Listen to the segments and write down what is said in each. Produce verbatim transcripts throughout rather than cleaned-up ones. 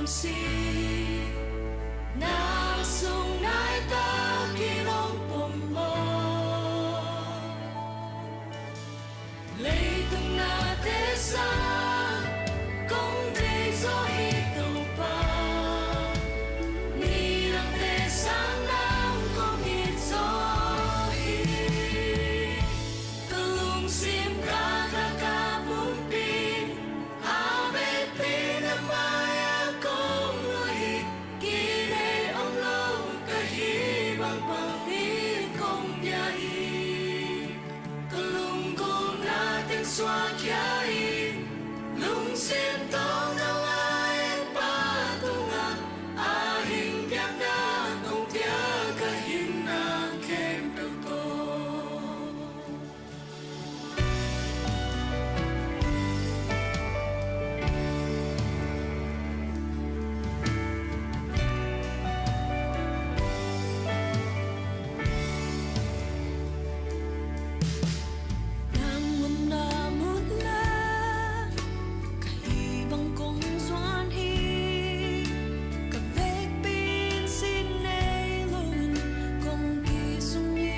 si, na sung nai takin hong pom maw? Leitung nate sang kong deih zaw hi Topa, midangte sang nang kong it zaw hi. Ka lungsim ka kha ka pumpi in, a vekpi na mai-ah kong luah hi. Kideih om lo ka hih bang bangin kong bia hi. Ka lunggulhna teng suakkhia in, lungsim tawh na lai-at pa tungah a hing biakna kong pia, ka hihna khempeuh tawh. Nang omna munah ka hih bang kong zuan hi. Ka vekpi in sin nei loin kong kisum hi.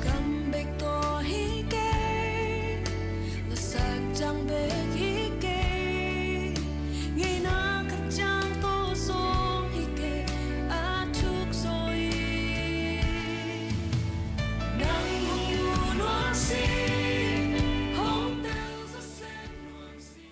Kam bek tawh hi kei, lasak ciang bek hi kei, ngeina khat ciang tawh zong hi kei, a thuk zaw hi. Nang hong mu nuam si, hong tel zaw sem nuam si.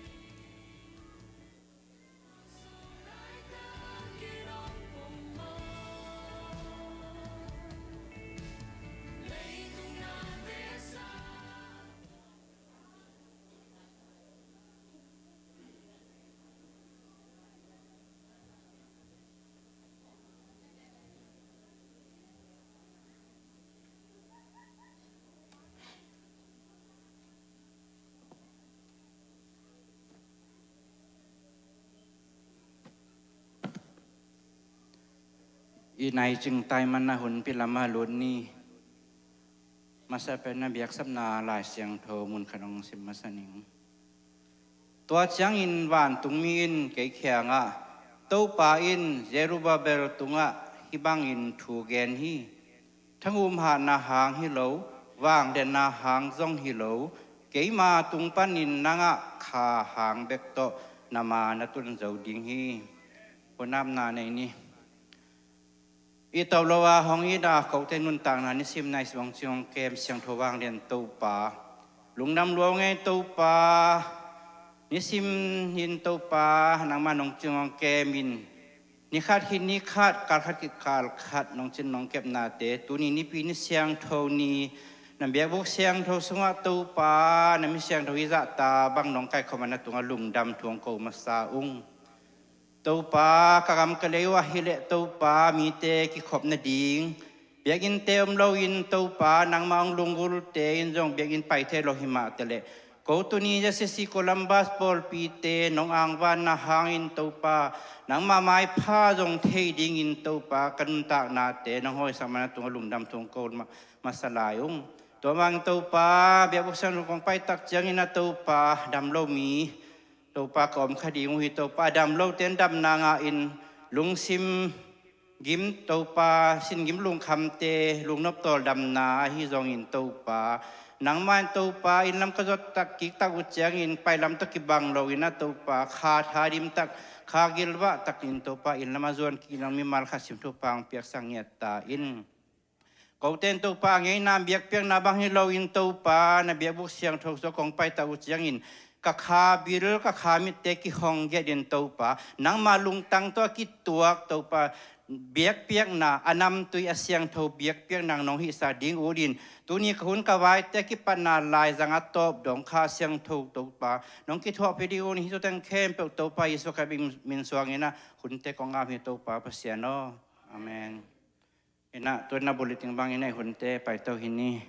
I nai cingtai man a hun pi lamah lut ni. Masa pen a biaksapna Lai Siangtho mun khat hong sim masa ning. Tua ciangin vantungmi in kei kiangah, Topa in Zerubbabel tungah hih bangin thu gen hi. Thanghumhahna hang hi lo, vangliatna hang zong hi lo, keima tung panin nangah kha hang bek tawh na ma na tun zo ding hi. Hunapna nei ni. I tawh lo a hong it a kote nuntakna nisim nai suang ciang hong kem siangtho vanglian Topa, lungdam lua ngei Topa. Nisim in Topa nangmah nong cing hong kem in, ni khat khit ni khat, kal khat khit kal khat nong cin nong kepnate, tuni Nipi ni siangtho ni, na biakbuk siangtho sungah Topa na mi siangtho i zahta bang nong kaikhawm a na tungah lungdam thu hong ko masa ung. Topa, ka gam ka lei uh ahih leh Topa mite kikhop nading biakinnte om loin Topa nangmah hong lunggulte in zong biakinn pai thei lo hi mah taleh, ko tuni ZCC Columbus pawlpite nong angvanna hangin Topa nangmah maipha zong thei dingin Topa ka nuntaknate nong hawisak man a tungah lungdam thu hong ko ma-, masa lai ung. Tua mah in Topa biakbuk siangtho kong pai tak ciangin a Topa dam lo mi Topa ka om kha ding uh hi. Topa dam lote in damna ngah in lungsim gim Topa sin gim lungkhamte lungnop tawldamna ahi zongin Topa nangmah in Topa inn lam ka zot tak kik tak uh ciangin pai lam tawh kibang loin a Topa kha thadim tak kha gilvah takin Topa inn lam a zuan kik nang mimal khat sim thupha hong piaksak ngiat ta in. Kote in Topa a ngeina biakpiakna bang hi loin Topa na biakbuk siangtho sungah kong pai tak uh ciangin ka kha bil ka kha mitte kihong giat in Topa nangma lungtang tawh a kituak Topa biakpiakna a namtui a siangtho biakpiakna nong hihsa ding uh in tuni ka hun ka vaite kipatna laizang a tawp dong kha siangtho Topa nong kithuahpih ding uh in hih thu teng khempeuh Topa Jesuh Khrih min suangin a hunte kong ap hi Topa Pasian aw. Amen. Inah, tu-in a bulletin bangin a hunte paito hi ni.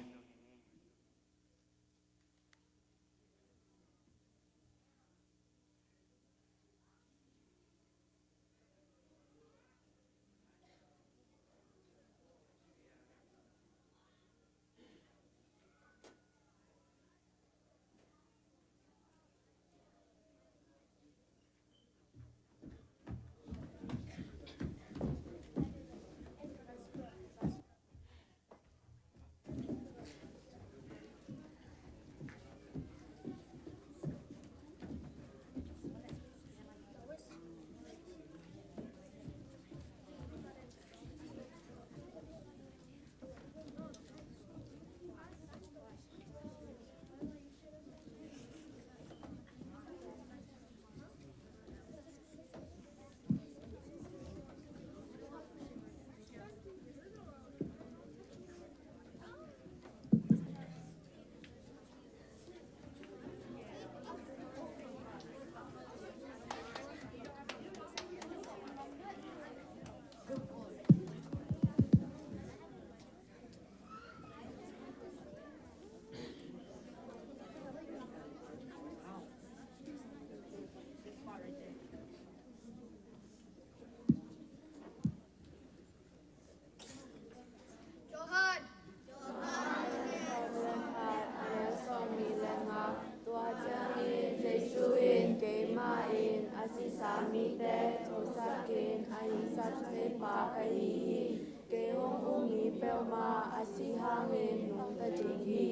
A sisa mite thosak in a hingsak thei pa ka hi hi. Kei hong um mi peuhmah a sih hangin nungta ding hi.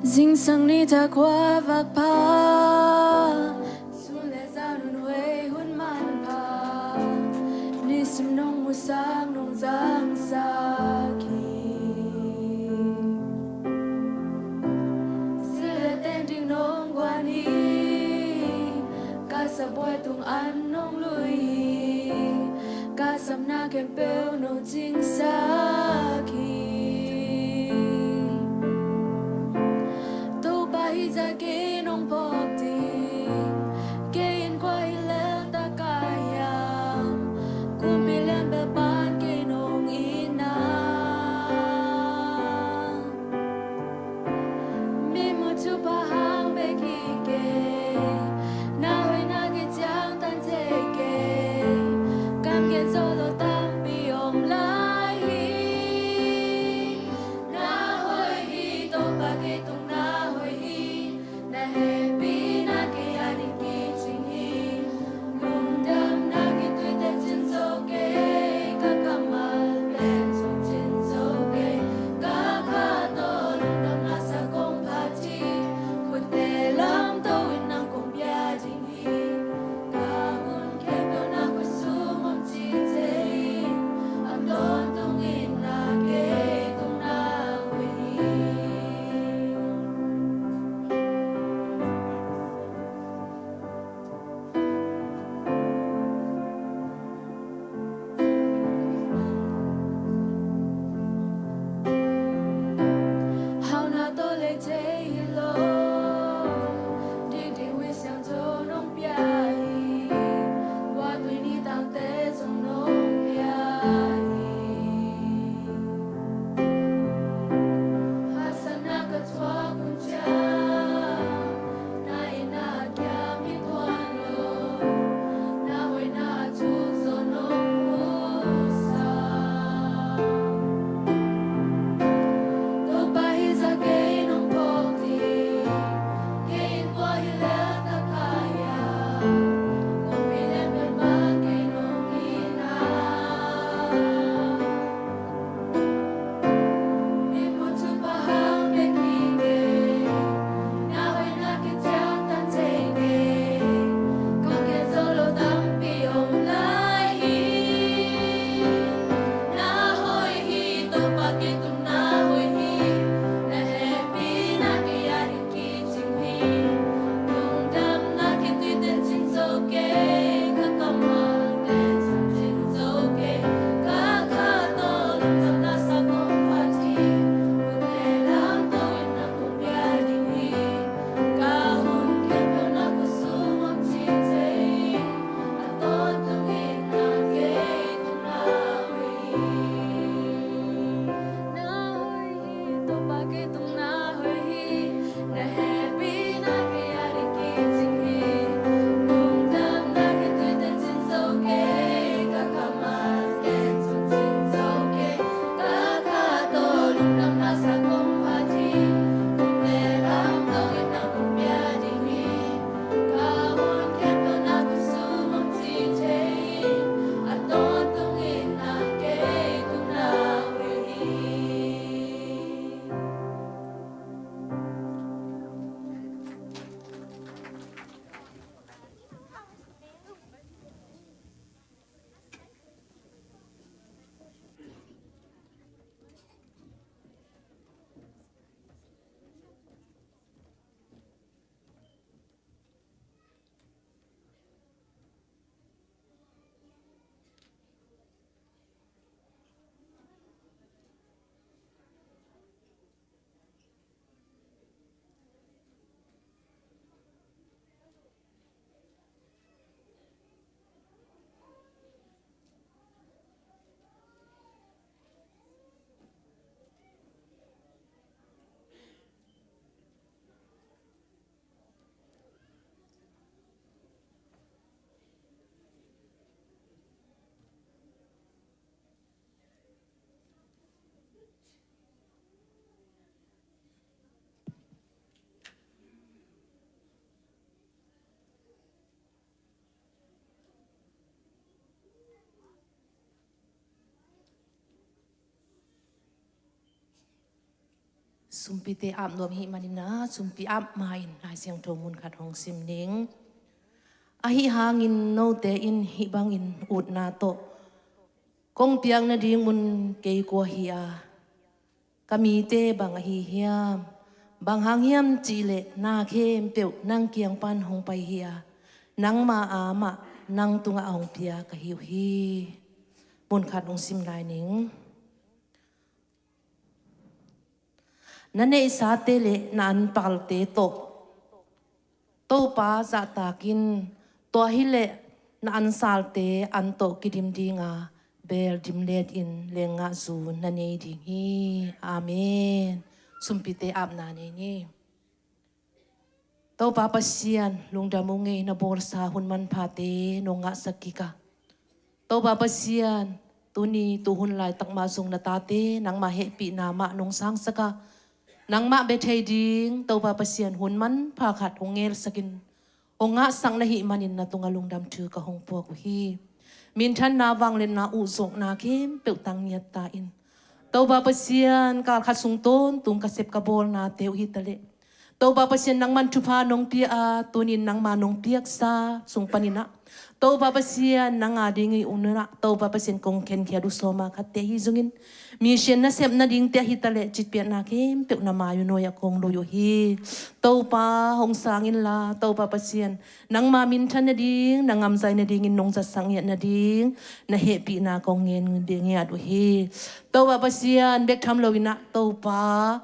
Zingsang nitak hua vak pha, sun le zan hun huei hun manpha, nisim nong musak nong zangsak hi. Zile teng ding nong guan hi, ka sabuai tung an nong lui hi, ka sapna khempeuh nong cingsak hi. Topa hi zah kei nong phawk ding, kei in kua hi lel ta ka hiam, kumpi lian bel pan kei nong itna. Mi mu thupha hang bek hi kei, na hoihna kiciangtan thei kei, kam gen zo lo tampi om lai hi. Sumpite ap nuam hih manin ah, sumpi ap ma-in Lai Siangtho mun khat hong sim ning. Ahi hangin note in hih bangin utna tawh kong piak nading mun kei kua hi a, ka mite bang ahi hiam? Bang hang hiam cihleh na khempeuh nang kiang pan hong pai hi a, nangma a mah nang tungah a hong pia ka hi uh hi. Mun khat hong sim lai ning. Na neihsate le na anpalte tawh Topa zahtak in, tua hileh na ansalte an tawh kidim dinga beel dimlet in leenggahzu na nei ding hi. Amen. Sumpite apna nei ni. Topa Pasian, lungdam ung ei, na bawlsa hun manphate nong ngahsak kik a. Topa Pasian, tuni tuhun laitak mah zong na tate nangma hehpihna mah nong sangsak a, nangmah bia thei ding Topa Pasian hun manpha khat hong ngelsak in, hong ngahsak na hih manin na tungah lungdam thu ka hong puak uh hi. Minthanna, vangliatna, uh zawkna khempeuh tang ngiat ta in, Topa Pasian, kal khat sung tawntung ka sep ka bawlnate uh hi taleh, Topa Pasian, nangman thupha nong pia a, tunin nangma nong piaksa sung panin ah, Topa Pasian, nang a ding i un ah, Topa Pasian, kong khenkhiat uh sawma khatte hi zongin, mission na sep nadingte ahi taleh, citpiakna khempeuh na mai uh nuai ah kong lui uh hi. Topa hong sang inla, Topa Pasian, nangma minthan nading, na ngamzai nadingin nong zatsak ngiat nading, na hehpihna kong ngen ding ngiat uh hi. Topa Pasian, bek tham loin ah, Topa,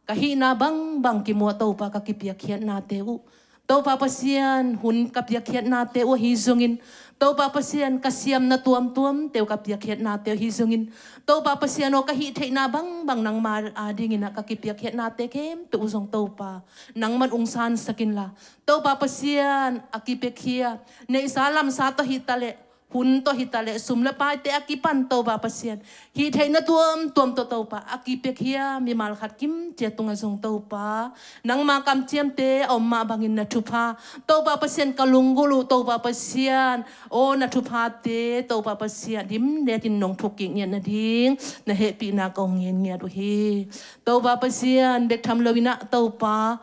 ka hihna bangbang kimuah Topa ka kipiakkhiatnate uh, Topa Pasian, hun ka piakkhiatnate uh ahi zongin, Topa Pasian, ka siamna tuamtuamte uh ka piakkhiatnate uh ahi zongin, Topa Pasian aw, ka hih theihna bangbang nangma a dingin ah ka kipiakkhiatnate khempeuh uh zong Topa, nangman ung sansak inla, Topa Pasian, a kipiakhia, neihsa lamsa tawh hi taleh, hun tawh hi taleh, sum le paite a kipan Topa Pasian, hih theihna tuamtuam tawh Topa, a kipiakhia mimal khat kim ciat tungah zong Topa, nangma kamciamte a om mah bangin na thupha, Topa Pasian, ka lunggulh uh Topa Pasian, aw, na thuphate Topa Pasian, dimlet in nong thukkik ngiat nading, na hehpihna kong ngen ngiat uh hi. Topa Pasian, bek tham loin ah Topa,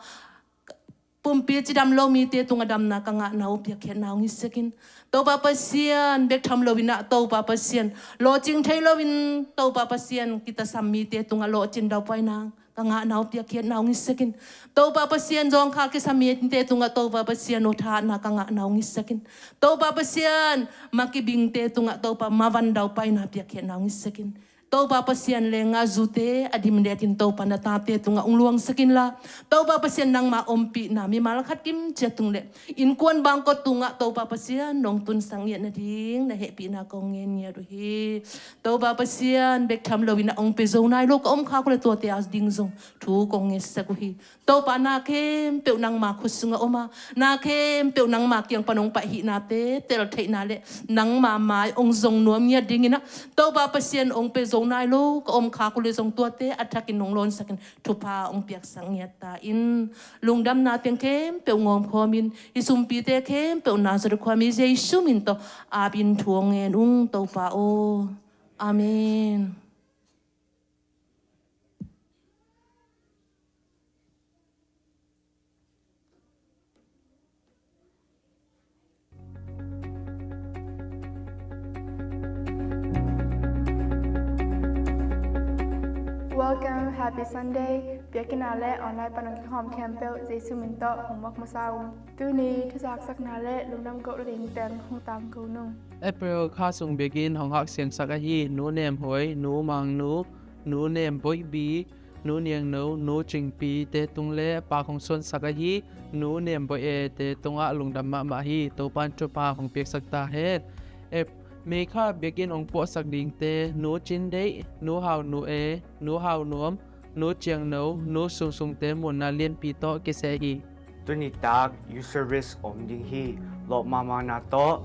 pumpi cidam lo mite tungah damna ka ngahna uh piakkhiatna hong hisak in. Topa Pasian, bek tham loin ah Topa Pasian, lawhcing thei loin Topa Pasian, kitasam mite tungah lawhcin daupaina ka ngahna uh piakkhiatna hong hisak in. Topa Pasian, zawngkhal kisam mite tungah Topa Pasian aw, thahatna ka ngahna hong hisak in. Topa Pasian, ma kibingte tungah Topa mavan daupaina piakkhiatna hong hisak in. Topa Pasian, leenggahzute a dimlet in Topa na tate tungah ung luangsak inla, Topa Pasian, nangma ompihna mimal khat kim ciat tung le innkuan bangkot tungah Topa Pasian nong tunsak ngiat nading na hehpihna kong ngen ngiat uh hi. Topa Pasian, bek tham loin ah ong pia zo nai lo ka om khak uh le tuate a ding zong thu kong ngetsak uh hi. Topa, na khempeuh nangma khut sungah om a, na khempeuh nangma kiang pan ong pai hihnate tel theihna le nangma mai ong zong nuam ngiat dingin ah, Topa Pasian, ong pia zo nai lo ka om khak uh le zong tuate a thakin ong lawnsak in thupha ong piaksak ngiat ta in. Lungdamna teng khempeuh ngawm khawmin, hih sumpite khempeuh Nazareth khuami Jesu min tawh apin thu ong ngen ung Topa aw. Amen. Welcome, happy Sunday. Biakinn ah le online pan ong kikhawm khempeuh Jesu min tawh hong muak masa ung. Tuni thuzaksakna le lungdam koh ding teng hong tangko nung. April kha sung biakinn hong haksiangsak ahi Nu Nem Huai, Nu Mang Nu, Nu Nem Boih Bi, Nu Niang No, Nu Cing Pi te tung le pak hong suansak ahi Nu Nem Boih E te tungah lungdam mahmah hi. Topa'n thupha hong piaksak ta hen. Ap-, May kha biakinn hong puahsak dingte Nu Cin Deih, Nu Hau Nu E, Nu Hau Nuam, Nu Ciang No, Nu Sung Sung te munna lianpi tawh kiseh hi. Tuni tak youth service om ding hi. Lawp mahmahna tawh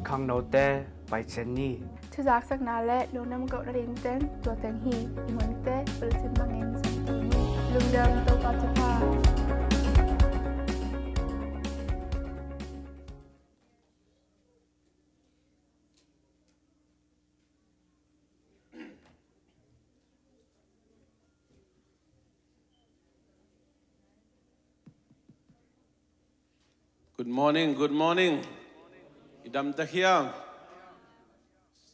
khangnote pai ciat ni. Thuzaksakna le lungdam koh ding teng tua teng hi. I munte bulletin bangin zong to ni. Lungdam, Topa thupha. Good morning, good morning. I dam ta hiam?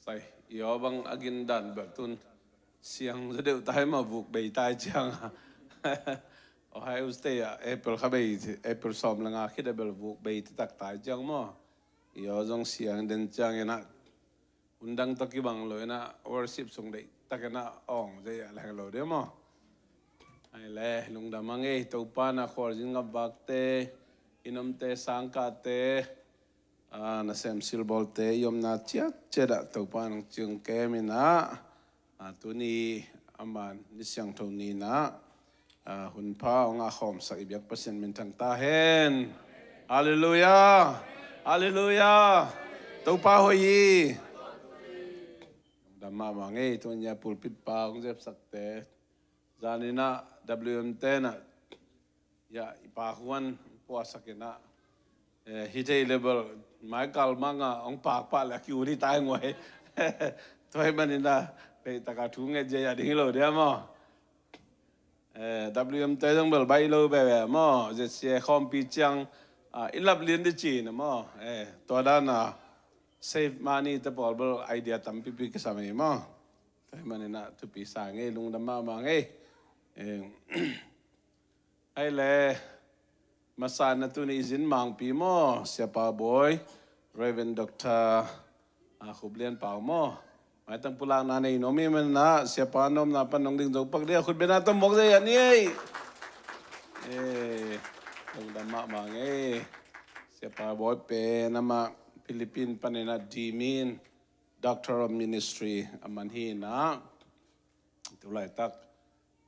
Sai, i aw bang a gin dan bel tun siang zaw deuh tai mah, vuk bei tai ciang. Ohio State ah April kha bei, April sawm le nga khit a bel vuk bei taktak tai ciang maw. I aw zong siang den ciang in ah hun dang tawh kibang lo in ah worship sung deihtak in ah awng zei a leng lo dia maw. Ai le, lungdam a ngei, Topa na khualzin ngap vakte, i nomte, sangkahte, a, nasem silbawlte, i omna ciatciat ah Topa nang ciang kem in ah, a, tuni a man ni siangtho ni in ah, a, hun pha hong a khawmsak i biak Pasian minthang ta hen. Halleluiah. Halleluiah. Topa hoih hi. Dam mahmah ngei, tuni a pulpit pa hong zepsakte. Zan in ah W M te in ah, ya, i pa Huan puasak in ah, eh, hi thei le bel mai kal mang a hong pakpah le a kiu ni tai nguai. Tua hi man in ah, pei taka thu nget zia ya ding hi lo dia maw. Eh, W M te zong bel baih lo bebe maw, Z C A khawmpi ciang, ah, i lap lian di ci na maw. Eh, tua dan a save money te pawl bel idea tampipi kisam hi maw. Tua hi man in ah thupi sa ngei, lungdam mahmah ngei. Eh, ai le, masa na tuni i zin mangpi maw, Siapa Bawi, Reverend Doctor, a, Khup Lian Pau maw. Maitang pulakna nei nuam i man in ah, Siapa na omna pan nong ding zo pak dia, khut beng a tom mawk zei a ni ei. Eh, lungdam mahmah ngei. Siapa Bawi pen amah Philippine pan in ah D Min, Doctor of Ministry a man hi in ah, tu laitak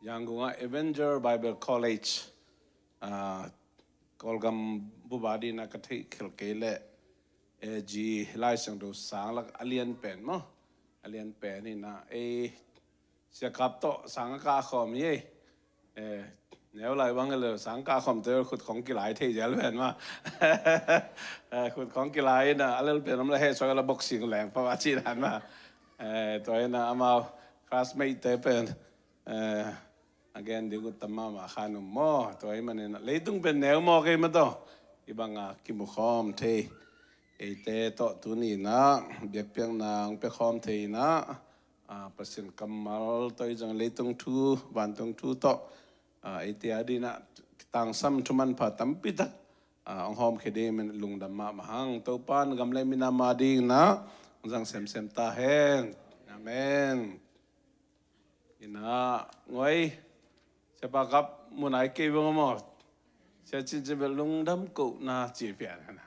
Yangon ah Evangel Bible College, ah, Kawlgam buba ding in ah ka theih khelh kei leh, eh, A G Lai Siangtho sang lak a lian pen maw, a lian pen hi in ah, eh, Sia Kap tawh sang a kah khawm hi ei. Eh, neu lai bang hi lo, sang kah khawm te khut khong kilai thei zel pen maw. Eh, khut khong kilai in ah, a lel pen om la he soi la boxing leng pa va ci dan maw. Eh, tua hi in ah amau classmate te pen, eh, a gen ding uh tam mahmah kha nuam maw. Tua hi man in ah leitung pen neu maw kei maw tawh. Hi bang a kimu khawm thei eite tawh tuni in ah biakpiakna hong pia khawm thei in ah, a, Pasian kammal tawh i zong leitung thu, vantung thu tawh, a, eite a ding in ah tangsam thu manpha tampi tak, a, hong hawmkhia ding in lungdam mahmah hang. Topa in gam le minam a ding in ah hong zang semsem ta hen. Amen. In ah, nguai, Siapa Kap mu nai kei veng maw. Sia Cin Cin bel lungdam kohna ci pian na.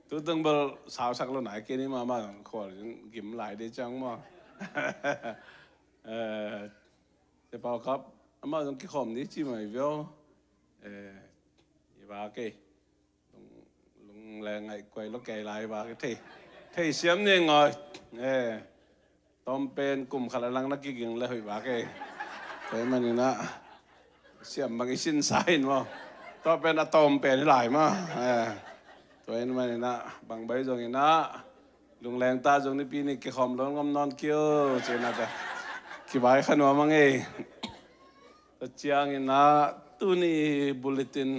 Tutung bel sausak lo nai kei ni mahmah, khual gim lai ding ciang maw. Eh, Siapa Kap, amah zong kikhawm ni ci mai vio. Eh, i va kei. Lung, lungleng ngaih kuai lo kei lai va kei thei. Thei siam ni ngoi. Eh, tawm pen kum khat a lang na kiging le hoih va kei. Tua hi man in ah siam bang i sin sa in maw. Tua pen a tawm pen hi lai maw. Eh, tua hi man in ah bang bai zong in ah lungleng ta zong nipi ni kikhawm lo ngam nawn kio ci in ah ka kivai kha nuam a ngei. Tua ciang in ah tuni bulletin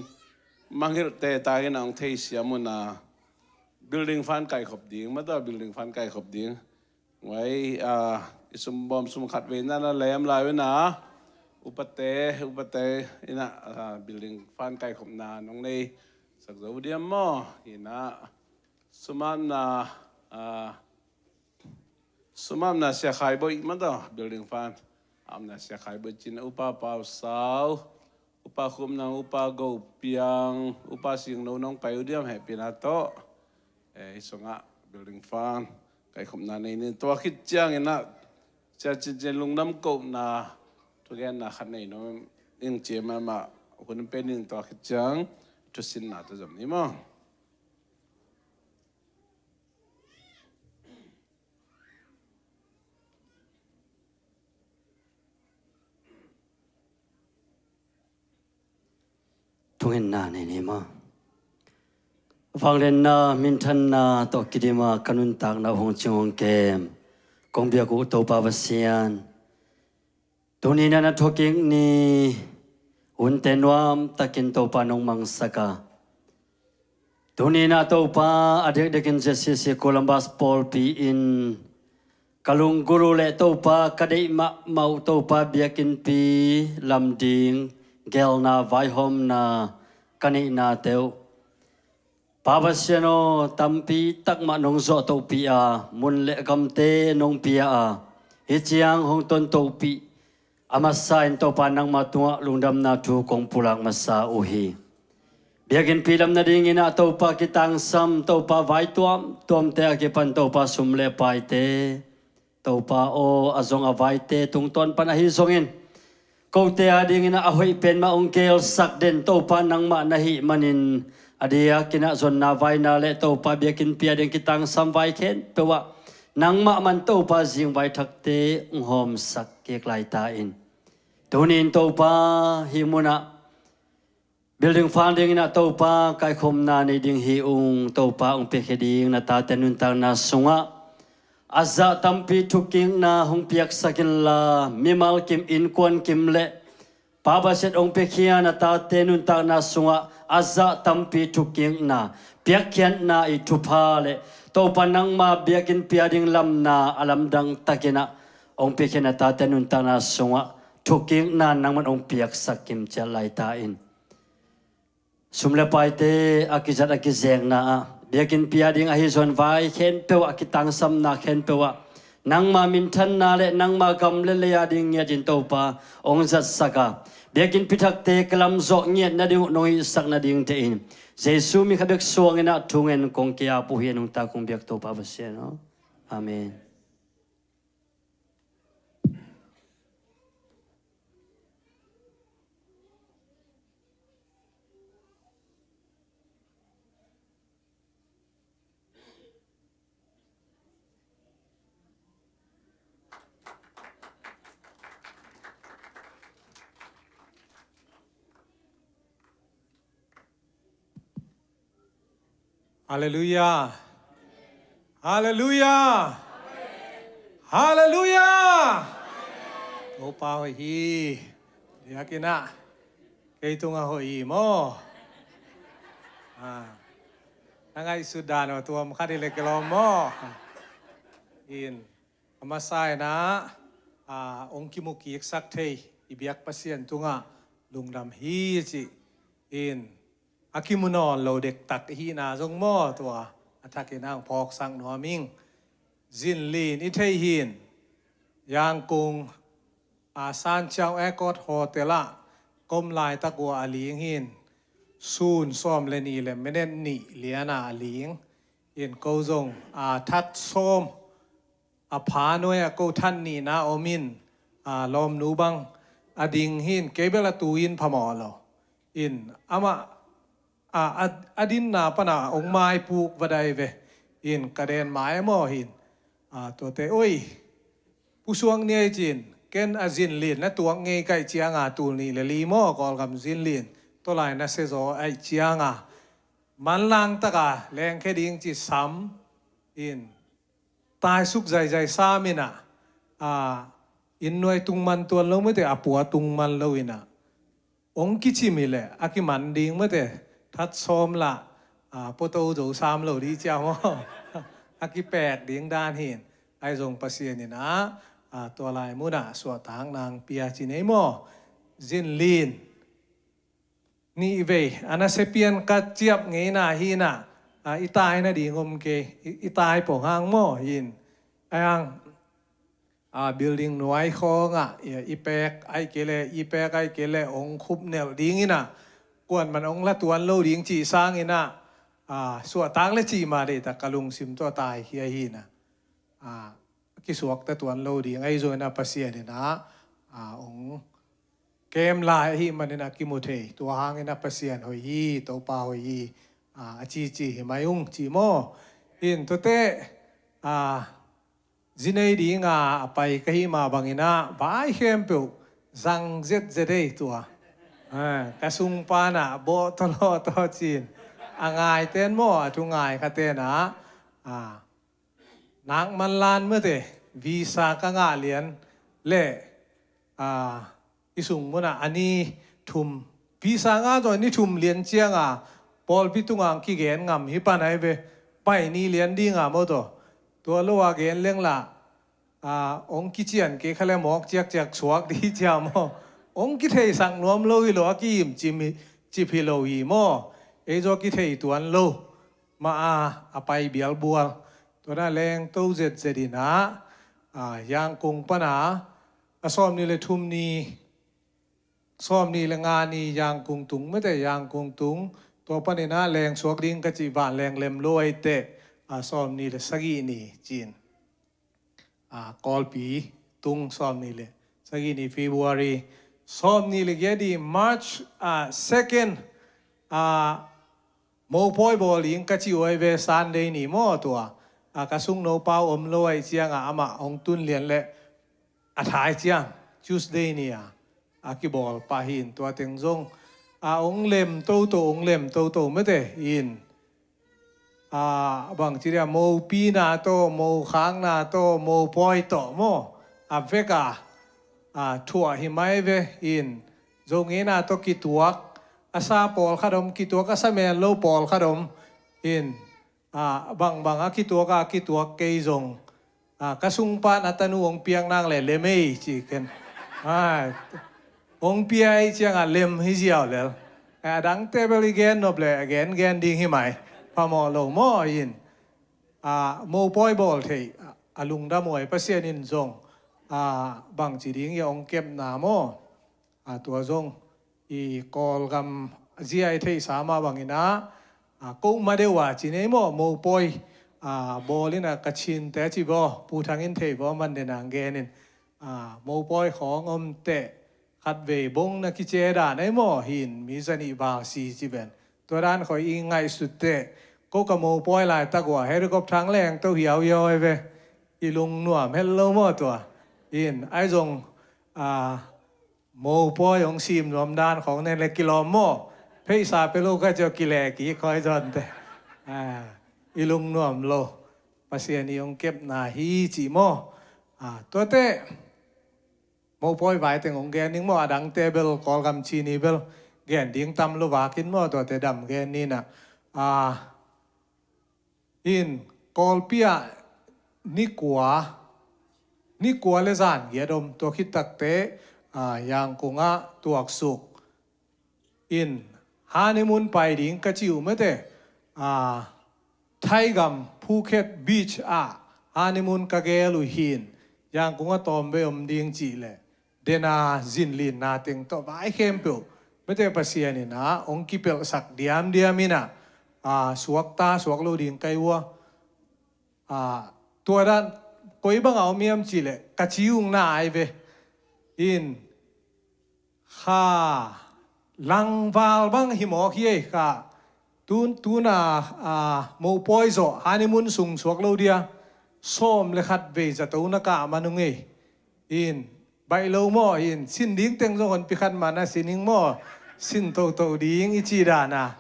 mangngilhte ta in ah hong theisiam un ah, building fund kaikhop ding, mata building fund kaikhop ding. Nguai, ah, i sumbawm sum khat vei na na lem lai un ah, upate, upate in ah, ah, building fund kaikhopna nong nei sak zo diam maw? In ah, sumapna, ah, sumapna Sia Khai Bawi mata, building fund. Amna Sia Khai Bawi cin, Upa Pau Sau, Upa Khum Nang, Upa Go Piang, Upa Sing No nong pai uh diam hehpihna tawh. Eh, i sungah building fund kaikhopna nei ni. Tua khit ciang in ah Sia Cin Cin lungdam kohna thugenna khat nei nuam ing ci mahmah hun pen in tua khit ciang thusinna tawh zom ni maw. Thungetna nei ni maw. Vangliatna minthanna tawh kidim a ka nuntakna uh hong cing hong kem kong biak uh Topa Pasian, tuni na na thuakik ni Hunte nuam takin Topa nong mangsak a, tuni-in ah Topa, a diakdiakin Z C C Columbus pawlpi in ka lunggulh uh le Topa, ka deih mahmah uh Topa, biakinnpi lam ding gelna vaihawmna ka neihnate uh Pa Pasian aw, tampi tak mah nong zawhtohpih a, mun le gamte nong pia a, hih ciang hong tontohpih a masa in Topa nangma tungah lungdamna thu kong pulak masa uh hi. Biakinnpi lam nadingin ah Topa kitangsam, Topa vai tuamtuamte a kipan Topa sum le paite, Topa aw, a zong a vaite tungtawn pan ahi zongin, kote adingin ah a hoih pen mah hong gelsak den Topa nangmah na hih manin, a diakin ah zonna vaina le Topa biakinnpi ading kitangsam vai khempeuh ah nangmah man Topa zingvai thakte hong hawmsak kik lai ta in. Tuni-in Topa, hih munah building fund dingin ah Topa, kaikhomna nei ding hi ung. Topa, hong piakhia ding na tate nuntakna sungah a zah tampi thukikna hong piaksak inla, mimal kim, innkuan kim le Pa Pasian, hong piakhia na tate nuntakna sungah a zah tampi thukikna, piakkhiatna i thupha le Topa nangma biakinnpi ading lamna a lamdang takin ah hong piakhia na tate nuntakna sungah thukikna nangman hong piaksak kimciat lai ta in. Sum le paite a kizat a kizekna ah, biakinnpi ading ahi zong vai khempeuh ah, kitangsamna khempeuh ah nangma minthanna le nangma gam le lei ading ngiatin Topa hong zatsak a, biakinnpi thakte ka lamzawh ngiat nading uh nong hihsak nadingte in Jesu min khat bek suangin ah thungen kong ki-ap uh hi. A nungta kong biak Topa Pasian aw. Amen. Halleluiah. Halleluiah. Halleluiah. Topa hoih hi. Diakin ah kei tungah hoih hi maw? Ah. Na ngaihsut dan aw, tuam khat hi leh kilawm maw? In. A masa in ah, ah, hong kimu kiksak thei i biak Pasian tungah lungdam hi ci. In. A kimu nawn lo dektak i hihna zong maw, tua a thakin ah hong phawksak nuam ing. Zinlin i theih hi. Yangon, a, San Chiao Accord Hotel ah ka om laitak uh a ling hi. Sun sawm le nih le minute nih lian ah a ling. In ko zong, a, that sawm a pha nuai ah ko that nihna om in, a, lawmnu bang a ding hi. Kei bel a tu in phamawh lo. In amah, a, a, a dinna pan ah hong maipuk vadai ve. In ka den mai maw hi. A, tuate, oi, pusuak ni ei ci-in, ken a Zinlin na tuak ngei ka hih ciang a, tul nih le li maw, Kawlgam Zinlin, tua lai na sia zaw a hih ciang a, manlang tak a lengkhia ding ci sam in, taisuk zaizai sam in ah, a, inn nuai tung man tuan lo mate, a pua tung man lo in ah, hong kicim hi leh a kiman ding mate, that sawm lah, a, puato zo sam lo ding cia maw? A kipek ding dan hi. Ahi zong Pasian in ah, a, tua lai mun ah suahtakna hong pia ci nei maw? Zinlin nih vei a nasia pian ka ciap ngeina hi in ah, a, i tai nading om kei, i, i tai pong hang maw hi. Ahi hang, a, building nuai khawng ah i, i pek ahih kei leh, i pek ahih kei leh hong khupnelh ding in ah, kuaman hong la tuan lo ding cih sang in ah, a, suahtak le cih mah deihtak ka lungsim tawh taikhia hi in ah, a, kisuakta tuan lo ding ahi zongin ah Pasian in ah, a, hong kem lai ahih manin a kimu thei. Tua hangin a Pasian hoih hi, Topa hoih hi, a, a cici hi mai ung ci maw? In tuate, a, zi nei ding a, a pai ka hih mah bangin a, vai khempeuh zang zetzet ei tua. A, ka sung pan a, bawh tawlawh tawh ci-in a ngaite in maw, a thu ngai khate in a, a, nak manlan mate, visa ka ngah lian leh, a, i sung mun ah a ni thum, visa ngah tawh ni thum lian cianga pawlpi tunga kigen ngam hi pan ai ve. Pai ni lian dinga maw tawh. Tua lo a gen leng lah a, hong kician kei kha le mawk ciakciak suak di cia maw? Hong kitheisak nuam lo hi lo, a ki-im cip hi, cip hi lo hi maw? Ei zaw kithei tuan lo. Ma a, a pai bialbual. Tua na leng to zetzet in a, a, Yangkung pana a sawm ni le thum ni, sawm ni le nga ni Yangkung tung mete, Yangkung tung. Tua panin a leng suak ding ka cih, van leng lem lo ai teh, a, sawm ni le sagih ni cin. A, Kawlpi tung sawm ni le sagih ni February, sawm ni le giat ni March, a, second, a, mopawi bawl ding ka ci uh ai ve, Sunday ni maw tua. A, ka sung no pau om lo ai cianga amah hong tun lian le a thai ciang Tuesday ni a, a kibawl pah hi in tua teng zong, a, hong lem toto, hong lem toto mete in. A, bangci dia, mopina tawh, mokhakna tawh, mopawi tawh maw, a vek a, a, thuah hi mai ve in. Zongina tawh kituak, a sa pawlkhat om, kituak a sa men lo pawlkhat om in. A, bangbang a kituak a, kituak kei zong, a, ka sungpan a tanu hong piak nang le lem ei ci ken. A, hong pia ei cianga lem hi ziau lel. A, a dangte bel i gen nop le a gengen ding hi mai. Phamawh lo maw in. A, mopawi bawl thei a, a lungdam uh ai Pasian in zong, a, bangci ding i a hong kepna maw. A, tua zong i Kawlgam zia i theihsa mah bangin a, a, ko ma deuh a ci nei maw, mopawi, a, bawl in a Kachinte a ci baw, Pu Thang in thei baw, man den ang gen in, a, mopawi khawng om teh, khatvei bong na kice dan ei maw, hin mi zanih val si ci ben. Tua dan khoi i ngaihsut teh, ko ka mopawi laitak uh a helicopter ang leng to hiauhiau ai ve. I lungnuam het lo maw tua. In, ai zong, a, mopawi hong sim nuam dan khawng nen le kilawm maw. Pheisa pia lo ka cio kileh kik khoi zawnte. A, i lungnuam lo. Pasian i hong kepna hi ci maw. A, tuate mopawi vai teng hong gen ning maw, a dangte bel Kawlgam ci ni bel gen ding tam lo vakin maw, tuate dam gen ni na. A, in Kawlpi ah ni kua, ni kua le zan giat om, tua khit takte, a, Yangkung ah tuaksuk in honeymoon pai ding ka ci uh mete, a, Thaigam Phuket beach ah honeymoon ka gel uh hin, Yangkung ah tawmvei om ding cih leh, dena zinlinna teng tawh vai khempeuh mete Pasian in a hong kipelhsak diamdiam in a, a, suakta suak lo ding kai ua. A, tua dan koi banga om hiam cih leh ka ci ung na ai ve. In kha langval bang hi mawk hi ei kha. Tun, tuna, a, mopawi zawh honeymoon sung suak lo dia. Sawm le khat vei zato na kah man ung ei. In baih lo maw, in sin ding teng zong honpi khat man a sin ing maw. Sin toto ding i ci dan a.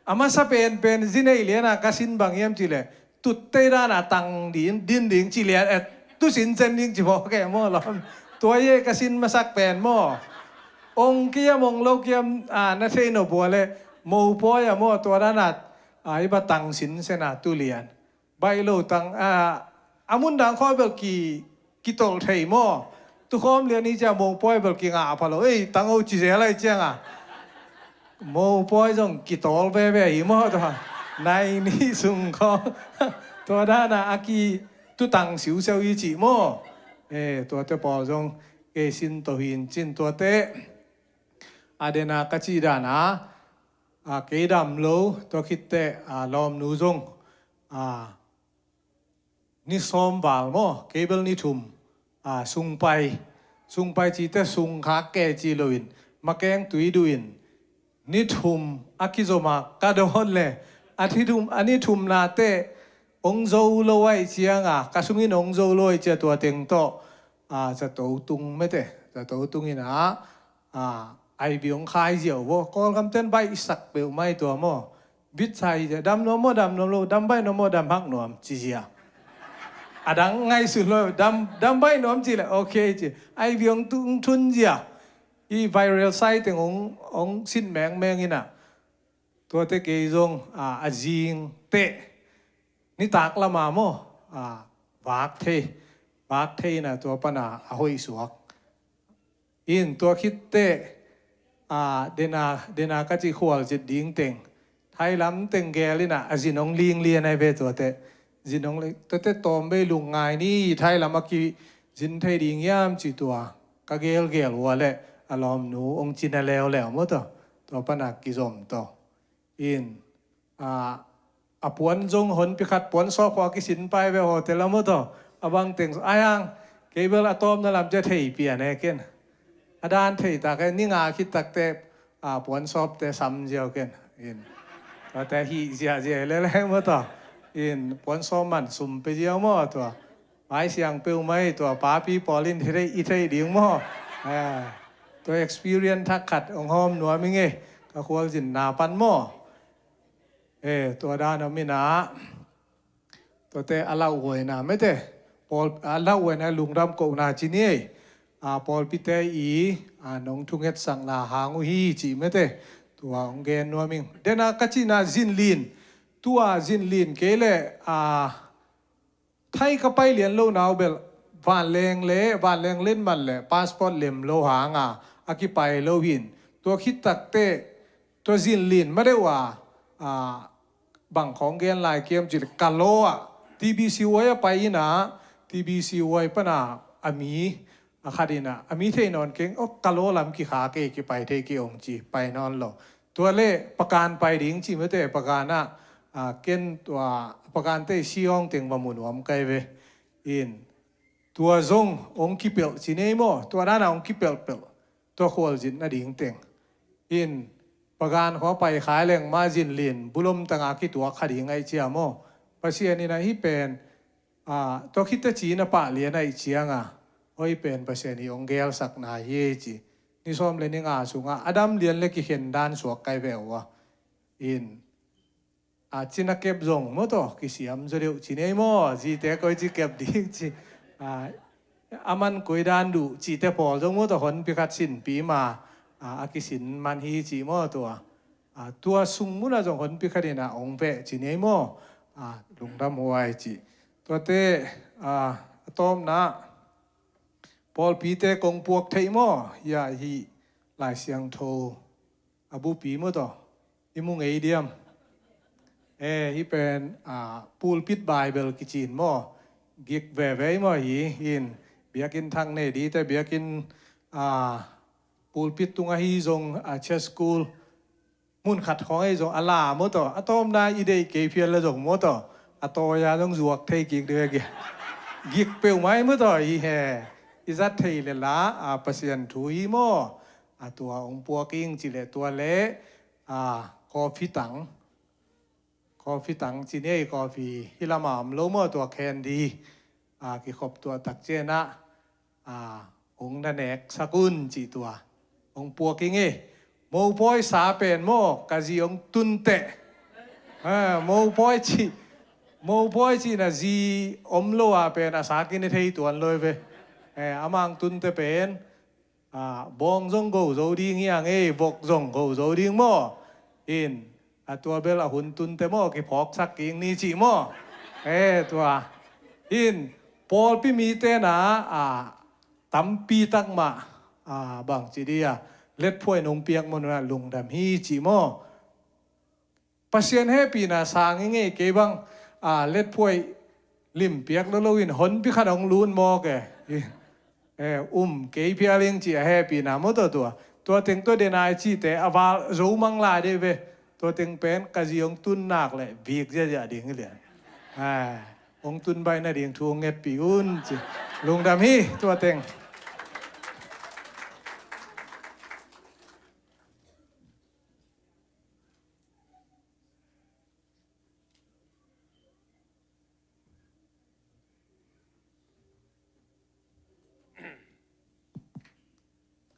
A masa penpen zi neih liana ka sin bang hiam cih leh, tuttei dana tang din, din ding ci lian, eh, tu sin cen ding ci mawk e maw lawm. Tua hi e ka sin masak pen maw. Ong kiam ong lo kiam, a, na thei nop ua leh, mopawi a maw, tua dana, a, i ba tang sin sena tu lian. Baih lo tang, a, a mun dang khawng bel ki, kitolh thei maw. Tukhawm lian hi cia mopawi bel kingah pha lo. Ei, tang o ci zel ai cianga. Mopawi zong kitawl veve hi maw tua. Nai ni sung khawng. Tua dana a ki tutang siusiau hi cih maw. Eh, tuate pawl zong kei sin to hin cin tuate. A dena ka cih dana, a, kei dam lo, tua khitte, a, lawmnu zong, a, ni sawm val maw, kei bel ni thum, a, sungpai, sungpai cite sungkhak ke ci loin, makeng tui duhin, ni thum a kizoma ka dawn le, a thi thum, a ni thum nate, ong zo lo ai cianga, ka sungin ong zo lo ai cia tua teng tawh, a, zato tung mete, zato tungin a, a, ai biong khai ziau vo, Kawlgam ten baihsak peuh mai tua maw. Bit sai zia, dam nuam maw, dam nuam lo, dam baih nuam maw, dam hak nuam, ci zia. A dang ngaihsun lo, dam, dam baih nuam ci le, ok, ci. Ai biong tung thun zia. Hih viral sai teng hong, hong sin mengmeng in ah, tuate kei zong, a, a zing teh nitak lama maw, a, vak thei, vak thei in ah tua pan a, a hoih suak. In tua khit teh, a, dena, dena ka cih khualzin ding teng, thailam teng gel in ah, a zin hong ling lian ahi ve tuate. Zin hong ling, tuate tawm bei lungngai ni, thailam a kizin thei ding hiam ci tua ka gelgel uh a leh, a lawmnu hong cina leuleu maw tawh, tua pan a kizom tawh. In, a, a puan zong honpi khat puan sawp khawng a kisin pai ve hotel a maw tawh. A bang teng, ai hang, kei bel a tawpna lam cia thei pian e ken. A dan thei tak e, ni nga khit tak teh, a, puan sawpte sam ziau ken. In, tuate hih ziahziah leleng maw tawh. In, puan sawp man sum pe ziau maw tua. Mai siang peuhmah hi tua, papi pawl in i theih, i theih ding maw. A, tua experience thak khat hong hawm nuam ing e, ka khualzinna pan maw. E, tua dan om in ah, tuate a lauhuaina mete, pawl, a lauhuaina lungdam kohna ci ni e. A, pawlpite i, a, nong thungetsakna hang uh hi cih mete, tua hong gen nuam ing. Dena ka cihna zinlin, tua zinlin kei leh, a, Thai ka pai lian lo nau bel, vanleng le, vanleng letmat le passport lem lo hanga a kipai lo hin. Tua khit tak teh, tua zinlin ma deuh a, a, bang khawng gen lai kiam cih leh, ka law ah, T B C Y a pai in ah, T B C Y pan a, a mi, a khat in ah, a mi thei nawn keng, oh, ka law lam kikha kei, kipai thei kei ong ci, pai nawn lo. Tua leh pakan pai ding ci mete, pakan ah, a, ken tua pakan teh Shillong teng va mu nuam kai ve. In, tua zong ong kipelh ci nei maw, tua dan a ong kipelhpelh, tua khualzin nading teng. In, pakan khawng a pai khai leng ma zinlin bulom tanga kituak kha ding ahi cia maw. Pasian in ah hih pen, a, tua khit teh ci na pah lian ahi cianga, hoi pen Pasian i ong gelsakna hi ei ci. Ni sawm le ni nga sungah a dam lian le kikhen dan suak kai ve uh a. In, a, cina kep zong maw tawh, kisiam zaw deuh ci nei maw, zite koi ci kep ding ci. A, a man koi dan duh cihte pawl zong maw tawh, honpi khat sinpi ma, a, a kisin man hi ci maw tua. A, tua sung munah zong honpi khat in ah ong veh ci nei maw. A, lungdam huai ci. Tuate, a, a tawpna, pawlpite kong puak theih maw, ya hi Lai Siangtho a bupi maw tawh, i mu ngei diam? E, hih pen, a, pulpit Bible kicin maw, gik veve maw hi, in, biakinn thak nei dite, biakinn, a, pulpit tung ahi zong, a, church school, mun khat khawng ahi zong a la maw tawh, a tawpna i deih kei phial le zong maw tawh, a tawi a zong zuak thei kik ding a gik. Gik peuhmah hi maw tawh, i he, i zat thei le la, a, Pasian thu hi maw. A, tua ong puak ing ci le tua le, a, coffee tang. Coffee tang ci ni ei, coffee hi lama om lo maw, tua candy. A, kikhop tuah tak cianah, a, ong na neksak un ci tua ong puak ing e. Mopawi sa pen maw, ka zi ong tunteh. A, mopawi ci, mopawi ci na zi om lo a pen a sa kine thei tuan lo ve. E, a mang tunteh pen, a, bawng zong go zo ding hi ang e, vok zong go zo ding maw. In, a, tua bel a hun tunteh maw, kiphawksak kik ni ci maw. E, tua. In, pawlpi mite na, a, tampi tak mah, a, bang ci dia, letphuai nong piak maw, nuna lungdam hi ci maw. Pasian hehpihna sang i ngei kei bang, a, letphuai limpiak lo lo in honpi khat hong lun mawk e. E, um kei phial ing ci a hehpihna maw tua tua. Tua teng tua denai cite a val zo mang lai dei ve. Tua teng pen ka zi hong tun nak le vik ziahziah ding hi lian. A, hong tun baih nading thu hong ngetpih un ci. Lungdam hi tua teng.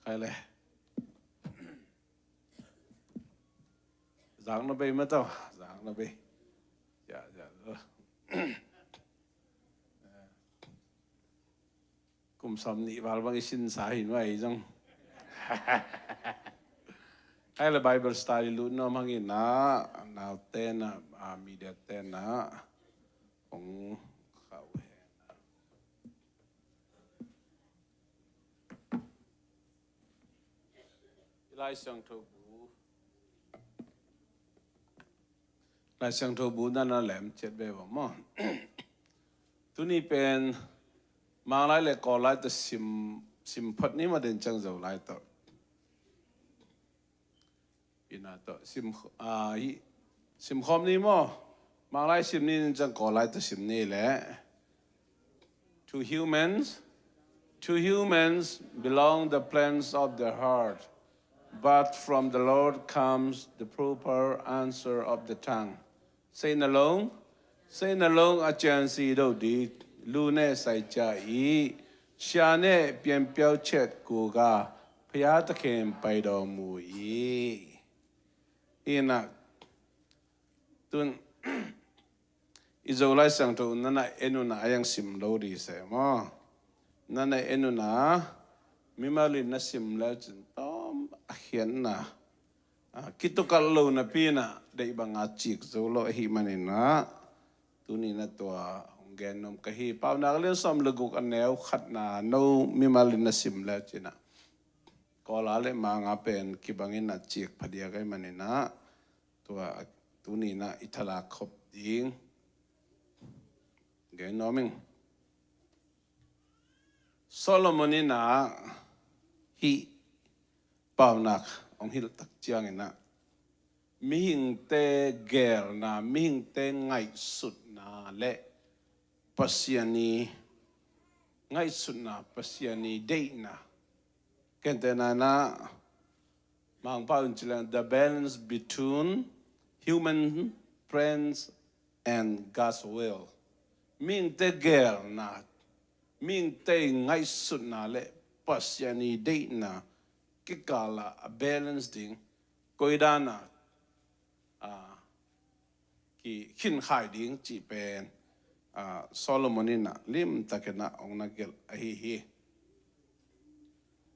Khai le. Zang na bei mah tawh, zang na bei. Ya, ya. Kum sawm nih val bang i sinsa hi nuai zong. Hai le Bible study lut nuam hangin ah, naute na, ah, media te na, hong khauh hen. I Lai Siangtho bu. Lai Siangtho bu na na lem ciat ve bang maw. Tuni pen Manglai le Kawllai tawh sim, sim phot ni maw, den ciang Zolai tawh. Ina tawh sim, ah, hi, sim khawm ni maw. Manglai sim ni, den ciang Kawllai tawh sim ni le. To humans, to humans belong the plans of their heart, but from the Lord comes the proper answer of the tongue. Seihnalong, seihnalong a ciansi do di, lu ne sai cia i, sia ne pianpiau chet kuga, pia ta khen pai do mu i. Ina, tun, i Zolai Siangtho na na en un a, a yang sim lo di se maw. Na na en un a, mimal in na sim le cin tawm a khian na. Ah, kitukal lo napi na, deih bang a cik zo lo ahi manin ah. Tuni na tua, hong gen nuam ka hi. Paunak lian sawm le guk a neu khat na, no mimal in na sim le cin ah. Kawllai le Manga pen kibangin a cik phadiak ahi manin ah. Tua, tuni na i thalak khop ding. Gen nuam ing. Solomon in ah hih paunak hong hilh tak ciangin ah, mihingte geelna, mihingte ngaihsutna le Pasian i ngaihsutna, Pasian i deihna. Kente na na, Mangpau in ci leng, the balance between human plans and God's will. Mihingte geelna, mihingte ngaihsutna le Pasian i deihna kikal ah a balance ding, koidan a, ah, ki khinkhai ding cih pen, ah, Solomon in ah limtakin ah hong na gelh ahi hi.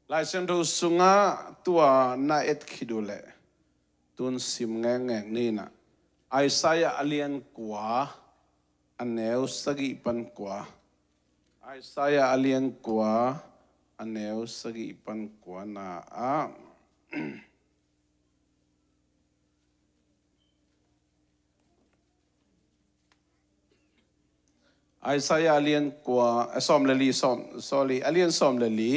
Lai Siangtho sungah tua na et khit uh leh tun sim ngekngek ni in ah, Isaiah a lian kua, a neu sagih pan kua. Isaiah a lian kua, a neu sagih pan kua na ah, Isaiah a lian kua, a sawm le li, sawm, sorry, a lian sawm le li.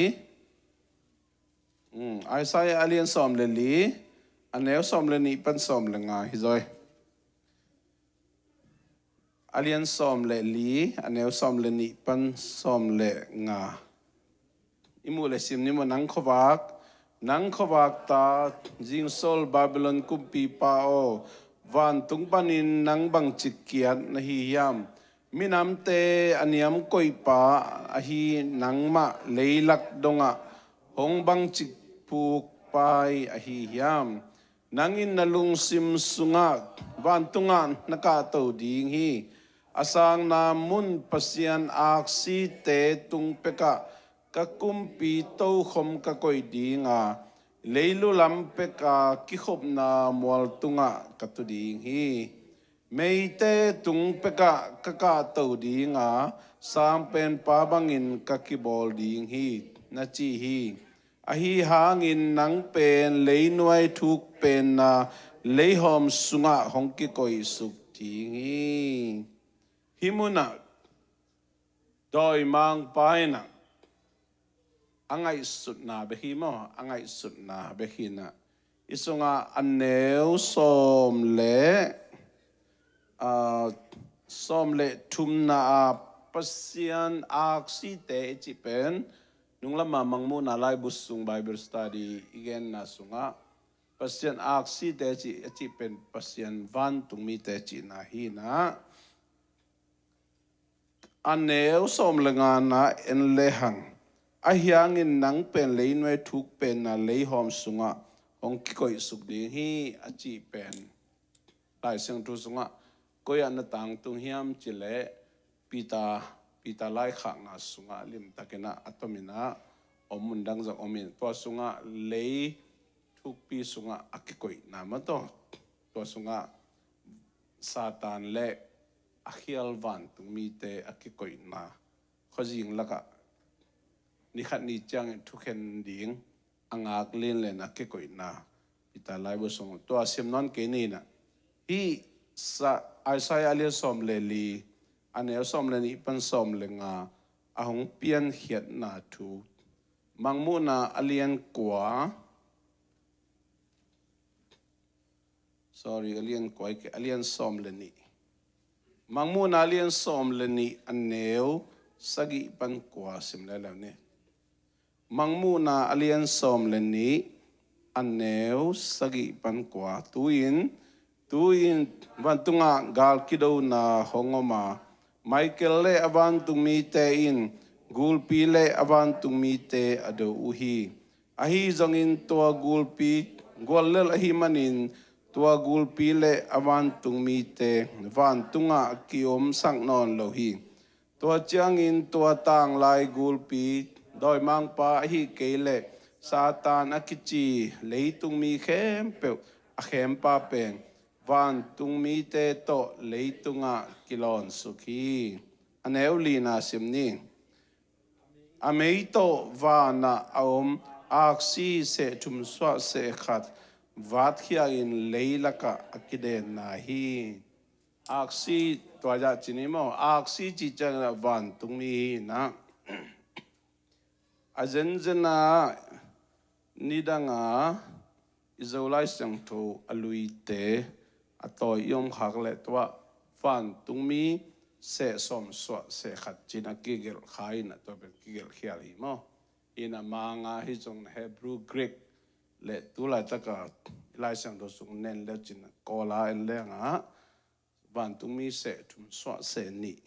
Hmm, Isaiah a lian sawm le li, a neu sawm le nih pan sawm le nga hi zaw. A lian sawm le li, a neu sawm le nih pan sawm le nga. I muh le sim ni maw. Nang khuavak, nang khuavak ta, zingsawl Babylon kumpipa aw, vantung panin nang bangcik kiat na hi hiam? Minamte a niam koihpa ahi nangmah leilak dongah hong bangcik phukpai ahi hiam? Nang in na lungsim sungah, vantungah na kahto ding hi. A sangna mun Pasian aksite tung pekah ka kumpi tokhom ka koih ding a, leilu lam peka kikhopna mual tungah ka tu ding hi. Meite tung pekah ka kahto ding a, sangpenpa bangin ka kibawl ding hi, na ci hi. Ahi hangin nang pen leinuai thuk penna leihawm sungah hong kikoihsuk ding hi. Hih munah dawimangpa in ah, a ngaihsutna bek hi maw, a ngaihsutna bek hi in ah, i sungah a neu sawm le, ah, sawm le thumna ah Pasian aksite i cih pen, nunglam a Mangmuhna laibu sung Bible study i genna sungah, Pasian aksite cih, a cih pen Pasian vantungmite cihna hi in ah, a neu sawm le ngana en lehang, ahi hangin nang pen leinuai thuk penna leihawm sungah hong kikoihsuk ding hi, a cih pen Lai Siangtho sungah koi ah na tangtung hiam cih leh Peter, Peter laikhakna sungah limtakin ah a tomin ah om mundang zong om in, tua sungah lei thukpi sungah a kikoihna mah tawh, tua sungah Satan le a khial vantungmite a kikoihna, khuazing lakah nikhat ni ciangin thukhen ding a ngak linlen a kikoihna, Peter laibu sung tua sim nawn kei ni in ah, hih sa Isaiah a lian sawm le li, a neu sawm le nih pan sawm le nga a hong piankhiatna thu, Mangmuhna a lian kua, sorry, a lian kua, a lian sawm le nih. Mangmuhna a lian sawm le nih a neu sagih pan kua sim leuleu ni. Mangmuhna a lian sawm le nih a neu sagih pan kua. Tu-in, tu-in vantungah gal kidona hong om a, Michael le a vantungmite in gulpi le a vantungmite a do uh hi. Ahi zongin tua gulpi guallel ahi manin tua gulpi le a vantungmite vantungah ki-omsak nawn lo hi. Tua ciangin tua tanglai gulpi, dawimangpa ahi kei le Satan a kici leitungmi khempeuh a khempa pen vantungmite tawh leitungah kilawn suk hi. A neu lina sim ni. A mei tawh vanah a om aksi seh thum suah seh khat vatkhia in leilakah a kidenna hi. Aksi tua zah ci ni maw, aksi cih ciangin ah vantungmi hi in ah. A zenzen ah nidang a i Zo Lai Siangtho a luite a tawi i om khak le tua vantungmi seh sawm suah seh khat ci-in a kigelh kha in ah, tua pen kigelh khial hi maw. In ah manga hi zong Hebrew, Greek le tu laitaka i Lai Siangtho sung nen le cin a Kawl a en leng ah vantungmi seh thum suah seh nih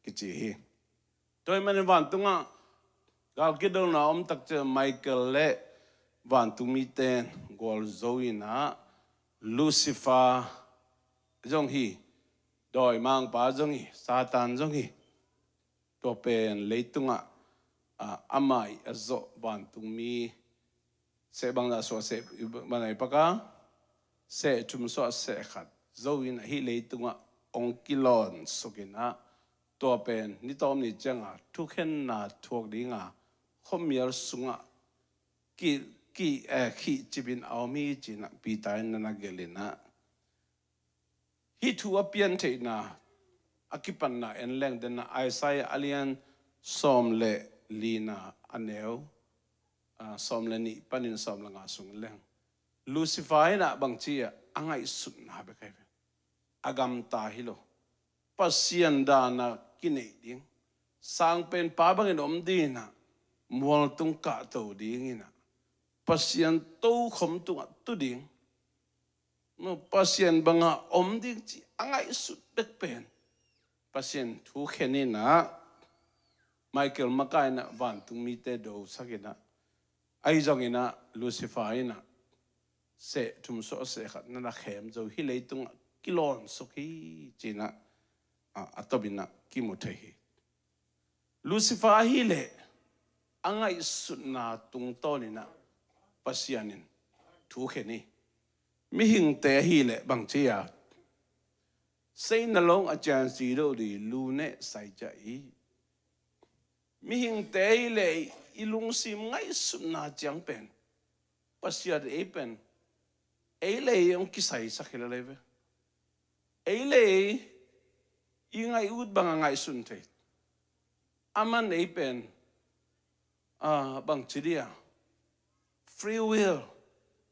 kici hi. Tua ahih manin vantungah gal kidona om tak ciang Michael le vantungmite gualzo in ah Lucifer zong hi, dawimangpa zong hi, Satan zong hi. Tua pen leitungah, ah, amah i a zawh vantungmi seh bangzah suah seh bangzah i paka, seh thum suah seh khat zo in ah hih leitungah hong kilawn suk in ah, tua pen ni tawm ni ciangah thukhenna thuak dinga khuamial sungah ki, ki, eh, khihcip in a om hi ci-in ah Peter in na na gelh in ah, hih thu a piantheihna a kipatna en leng den ah Isaiah a lian sawm le lina a neu, ah, sawm le nih panin sawm le nga sung leng Lucifer in ah bangci a, a ngaihsutna bek ahi ve. A gamta hi lo. Pasian dan a kineih ding, sangpenpa bangin om ding in ah, mualtung kahto ding in ah, Pasian tokhom tungah tu ding, Pasian banga om ding ci a ngaihsut bek pen Pasian thu khen in ah, Michael makaih in ah vantungmite dosak in ah, ahi zongin ah Lucifer in ah seh thum suah seh khat na na khem zo, hih leitungah kilawn suk hi ci-in ah, a, a top in ah kimu thei hi. Lucifer ahih leh a ngaihsutna tungtawn in ah Pasian in thu khen hi. Mihingte ahih leh bangci a, seina long a cianci doh dih lu neh sai ciah hi. Mihingte ahih leh i lungsim ngaihsutna ciang pen Pasian ei pen ei le ei hong kisaisak hi lel ei ve. Ei le ei i ngaih ut banga ngaihsun thei. Aman ei pen, ah, bangci dih a, free will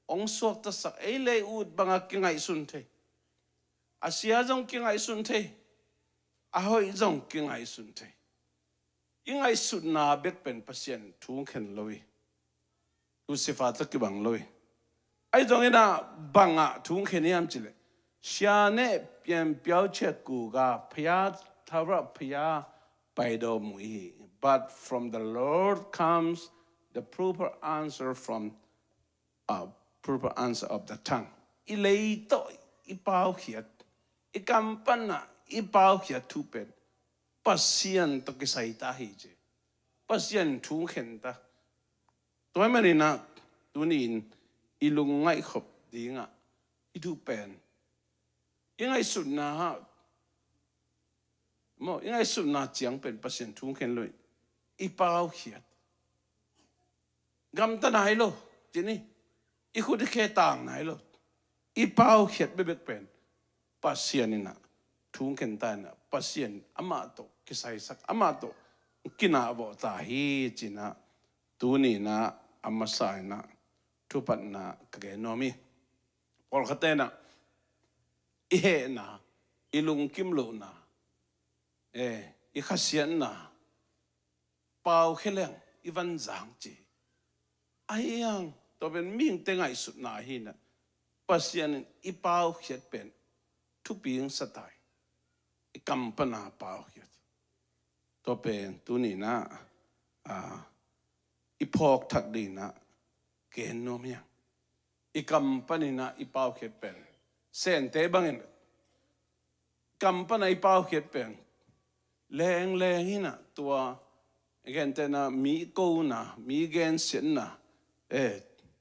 hong suaktasak, ei le ei ut banga kingaihsun thei. A sia zong kingaihsun thei, a hoih zong kingaihsun thei. I ngaihsutna bek pen Pasian thu khen lo hi. Lucifer tawh kibang lo hi. Ahi zongin ah bangah thu khen hiam cih leh, 下面便标记骨架，不要讨论，不要拜倒木鱼。But from the Lord comes the proper answer from, uh, proper answer of the tongue. I lei tawh i paukhiat, i kam panah i paukhiat thu pen Pasian tawh kisai ta hi ci. Pasian thu khen ta. Tua ahih manin ah tuni-in i lungngaih khop dingah i duh pen, i ngaihsutna ah, maw, i ngaihsutna ciang pen Pasian thu khen lo-in i paukhiat. Gamta nai lo, ci ni. I khut i khe tang nai lo. I paukhiat bekbek pen Pasian in ah thu khen ta in ah, Pasian amah tawh kisaisak, amah tawh kinahvawh ta hi, ci-in ah tuni-in ah a masa in ah thupatna ka gen nuam hi. Pawlkhatte in ah i hehna, i lungkim lohna, eh, i khasiatna pau khia leng i van zang ci. Ahi hang, tua pen mihingte ngaihsutna hi in ah, Pasian in i paukhiat pen thupi hong sa ta hi. I kam pana paukhiat. Tua pen tuni-in ah, ah, i phawk thak dingin ah gen nuam hi hang. I kam panin ah i paukhiat pen, Sente bangin kam pana i paukhiat pen lengleng in ah, tua gentehna mi kona, mi gensiatna, eh,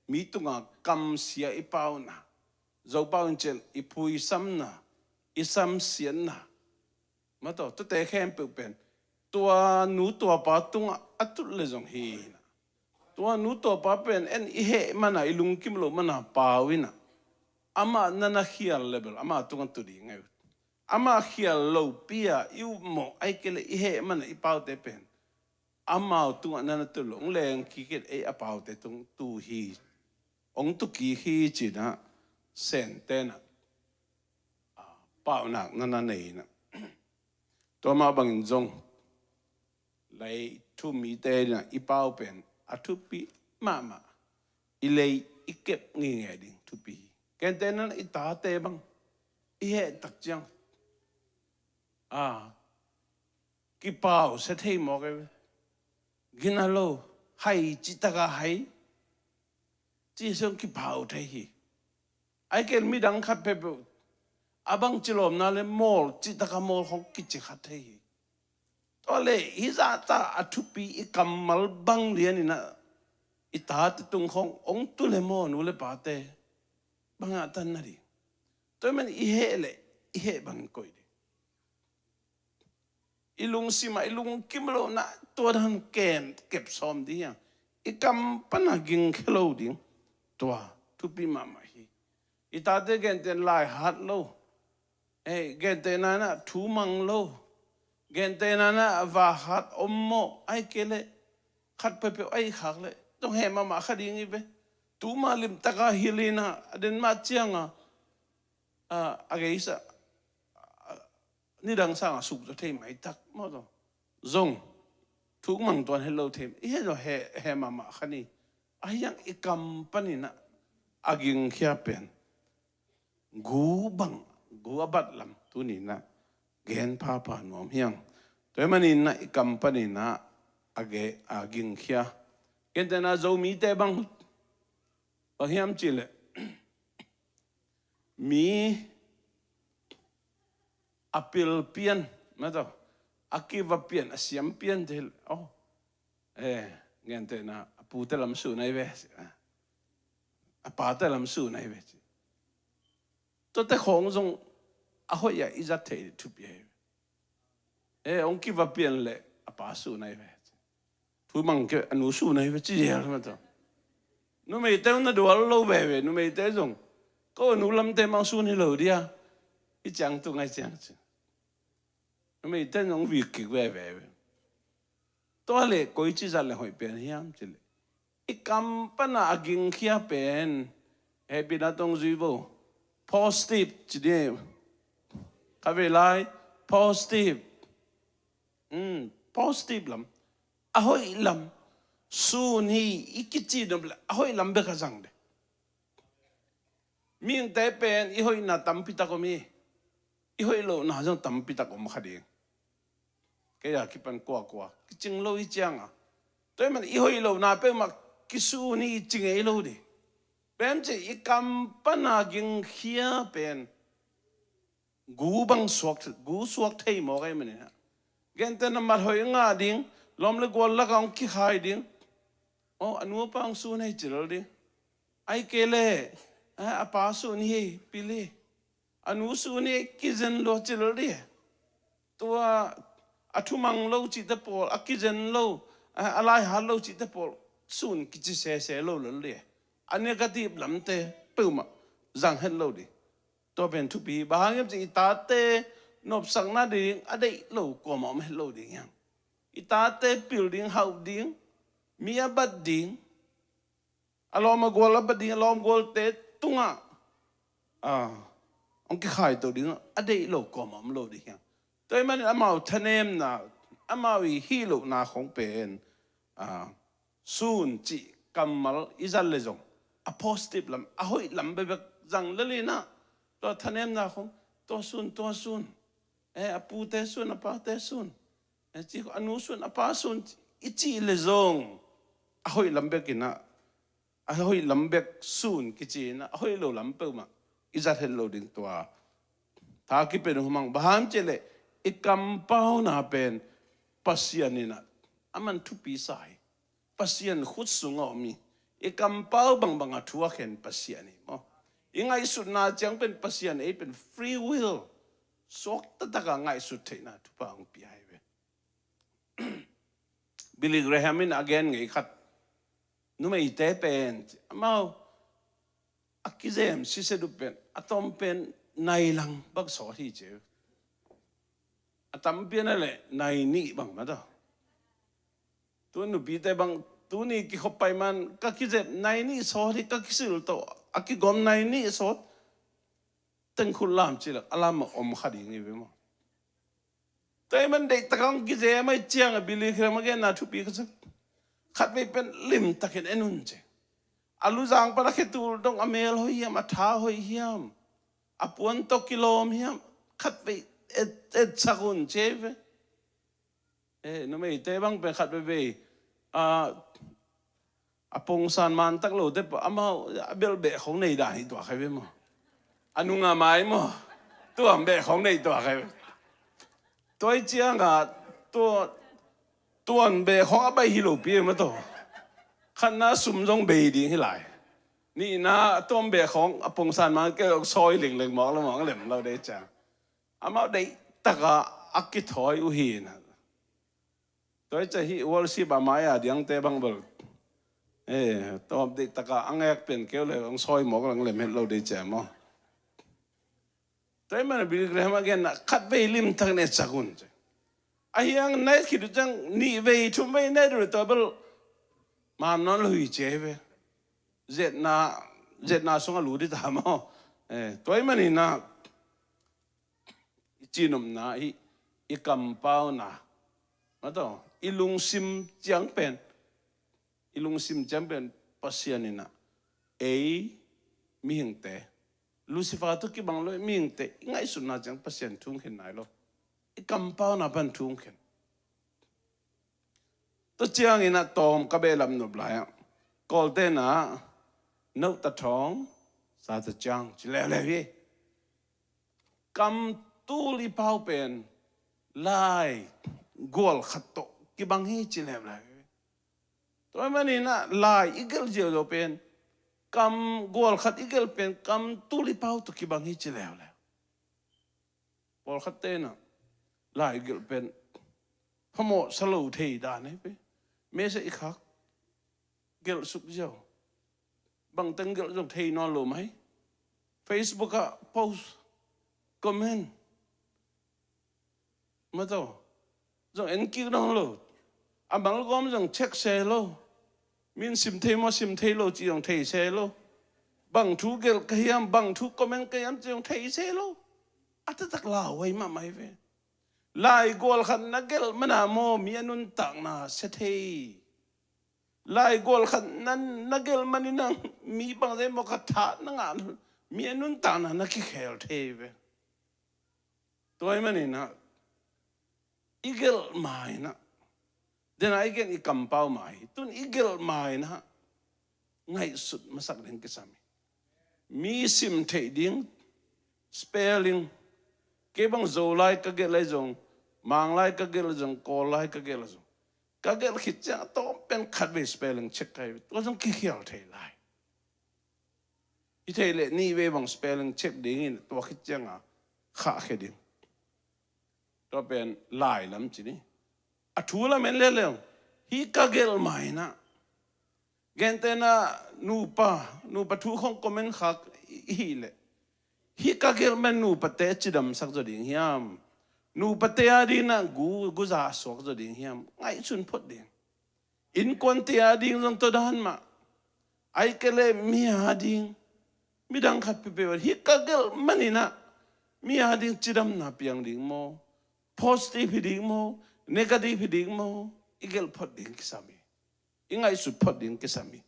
mi tunga kamsia i pauna, Zopau in cih leh i phuisamna, i samsiatna, maw, tuate khempeuh pen tua nu tua pa tungah a tut leh zong hi in ah, tua nu tua pa pen en i heh mana, i lungkim loh mana pau in ah, amah na na khial leh bel amah tungah tu ding hi. Amah khial lopi-a i upmawh, ahih kei leh i heh mana i paute pen amau tungah na na tu loh, hong leng kik in, ei a paute tung tu hi, hong tu kik hi, ci-in ah Sente in ah, ah, paunak na na nei in ah. Tua mah bangin zong lei thu mite in ah i pau pen a thupi mahmah. I lei i kep ngeingei ding thupi hi. Gentehna in ah i tate bang i heh tak ciang, ah, kipau sia thei mawk ei ve. Gina lo, hai cih tak a hai, cih sung kipau thei hi. Ahih kei leh midang khat peuhpeuh a bangci lawmna leh mawl cih tak a mawl khong kici kha thei hi. Tua leh hih zahta a thupi i kammal bang lian in ah i tate tung khong hong tu leh maw, nu leh pate, bang a tan na ding. Tua ahih manin i heh leh i heh bangin koih ding. I lungsim ah i lungkim lohna tua dan kem kep sawm ding hi hang. I kam pana gingkhia lo ding, tua thupi mahmah hi. I tate gentehna in lai hat lo, eh, gentehna in ah thu mang lo, gentehna in ah va hat om mawh, ahih kei leh khat peuhpeuh a hih khak leh zong heh mahmah kha ding hi ve. Tuma limtak a hilh in ah, a den mah ciang a, a, a geisa, a, nidang sang a suk zaw thei maitak maw, tua zong thuk mang tuan het lo thei, i heh zaw heh, heh mahmah kha ni. Ahi hang i kam panin ah a gingkhia pen gu bang, gu a bat lam tuni-in ah gen phapha nuam hi hang. Tua ahih manin ah i kam panin ah a ge, a gingkhia. Gentehna Zomite bang, bang hiam cih leh mi a pil pian, maw, a kiva pian, a siam pian te, oh, eh, gentehna a pute lam su nai ve, a pate lam su nai ve. Tuate khong zong a hoih a i zat theih thupi hi. Eh, hong kiva pian leh a pa su nai ve. Thu mang kei a nu su nai ve ci zel maw, tua numeite na dual lo veve, numeite zong ko nu lamte mang sun hi lo dia, i ciang tu ngai ciang ci. Numeite zong vik kik veve. Tua leh koici zat leh hoih pen hiam cih leh i kam pana a gingkhia pen, hehpihna tawh zui vo. Positive ci ding. Kha vei lai, positive. Hmm, positive lam. A hoih lam. Sun hi i kici nop leh a hoih lam bek a zang ding. Mihingte pen i hoihna tampi tak om hi. I hoih lohna zong tampi tak om kha ding. Kei a kipan kuakua kicing lo hi ciang a, tua ahih manin i hoih lohna peuhmah kisun hi ci ngei lo ding. Pen ci i kam pana gingkhia pen gu bang suak, gu suak thei mawk ahih manin ah, gentehna mat hoih ngah ding, lawm leh gual lakah hong kikhai ding, Aw, a nu a pa hong sun hi ci lel ding. Ahih kei leh, a, a pa sun hi, pil hi. A nu sun hi, kizen lua ci lel ding. Tua a thumang lo cihte pawl, a kizen lo, a, a laihat lo cihte pawl, sun kici sese lo lel ding. A negative lamte peuhmah zang het lo ding. Tua pen thupi, bang hang hiam cih i tate nopsak nading a deih lo kuamah om het lo ding hiam? I tate pil ding, hauh ding, mi a bat ding, a lawm a gual a bat ding, a lawm gualte tungah, ah, hong kikhai to ding a deih lo kuamah om lo ding hiam? Tua ahih manin amau thanemna, amau i hih lohna khong pen, ah, sun cih kammal i zat leh zong a positive lam, a hoih lam bekbek zang lel in ah, tua thanemna khong, tua sun, tua sun, eh, a pute sun, a pate sun, eh, ci, a nu sun, a pa sun i cih leh zong a hoih lam bek in ah, a hoih lam bek sun kici in ah, a hoih lo lam peuhmah i zat het lo ding. Tua tha kipia in hong mang, bang hang hiam cih leh i kampauna pen Pasian in ah aman thupi sa hi. Pasian khut sungah om hi. I kampau bangbang a thu a khen Pasian hi maw. I ngaihsutna ciang pen Pasian ei pen free will, suak taktak a ngaihsut theihna thupha hong pia hi ve. Billy Graham in a gen ngei khat, numeite pen, amau a kizem siseh dup pen, a tawm pen nai lang bang sawt hi ci. A tampi a na leh nai nih bang mah ta. Tu nupite bang, tuni kikhop pai man, ka kizep nai nih sawt hi, ka kisil to, a kigawm nai nih sawt. Teng khut lam ci leh, a lam a om kha ding hi ve maw. Tua ahih man deih takah hong kizem ahih ciangah Billy Graham a genna thupi kha sak. Khatvei pen limtakin en un ci. A luzang pan a khetul dong a mel hoih hiam, a tha hoih hiam, a puan tawh kilawm hiam, khatvei et, etsak un ci hi ve. Eh, numeite bang pen khat veivei, ah, a pongsan man tak lote peuh amau a belh beh khong nei dan hi tuak hi ve maw. A nung a mai maw, tuam beh khong nei tuak hi ve. Tua ahih ciangah tua, tuam beh khong a baih hi lopi maw taw. Khatna sum zong bei ding hi lai. Nihna tuam beh khong a pongsan man kei sawi lingleng mawk lo, mawk lem lo deih ciang. Amau deih takah a kithawi uh hi na. Tua ahih ciang hih worship a mai a diangte bang bel, eh, tua deih takah a ngek pen keu le hong sawi mawk lang lem het lo deih ciang maw. Tua ahih man a Billy Graham a genna khatvei limtak na etsak un ci. A hiang na et khit uh ciang nihvei thumvei na et uh le tua bel man nawn lo hi ci hi ve. Zetna, zetna sungah lut hi ta maw. Eh, tua ahih manin ah i cihnopna hi, i kampauna, maw taw, i lungsim ciang pen, i lungsim ciang pen Pasian in ah ei mihingte, Lucifer tawh kibang lo mihingte i ngaihsutna ciang Pasian thu hong khen nai lo. I kampauna pan thu hong khen. Tua ciangin ah tawm ka behlap nop lai ah, Kawlte'n ah, "Note ta thawng, sa ta ciang," ci leuleu hi. Kam tul i pau pen lai gual khat tawh kibang hi ci leuleu hi. Tua ahih manin ah lai i gelh ziauziau pen, kam gual khat i gelh pen kam tul i pau tawh kibang hi ci leuleu. Pawlkhatte'n ah lai gelh pen phamawh sa lo thei dan hi ve. Message i khak, gelh suk ziau. Bangteng gelh zong thei nawn lo mai. Facebook ah post, comment, maw taw, zong en kik nawn lo. A malgawm zong check se lo. Min sim thei maw, sim thei lo cih zong thei se lo. Bang thu gelh ka hiam, bang thu comment ka hiam cih zong thei se lo. A taktak lauhuai mahmah hi ve. Lai gual khat na gelh man a maw mi a nuntakna sia thei. Lai gual khat na, na gelh manin ah mi bangzah maw ka tha na ngah, mi a nuntakna na kikhel thei hi ve. Tua ahih manin ah i gelh ma-in ah, den a i gelh i kampau ma hi, tun i gelh ma-in ah ngaihsut masak ding kisam hi. Mi sim theih ding spelling, kei bang Zolai ka gelh lai zong, Manglai ka gelh lai zong, Kawllai ka gelh lai zong, Ka gelh khit ciang a tawm pen khatvei spelling check ka hi ve. Tua zong kikhial thei lai. I theih leh nihvei bang spelling check dingin tua khit cianga khahkhia ding. Tua pen lai lam ci ni. A thu lam en leuleu. Hih ka gelh mah inah. Gentehna nupa, nupa thu khong comment khak i, i hih leh. Hih ka gelh mah in nupate cidamsak zaw ding hiam? Nupate a dinah gu, guza suak zaw ding hiam? Ngaihsun phot ding. Innkuante a ding zong tua dan mah. Ahih kei leh mi a ding, midang khat peuhpeuh a ding, hih ka gelh mah inah mi a ding cidamna piang ding maw? Positive hi ding maw? Negative hi ding maw? I gelh phot ding kisam hi. I ngaihsut phot ding kisam hi.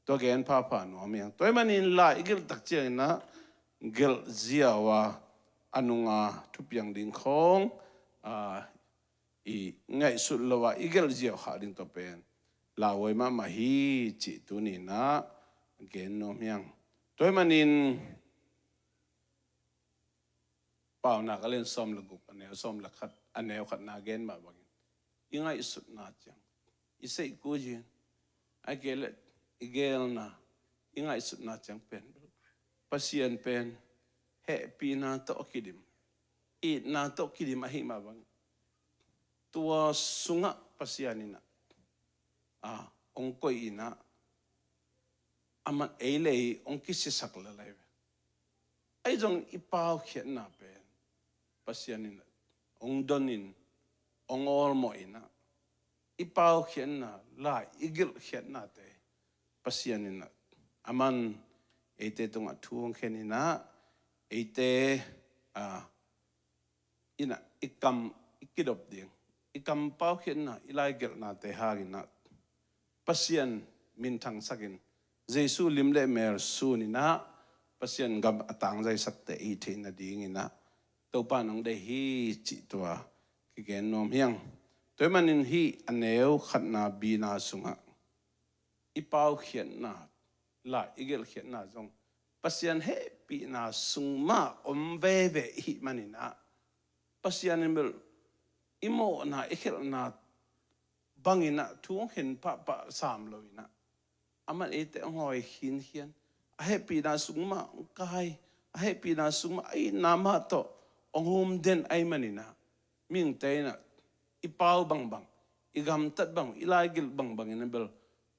Tua gen phapha nuam hi hang. Tua ahih manin lai i gelh tak cianginah gelh ziau a, a nunga thupiang ding khong, a, i ngaihsut lo a i gelh ziau khak ding tua pen lauhuai mahmah hi cih tuninah gen nuam hi hang. Tua ahih manin Paunak a lian sawm le guk, a neu sawm le khat, a neu khatna gen mah bangin i ngaihsutna ciang, i seihku zin, ahih kei leh i gelna, i ngaihsutna ciang pen Pasian pen hehpihna tawh kidim, itna tawh kidim ahih mah bangin tua sungah Pasian inah, a, hong koih inah, a man ei le ei hong kisiasak lel ahi ve. Ahi zong i paukhiatna pen Pasian inah hong donin, hong awlmawh inah, i paukhiatna, lai i gelhkhiatnate Pasian inah a man eite tungah thu hong khen inah, eite, a, inah i kam i kidop ding, i kam paukhiatna, i laigelhnate hanginah Pasian minthangsakin, Jesu lim le mel suninah Pasian gam a tangzaisakte i theih nadinginah Topa in hong deih hi cih tua kigen nuam hi hang. Tua ahih manin hih a neu khatna bina sungah i paukhiatna, lai i gelhkhiatna zong Pasian hehpihna sung mah om veve i hih maninah, Pasian in bel i mawhna, i khelhna banginah thu hong khen pahpah sam loinah, a man eite hong hawi khinkhian, a hehpihna sung mah hong kai, a hehpihna sung mah, a itna mah tawh hong hum den ahih maninah, mihingte inah i pau bangbang, i gamtat bang, i laigelh bangbang inah bel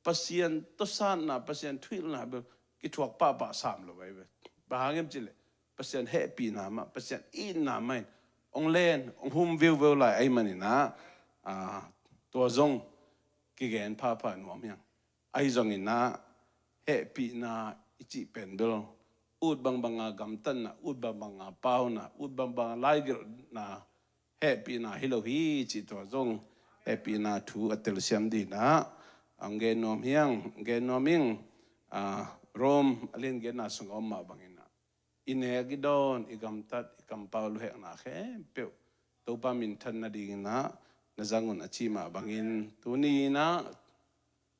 Pasian tawsatna, Pasian thuhilhna bel kithuak pahpah sam lo ahi ve. Bang hang hiam cih leh Pasian hehpihna mah, Pasian itna mah in hong len, hong hum viuveu lai ahih maninah, a, tua zong kigen phapha nuam hi hang. Ahi zonginah hehpihna i cih pen bel ut bangbanga gamtatna, ut bangbanga pauna, ut bangbanga laigelhna hehpihna hi lo hi cih tua zong hehpihna thu a telsiam dinah hong gen nuam hi hang. Hong gen nuam ing. A, Rom a lian giatna sungah om mah banginah, i nek, i dawn, i gamtat, i kampau, luhekna khempeuh Topa minthan nadinginah na zang un a ci mah bangin, tuni inah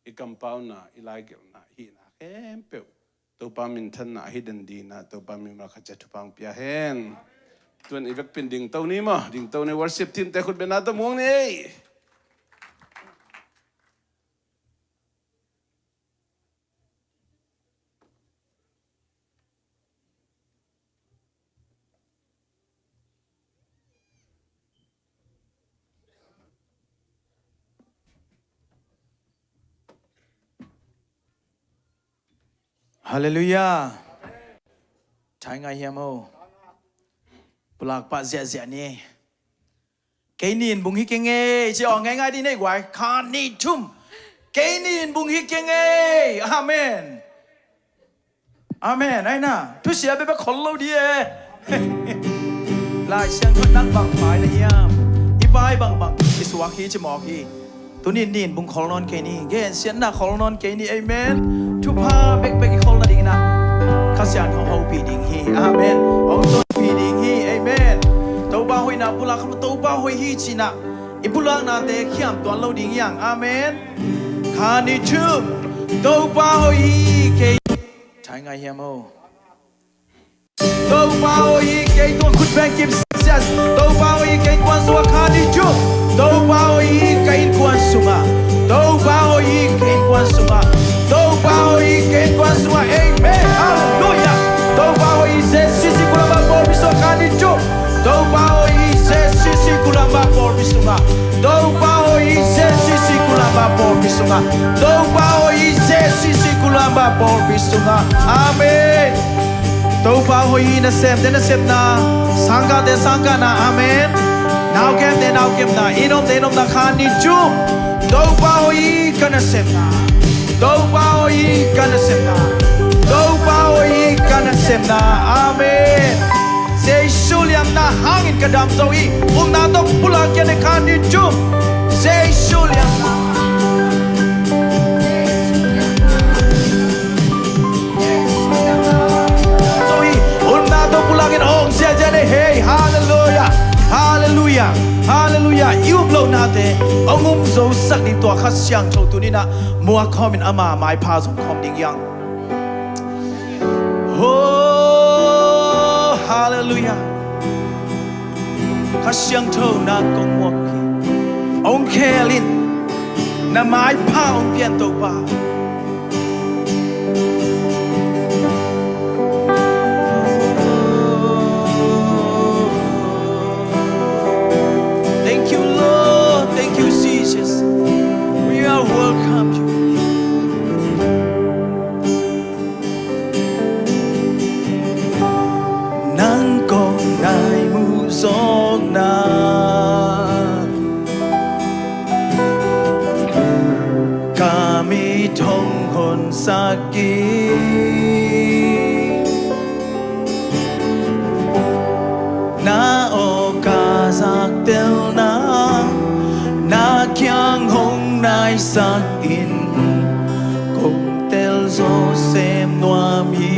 i kampauna, i laigelhna, i hihna khempeuh Topa minthanna ahi den dinah Topa mimal khat ciat thupha hong pia hen. Tuan i vekpi in dingto ni maw, dingto ni, worship team te khut bengna tawh muang ni ei. Halleluiah. Thai ngai hiam o? Pulak pah ziahziah ni. Kei nin bung hi keng ei, ci aw, ngaingai dih nei guai. Khat, nih, thum. Kei nin bung hi keng ei. Amen. Amen. Aina, thusia bekbek khol lo dih e. Lai Siangtho in nang bang pai na hiam? I pai bangbang i suak hi, ci mawk hi. Tuni nin bung khol nawn kei ni, gensiatna khol nawn kei ni. Amen. Thupha bekbek i khol nadinginah Kha Siangtho hong hopih ding hi. Amen. Hong tonpih ding hi. Amen. Topa hoihna pulak kham, Topa hoih hi cinah i pulaknate khiam tuan lo ding hi hang. Amen. Khat, nih, thum. Topa hoih hi kei. Thai ngai hiam o? Topa hoih hi kei, tua khut beng kim siasia. Topa hoih hi kei, innkuan sungah. Khat, nih, thum. Topa hoih hi kei, innkuan sungah. Topa aw, i Jesu Khrist' min ah pawlpi sungah. Topa aw, i Jesu Khrist' min ah pawlpi sungah. Topa aw, i Jesu Khrist' min ah pawlpi sungah. Amen. Topa hoih hi. Nasemte nasepna, sangkahte sangkahna. Amen. Naukemte naukemna, inn omte inn omna, khan ni tum. Topa hoih hi ka nasepna. Topa hoih hi ka nasepna. Topa hoih hi ka nasepna. Amen. Jesu liamna hangin ka dam zo hi. Upna tawh pulak in, khan ni tum. Jesu liamna. Zo hi. Upna tawh pulak in hong ziahziah ni. Hei, halleluiah. Halleluiah. Halleluiah. I up lohnate hong um zosak ding, tua Kha Siangtho tuni-in ah muak khawm in, ama maipha zong khawm ding hi hang. Oh, halleluiah. Kha Siangtho nang kong muak hi. Hong khel in, na maipha hong pia in Topa. Thank you, Lord. Thank you, Jesus. We are welcome you. Nang kong nai muh zawkna, ka mit hong honsak in. Na aw ka zaktel nang, na kiang hong naisak in, kong tel zawh sem nuam hi.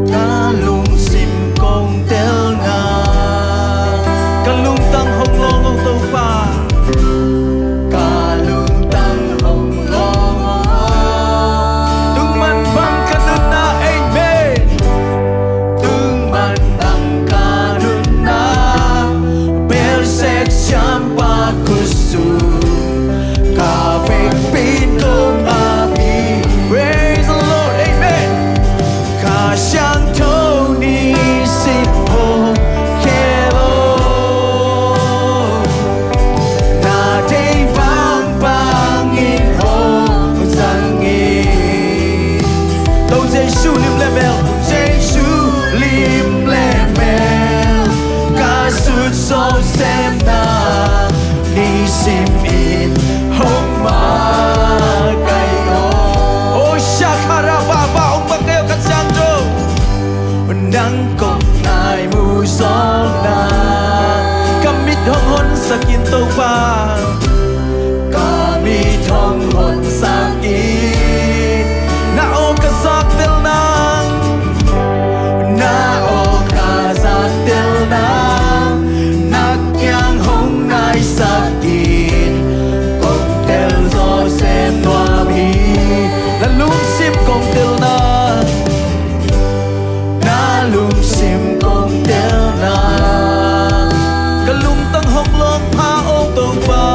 Ka lungsim kong tel nang, ka lungtang hong lawng aw Topa. Ka lungtang hong lawng aw. Tung man bang ka nunna, amen. Tung man bang ka nunna, bel sek siampa khut sung, ka vekpi in kong ap hi. Praise the Lord, amen. Kha Siangtho nisim hong khel aw. Na deih bangbang in hong zang in. Tua Jesu lim le mel, Jesu lim le mel, ka sut zawh sem nang, nisim in hong makaih aw. Oh, shakara baba, hong makaih aw Kha Siangtho. Nang kong nai muh zawkna, ka mit hong honsak in Topa. Ka mit hong honsak in. Na aw ka zaktel nang, na aw ka zaktel nang, na kiang hong naisak in, kong tel zawh sem nuam hi. Na lungsim kong tel nang, na lungsim kong tel nang, ka lungtang hong lawng pha aw Topa.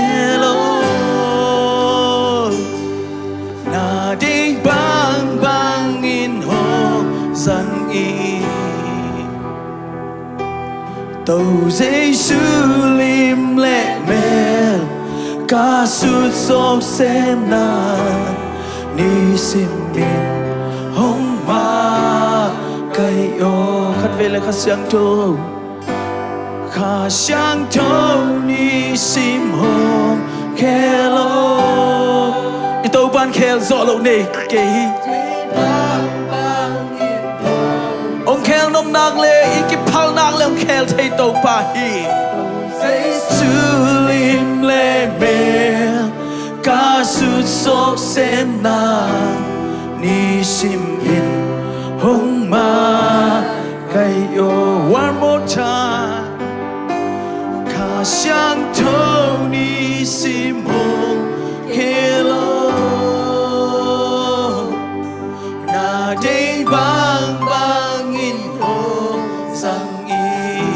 Hello, na ding bangbang in hong zang in. To Jesu lim le mel ka sut sawk sem na, nisim in hong ma kai aw. Khat vei le Kha Siangtho. Kha Siangtho nisim hong khel aw. I Topa'n khel zawh loh nei kei hi. Hong khel nop nak le i kiphal nak le hong khel thei Topa hi. Jesu lim le mel ka sut sawk sem na, nisim in hong ma kai aw. One more time. Kha Siangtho nisim hong khel aw. Na ding bangbang in hong zang in.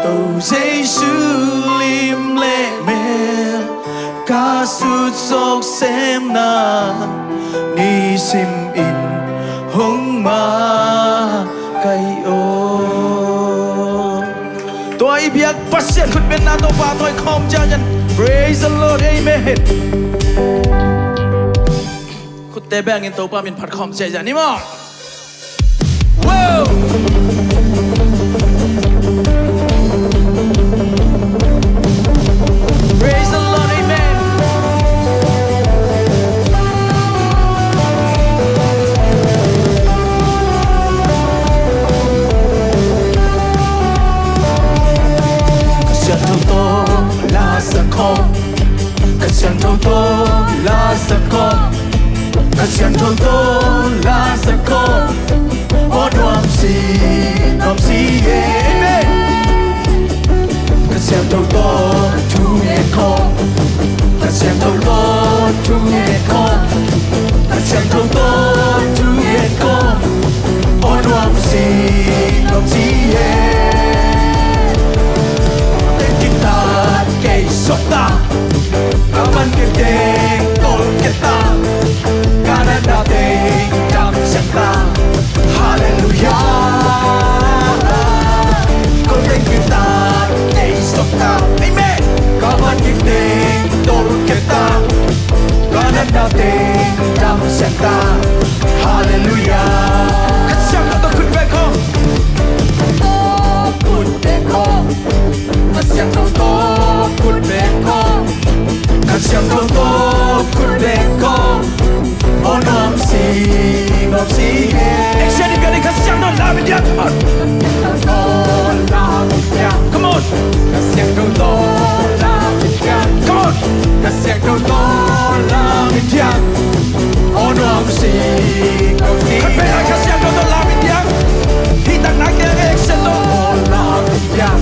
To Jesu lim le mel ka sut sawk sem na, nisim in hong ma kai aw. Tua i biak Pasian khutbetna Topa tawh i khawm ciangin. Praise the Lord, amen. Khutte bengin Topa min phat khawm ciangin ni maw. Praise the Lord, amen. Kha Siangtho tawh la sak khawm. Kha Siangtho tawh la sak khawm. Kha Siangtho tawh la sak khawm. Aw nuam si, nuam si e. Amen. Kha Siangtho tawh thu ngen khawm. Kha Siangtho tawh thu ngen khawm. Kha Siangtho tawh thu ngen khawm. Aw nuam si, nuam si e. Teng kitat kei suak ta. Ka van kei teng tol kei ta. Ka natna teng damsiang ta. Halleluiah. Ko teng kitat kei suak ta. Amen. Ka van kei teng tol kei ta. Ka natna teng damsiang ta. Halleluiah. Kha Siangtho tawh khut beng khawm. Khut beng khawm. Kha Siangtho tawh khut beng khawm. Kha Siangtho tawh khut beng khawm. Aw nuam si, nuam si e. Action, if you Kha Siangtho la min diang. Come on. Kha Siangtho tawh la min diang. Come on. Kha Siangtho tawh la min diang. Come on. Kha Siangtho tawh la min diang. Aw nuam si, nuam si. Khat vei lai Kha Siangtho tawh la min diang. Hi tak na kei action tawh. Aw la min diang.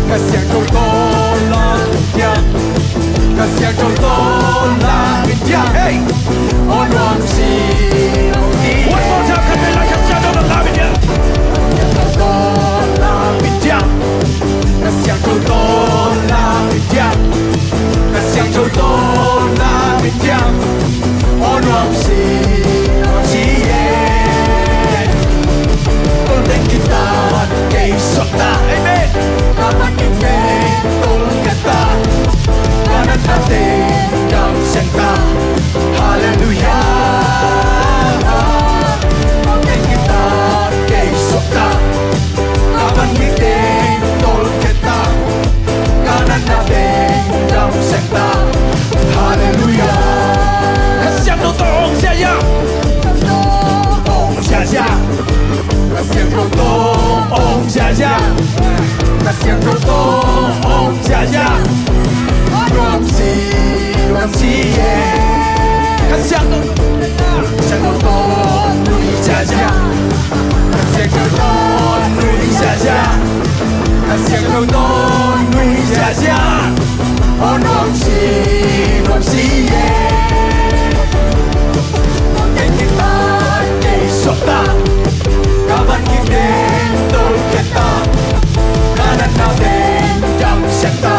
Kha Siangtho tawh la min diang. Kha Siangtho tawh la min diang. Hey. Aw nuam si, nuam si. One more time, khat vei lai Kha Siangtho tawh la min diang. Kha Siangtho tawh la min diang. Kha Siangtho tawh la min diang. Kha Siangtho tawh la min diang. Aw nuam si, nuam si e. Tol teng kitat kei suak ta. Amen. Ka van kei teng tol kei ta. Ka natna teng damsiang ta. Halleluiah. Tol teng kitat kei suak ta. Ka van kei teng tol kei ta. Ka natna teng damsiang ta. Halleluiah. Kha Siangtho tawh ong ziahziah. Ong ziahziah. Kha Siangtho tawh ong ziahziah. Kha Siangtho tawh ong ziahziah. Nuam si, nuam si e. Kha Siangtho, Kha Siangtho tawh nui ziahziah. Kha Siangtho tawh nui ziahziah. Kha Siangtho tawh nui ziahziah. Aw nuam si, nuam si e. Teng kitat kei suak ta. Ka van kei teng tol kei ta. Ka natna teng damsiang ta.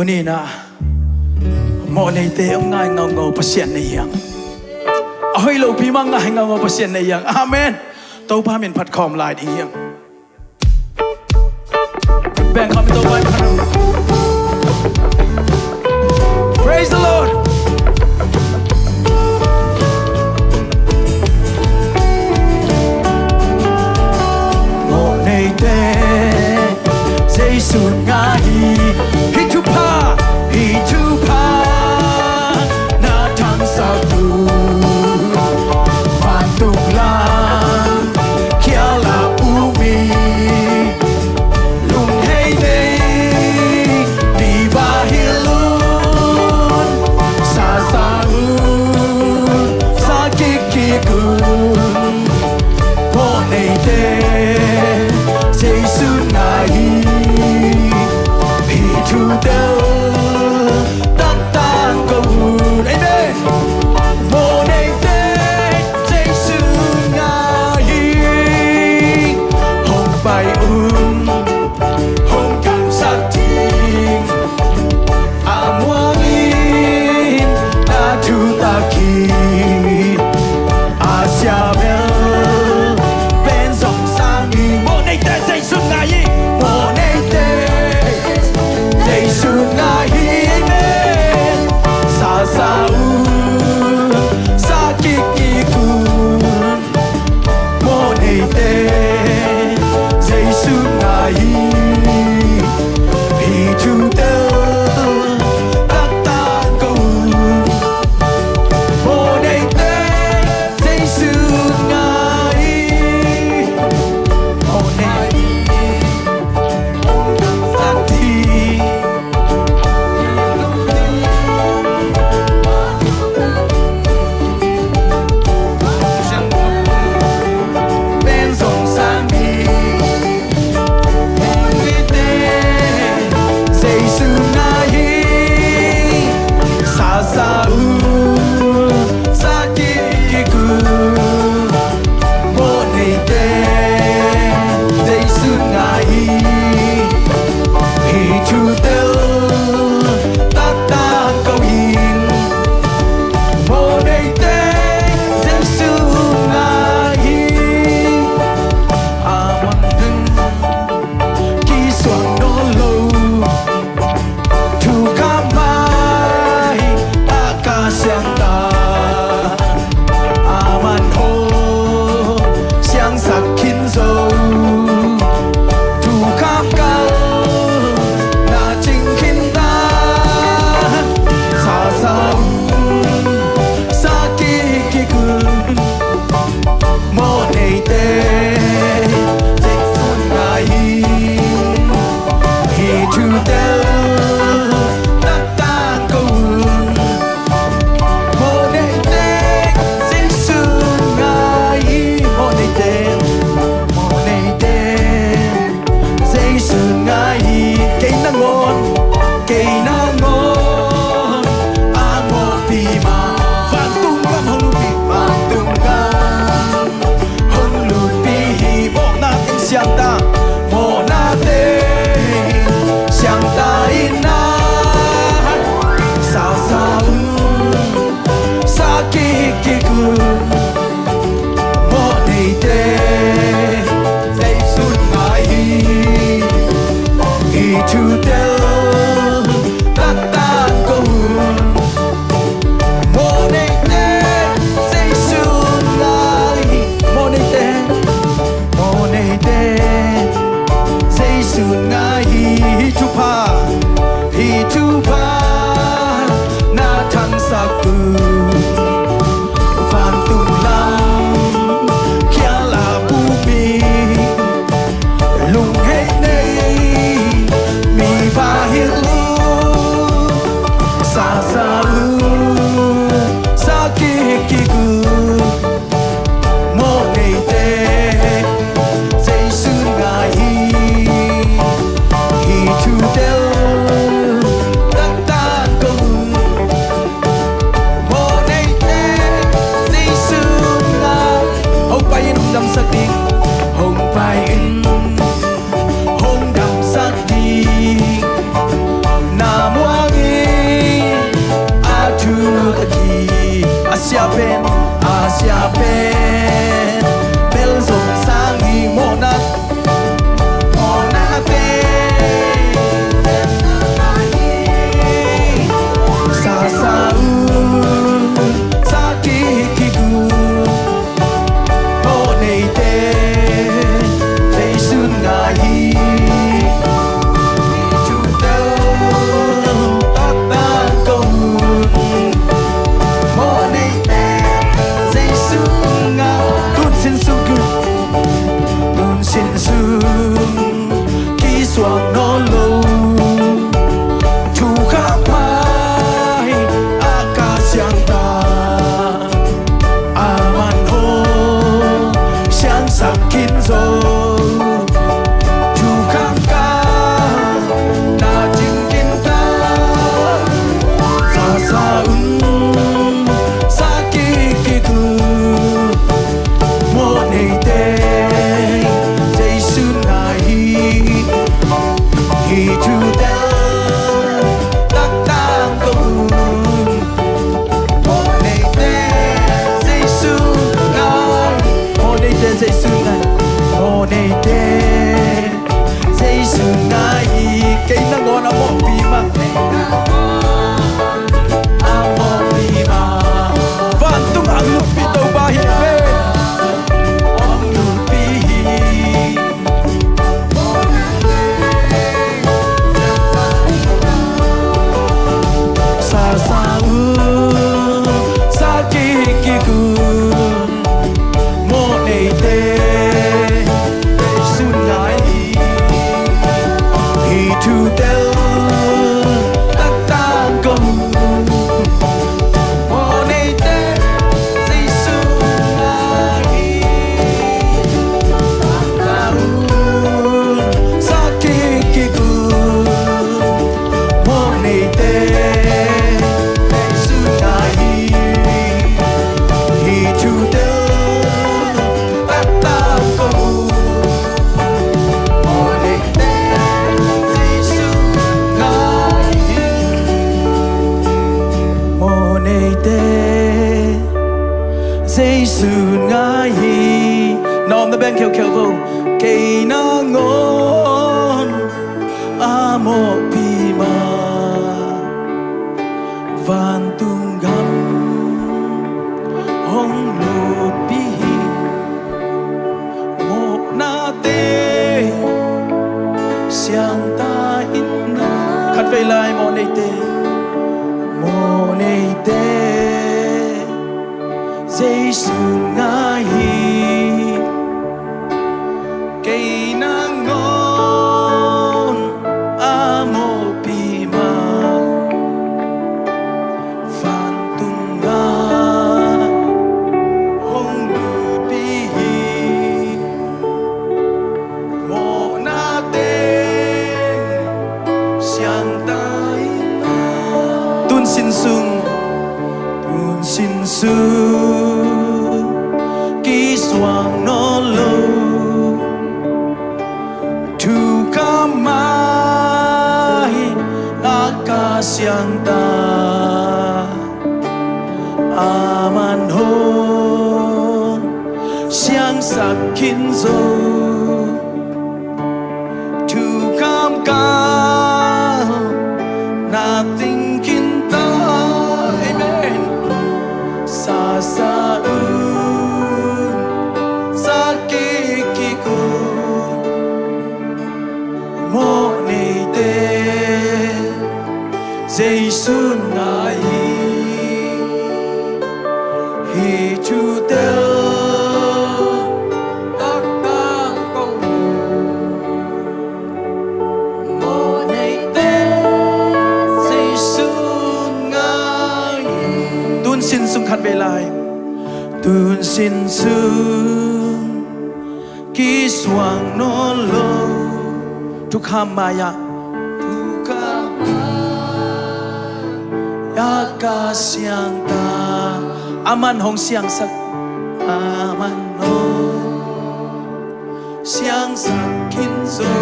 Nina, mawhneite hong ngai ngaungau Pasian na hi hang. A hoih lopi mah ngai ngaungau Pasian na hi hang. Amen. Topa min phat khawm lai ding hi hang. Beng khawm Topa min phat. Praise the Lord. Mawhneite Jesu ngai hi. Hih thupha, hih thupha na thangsak uh. Vantung lam khial a um hi. Lunghei nei mi va hilh un. Sasa un, sa kikkik un. Mawhneite Jesu ngai hi. Hih thu tel taktak ko un. Amen. Mawhneite Jesu ngai hi. Hong pai un, hong kamsak ding. A muang in na thutak hi. A sia bel pen zong sang hi. Mawhneite Jesu ngai hi. Mawhneite Jesu ngai hi. Amen. Sasa un, sa kikkik un. Mawhneite Jesu ngai hi. Hih thu tel taktak ko un. Mawhneite Jesu ngai hi. Mawhneite Jesu ngai hi. Mawhneite Jesu ngai hi. Hih thu tel taktak ko hi. Mawhneite Jesu ngai hi. A man ding kisuang nawn lo. Thukham mai a ka siangtho, a man hong siangsak khin zo. Thukham kal na cing khin ta. Sasa un, sa kikkik un. Mawhneite Jesu ngai hi. Hih thu tel taktak ko un. Mawhneite Jesu ngai hi. Mawhneite, mawhneite Jesu ngai hi. Kei nangawn, kei nangawn a mawhpi mah. Vantung gam hong lutpi, vantung gam hong lutpi hi. Mawhna teng siangtho, mawhna teng siangtho in na. Sasa un, sa kikkik un. Mawhneite Jesu ngai hi. Hih thu tel taktak ko un. Mawhneite Jesu ngai hi. Mawhneite, mawhneite Jesu ngai hi. Hih thupha, hih thupha na thangsak un. Vantung lam khial a um hi. Lunghei nei mi va hilh un. Sasa un, sa kikkik un. Mawhneite Jesu ngai hi. Hih thu tel taktak ko un. Mawhneite Jesu ngai. Hong pai in hong damsak ding. Hong pai in hong damsak ding. Na muang Kin zo, thukham kal na cing kin ta, sa sa un, sa kik kik un, mawh neite Jesu ngai hi, hi thu tel taktak ko un. Mawh neite Jesu ngai. Mawh neite Jesu ngai. Mawh neite Jesu ngai hi. Kei nangawn a mawhpi mah. A mawhpi mah. Vantung a hong lutpi Topa hi ve. Hong lutpi hi. Sa sa un, sa kik kik un, mawh neite Jesu ngai hi, hi thu tel taktak ko un. Mawh neite Jesu ngai hi. Sa un, sa kik kik un. Mawh neite Jesu ngai hi. Hi thu tel taktak ko un. Mawh neite Jesu ngai hi. Mawh neite Jesu ngai hi. Na omna beng kheukheu vo. Kei nangawn a mawhpi mah. Vantung gam hong lutpi hi. Mawhnate siangtho in na. Khatvei lai, mawh neite. Mawh neite Jesu ngai hi. Kei nangawn a mawhpi mah. Vantung ah hong lutpi hi. Mawhna teng siangtho in. Tun sin sung, tun sin sung kisuang nawn lo. Thukham mai a ka siangtho, a man hong siangsak khin zo. Thukham kal na cing khin ta. Amen. Sa sa un, sa kik kik un. Mawh neite Jesu ngai hi. Hi thu tel taktak ko. Mawh neite Jesu ngai hi. Tun sin sung khatvei lai. Tun sin sung kisuang nawn lo. Thukham mai ah, thukham mai a ka siangtho, a man hong siangsak, a man hong siangsak khin zo.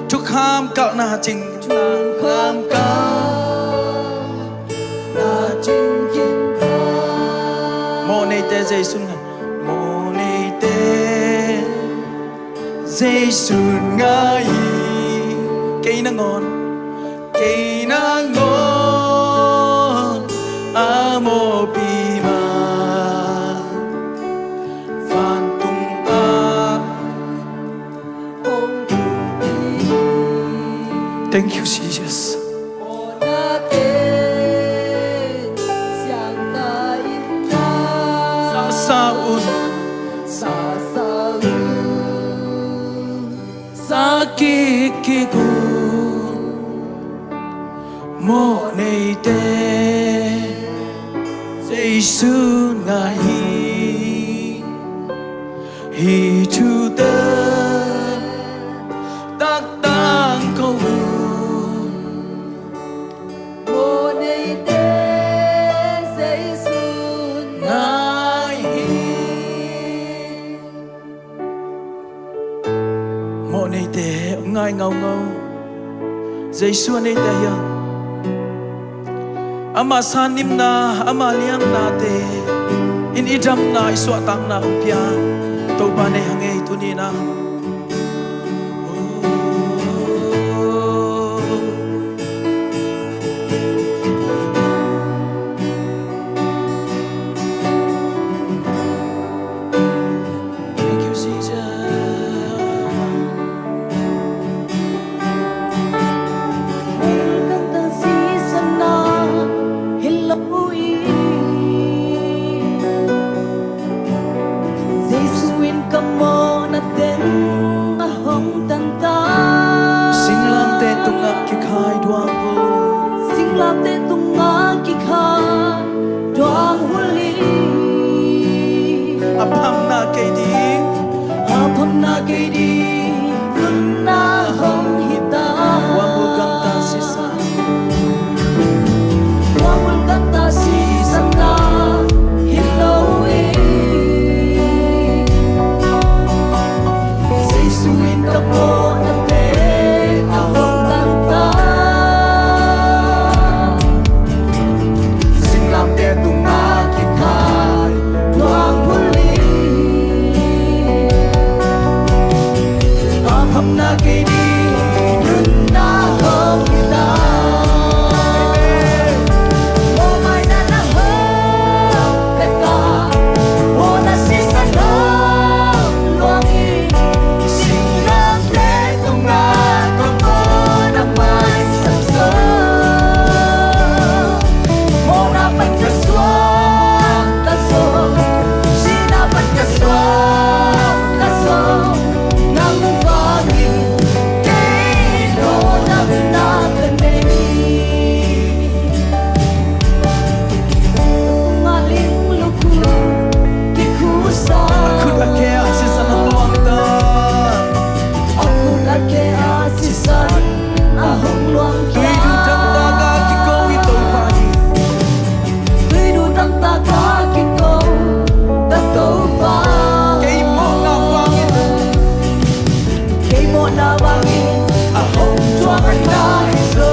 Thukham kal na cing, thukham kal na cing khin ta. Mawh neite Jesu ngai, mawh neite Jesu ngai hi. Kei nangawn, kei nangawn a mawhpi mah. Vantung ah. Thank you, Jesus. Sa sa un, sa sa un, sa kik kik un. Mawh neite Jesu ngai hi. Hi Tute taktang ko uh. Mawhneite Jesu ngai hi. Mawhneite ngai ngaungau. Jesu a neite hiam? Ama sannimna, ama liamnate in i damna, i suahtakna hong pia Topa nei hang ei tuni na. Thank you, Jesus. Kanta sisan na hi lo in, Jesu in ka mawhna teng a hong tanta. Singlamteh tungah kikhai duang bul. Singlamteh tungah kikhai duang bul in. A phamna kei ding. A phamna kei ding. Nunna hong hi ta. Duang bul gamta sisan. Duang bul gamta sisan na hi lo in, Jesu in ka mawhnate a hong tanta. Singlamteh tungah kikhai duang bul in. A phamna kei ding nunna hong hi ta. Mawhmaina na hong pia ta. Mawhna sisan hong luang in. Singlamteh tungah ka mawhna maisak zo. Mawhna pan ka suak ka zo. Sihna pan ka suak ka zo. Nang vangin kei lawhna ka nei. Tung a ling lukhu kikhusa. A khut a khe ah sisan hong luang ta. A khut a khe ah sisan a hong luang ta. Tuidu dangtak a kiko i Topa hi. Tuidu dangtak a kiko ka Topa. Kei mawhna vangin. Kei mawhna vangin a hong thuak na hi zo.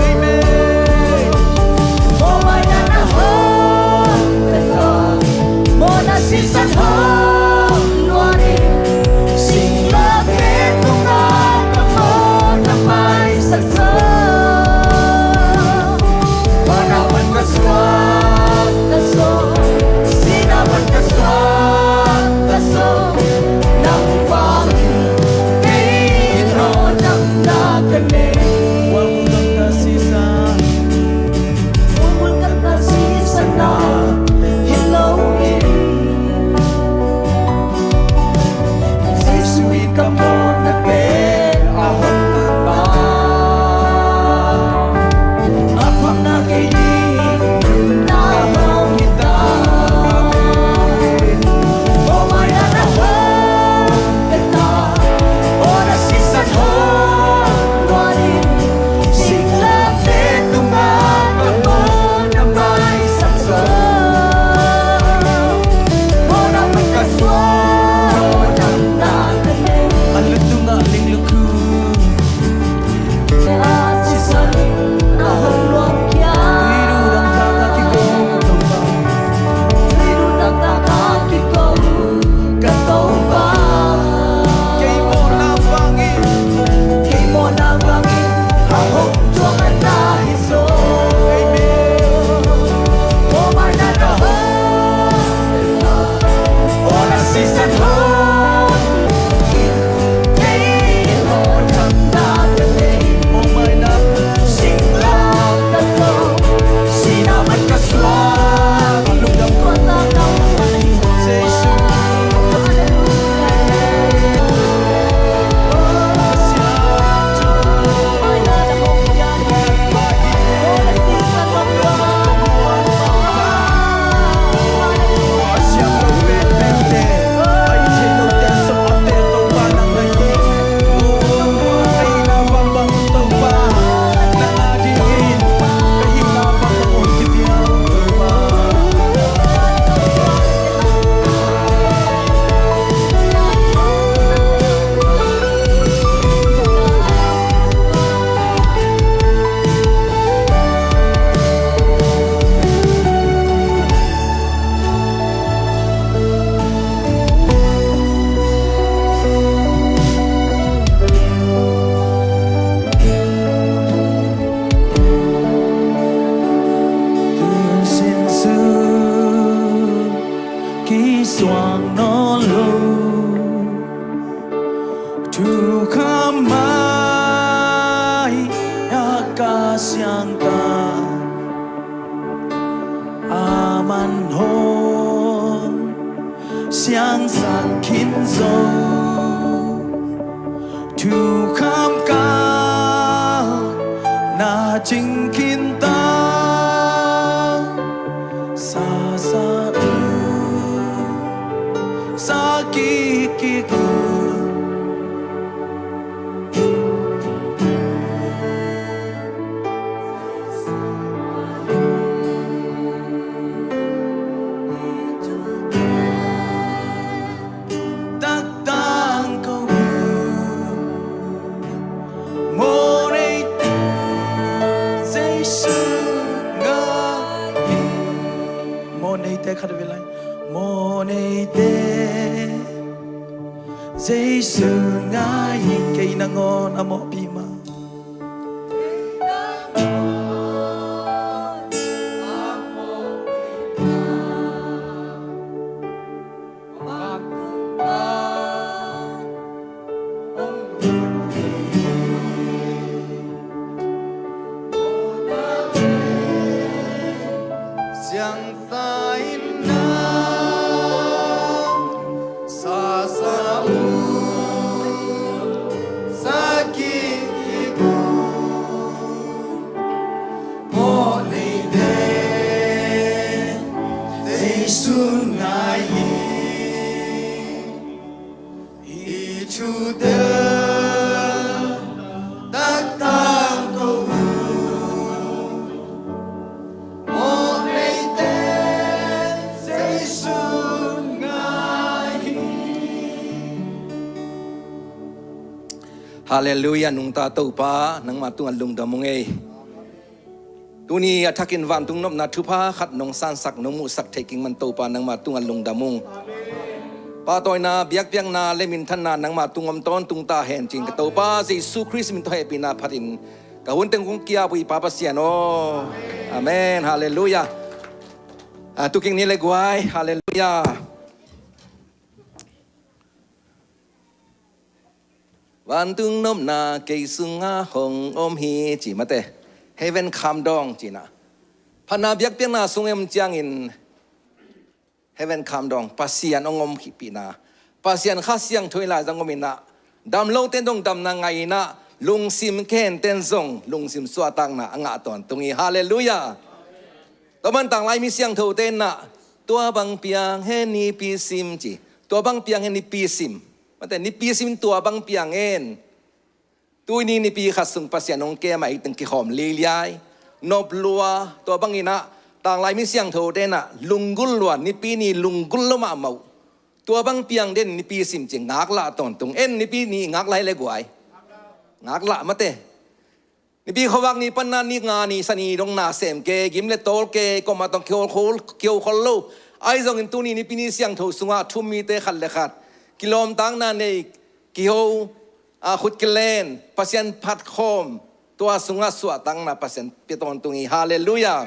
Amen. Mawhmaina na hong pia zo. Mawhna sisan hong luang in. Singlamteh tungah ka mawhna maisak zo. Mawhna pan ka suak ka zo. Sihna pan ka suak ka zo. Nang vangin kei lawhna ka nei. Duang bul gamta sisan. Duang bul gamta sisan na hi lo in. Jesu in ka mawhnate a hong tanta. A phamna kei ding nunna hong hi ta. Mawhmaina na hong pia ta. Mawhna sisan hong luang in. Singlamteh tungah ka mawhna maisak zo. Mawhna pan ka suak ka nei. Thukham mai a ka siangtho, a man hong siangsak khin zo. Thukham kal na cing khin ta. Sa sa u, sa kik kik u. Taktang ko u. Mawh neite Jesu ngai hi. Mawh neite khat vei lai. Mawh neite Jesu ngai hi. Kei nangawn a mawhpih mah. Siangtho in na sa sa u, sa kik kik u. Mawh neite Jesu ngai hi. Hih thute taktang ko u. Mawh neite Jesu ngai hi. Halleluiah, nungta Topa, nangmah tungah lungdam ung ei. Tuni a thakin vantung nopna thupha khat nong sansak, nong muhsak theih kik man Topa, nangmah tungah lungdam ung. Pahtawina, biakpiakna le minthanna nangmah tung om tawntung ta hen ci-in ka Topa Jesu Khrist min tawh hehpihna phatin ka hun teng kong ki-ap uh i Pa Pasian aw. Amen. Halleluiah. Ah, tu kik ni le guai. Halleluiah. Vantung nopna kei sungah hong om hi ci mate. Heaven come down ci-in ah. Phatna biakpiakna sung i om ciangin heaven come down, Pasian hong om khihpihna. Pasian Kha Siangtho i lai zong om in ah, dam lote zong damna ngah in ah, lungsim khenten zong lungsim suahtakna a ngah tawntung hi. Halleluiah. Tua man tanglai mi siangthote in ah, tua bang piang hen nipi sim ci. Tua bang piang hen nipi sim. Mate, nipi sim tua bang piang hen. Tuni nipi khat sung Pasian hong kem a, ei teng kikhawm liliai, nop lua, tua bang in ah tanglai mi siangthote in ah lunggulh lua, nipi ni lunggulh lua mahmah uh. Tua bang piang den nipi sim ci ngaklah tawntung. En nipi ni ngaklah hi le guai. Ngaklah mate. Nipi khuavak ni pan ah ni nga ni sa ni dong na sem kei, gim le tawl kei, kuamah tawh kiho khol, kiho khol lo. Ahi zongin tuni nipi ni siangtho sungah thu-um mite khat le khat kilawmtatna nei, kiho, ah, khut kilen, Pasian phat khawm, tua sungah suahtakna Pasian pia tawntung hi. Halleluiah.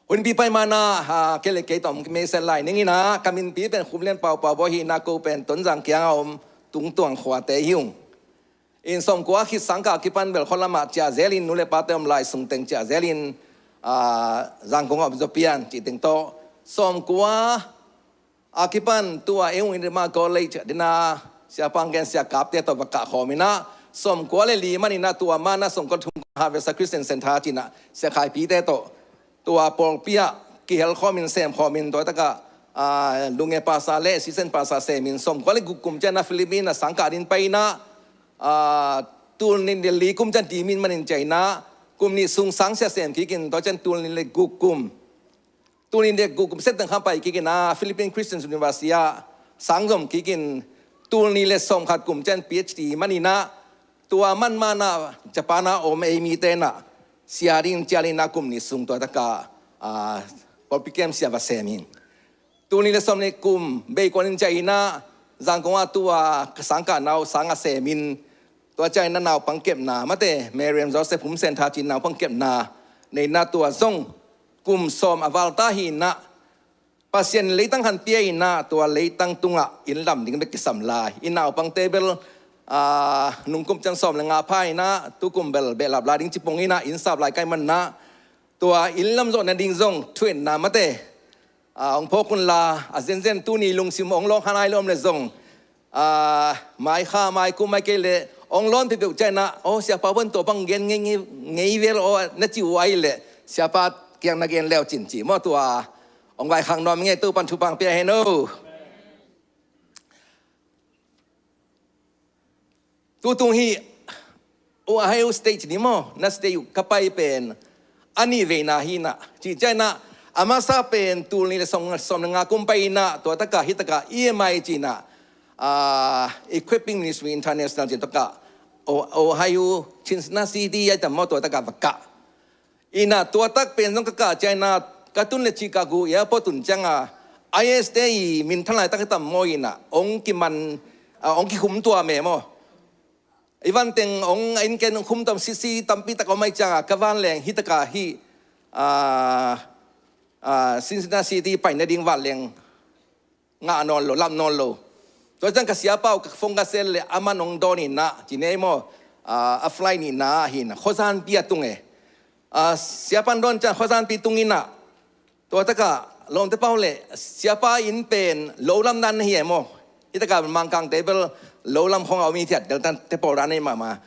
Hunpi pai mana, ah, kei le kei tawh meisen lai ning in ah, ka minpi pen Khum Lian Pau, Pau Bawi hi in ah, ko pen Tonzang kiang a om Tungtuang khuate hi ung. In sawmkua khit sangkah kipan bel khualam ah ciah zel in, nu le pate om lai sung teng ciah zel in, ah, Zangkong a om zaw pian cih teng tawh. Sawmkua a kipan tua ei ung in ma college ding a Sia Pang Gen, Sia Kap te tawh va kah khawm in ah, sawmkua le li man in ah tua man ah sawmkua thum Harvester Christian Center ci-in ah Sia Khai Pi te tawh tua pawlpi ah kihel khawm in, sem khawm in, tua tak ah, ah, lunge pastor le assistant pastor sem in, sawmkua le guk kum ciang ah Philippines ah sangkah ding pai in ah, ah, tul nih le li kum ciang ding min man in ciah in ah, kum nih sung sang sia sem kik in, tua ciang tul nih le guk kum Tul nih le guk kum sep teng kham pai kik in ah, Philippine Christian University ah sang zom kik in, tul nih le sawmkhat kum ciang PhD man in ah, tua man man ah Japan ah om ei mite in ah sia ding cial in ah, kum nih sung tua tak ah, ah, pawlpi kem sia va sem in. Tul nih le sawmnih kum bei kuan in ciah in ah, Zangkong ah tua ka sangkah nau sang a sem in, tua ciang in ah naupang kepna mate, Mariam Joseph Home Center ci-in naupang kepna nei in ah, tua zong kum sawm a val ta hi in ah, Pasian in leitang han pia in ah, tua leitang tungah inn lam ding bek kisam lai. I naupangte bel, ah, nungkum ciang sawm le nga pha in ah, tukum bel behlap lai ding ci pong in ah, inn sap lai ka hih man ah, tua inn lam zawh nading zong thu-etna mate, ah, hong phawk un la, a zenzen tuni lungsim hong lawng kha nai lo om leh zong, ah, mai kha, mai kum, mai kei leh hong lawn peuhpeuh ciang in ah, aw, siapa bang tua bang gen ngei, ngei, ngei vel aw, na ci uh ahih leh, siapa kiang na gen le uh cin ci maw, tua hong vaikhak nuam ing ei. Topa'n thupha hong pia hen aw. Tutung hih Ohio State ni maw, na state uh ka pai pen a nih veina hi in ah, cih ciang in ah, a masa pen tul nih le sawm, sawm le nga kum pai in ah, tua tak ah, hih tak ah E M I ci in ah, ah, Equipping Ministry International ci, tua tak ah, O-, Ohio, Cincinnati City a tam maw, tua tak ah va kah. In ah tua tak pen zong ka kah ciang in ah, ka tun leh Chicago airport tun ciang a, I S te i minthan laitak hi tam maw in ah, hong kiman, ah, hong kikhum tuam e maw. I van teng hong, a inn ken hong khum tuam sisi tampi tak om ahih ciang a, ka vanleng hih tak ah hih, ah, ah, Cincinnati City pai nading vanleng ngah nawn lo, lam nawn lo. Tua ciang ka siapa uh ka phone ka send leh, aman hong dawn in ah, ci ni ei maw, ah, a flight nihna hi in ah, khuazanpi a tung e. Ah, siapa'n dawn ciang khuazanpi tung in ah, tua tak ah, lawmte pau leh, siapa inn pen lo lam dan na hi e maw. Hih tak ah Mangkangte bel lo lam khawng a om hi thiat, Delta te pawl dan na hi mahmah.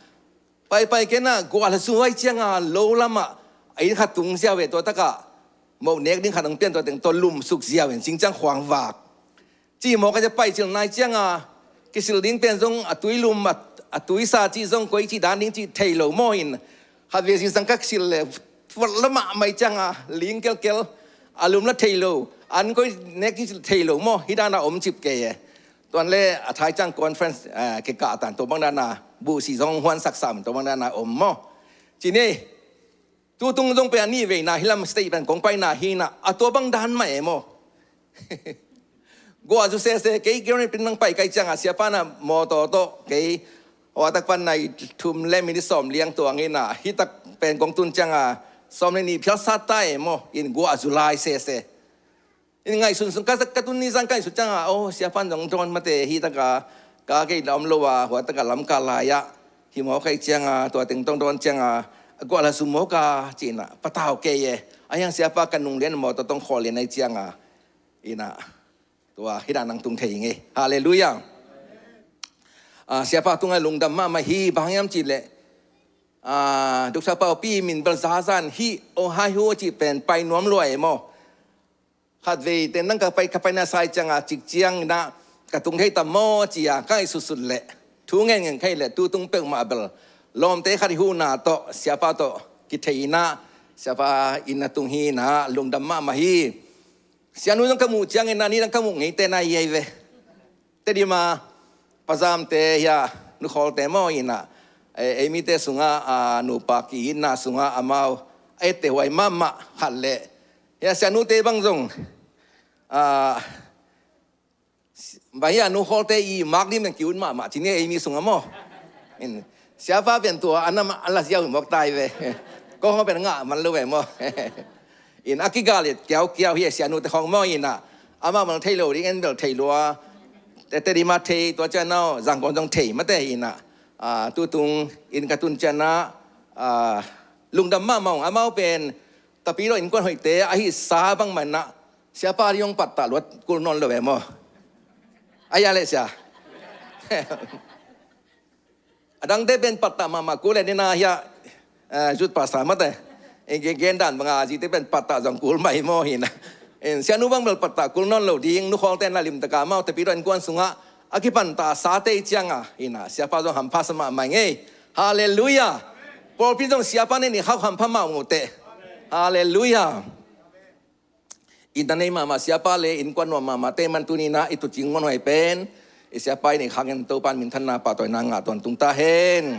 Paipai kei in ah, guah la zu ahih ciang a, lo lam ah a inn khat tung ziau e, tua tak ah moh nek ding khat hong pian, tua teng tawh lumsuk ziau in, sing ciang khuang vak. Ci mawk a, cia paicil nai ciang a, kisil ding pen zong a tui lum, a, a tui sa cih zong koi cih dan ding cih thei lo maw in. Khatvei zingsang ka kisil leh, fuat la mahmah ahih ciang a, ling kelkel, a lum la thei lo, an koi nek ding cih thei lo maw, hih dan a om cip kei e. Tuan leh a thai ciang conference, eh, kikah tan, tua bang dan a buhsi zong huan saksa, tua bang dan a om maw. Ci ni ei, tutung zong pen a nih veina hih lam state pen kong paina hi in ah, a tua bang dan mah e maw. Guah zu sese, kei Gary Pin bang pai ka hih ciang a, siapa'n a mawtaw tawh kei, hua tak pan nai thum le minit sawm liang tuang in ah, hih tak pen kong tun ciang a, sawm le nih phial sat ta e maw, in guah zu lai sese. In ngaihsun sung ka, ka tun ni zan ka ngaihsun ciang a, aw, siapa'n zong dawn mate, hih tak a ka kei na om lo a, hua tak a lamkal lai ah hih mawk ahih ciang a, tua teng tawh dawn ciang a, a guah la zu mawk a, ci in ah, patau kei e. Ahih hang siapa ka nung lian, mawtaw tawh hong khawl lian ahih ciang a, in ah, tua hih dan hong tung thei ing ei. Halleluiah. Ah, siapa tungah lungdam mahmah hi, bang hang hiam cih leh, ah, Doctor Paupi min bel za zan hih, Ohio cih pen pai nuam lua e maw. Khatvei teng nang ka pai, ka paina sa ahih ciang a, cik ciang in ah ka tung thei tam maw ci a, ka ngaihsutsut leh, thu ngen ngen ka hih leh, tutung peuhmah bel lawmte khat i huhna tawh, siapa tawh kithei in ah, siapa inn a tung hi in ah, lungdam mahmah hi. Sianu zong ka muh ciangin ah, ni dang ka muh ngeite na hi ei ve. Tedim a Pa Zamte, hia, Nu Khawlte maw in ah, eh, ei mite sungah, ah, nupa ki-itna sungah amau a ettehhuai mahmah khat leh, hia, sianute bang zong, ah, bang hia, Nu Khawlte i mak dim teng ki-ut mahmah ci ni ei mi sungah maw. In, siapa pen tua a nam a la ziau hi mawk ta hi ve. Kong khawng pen ngah man lo ve maw. In, a kigal et kiaukiau hi e, sianute khawng maw in ah, amau bel thei lo ding, en bel thei lua. Te, Tedim a thei, tua ciang a, Zangkong zong thei mate in ah, ah, tutung inn ka tun ciang a, ah, lungdam mahmah ung. Amau pen Tapidaw innkuan hoihte ahih sa bangmah in ah, siapa ding hong pattah luat kul nawn lo ve maw. A hia leh sia. A dangte pen pattah mahmah kul e, ni na hia, eh, youth pastor mate. Eh, gen, gen dan bang a, a zite pen pattah zong kul mah hi maw hi in ah. Eh, sianu bang bel pattah kul nawn lo ding, Nu Khawlte na limtak a amau Tapidaw innkuan sungah a kipan ta sate i ciang a, hi in ah, siapa zong hampha sa mahmah ing ei. Halleluiah. Pawlpi zong siapa nei ni khak hampha mah ung uh teh. Halleluiah. Inn a nei mahmah siapa le innkuan nuam mahmahte man tuni in ah i tuucing muanhuai pen, i siapa inn i khak in Topa'n minthanna pahtawina ngah tawntung ta hen.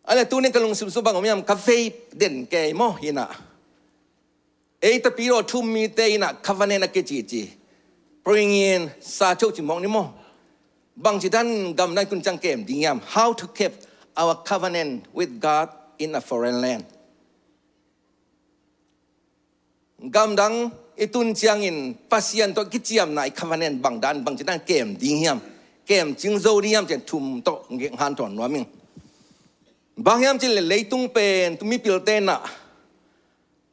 A leh tuni ka lungsim sung bang om hiam, ka vei den kei maw hi in ah. Ei Tapidaw thu-um mite in ah covenant a kicici. Bring in, sa cho ci mawk ni maw. Bangci dan gamdang tun ciang kem ding hiam. How to keep our covenant with God in a foreign land. Gamdang I tun ciangin Pasian tawh kiciamna i covenant bangdan bangci dan kem ding hiam, kem cing zo ding hiam cih thum tawh hanthawn nuam ing. Bang hiam cih leh leitung pen mipilte in ah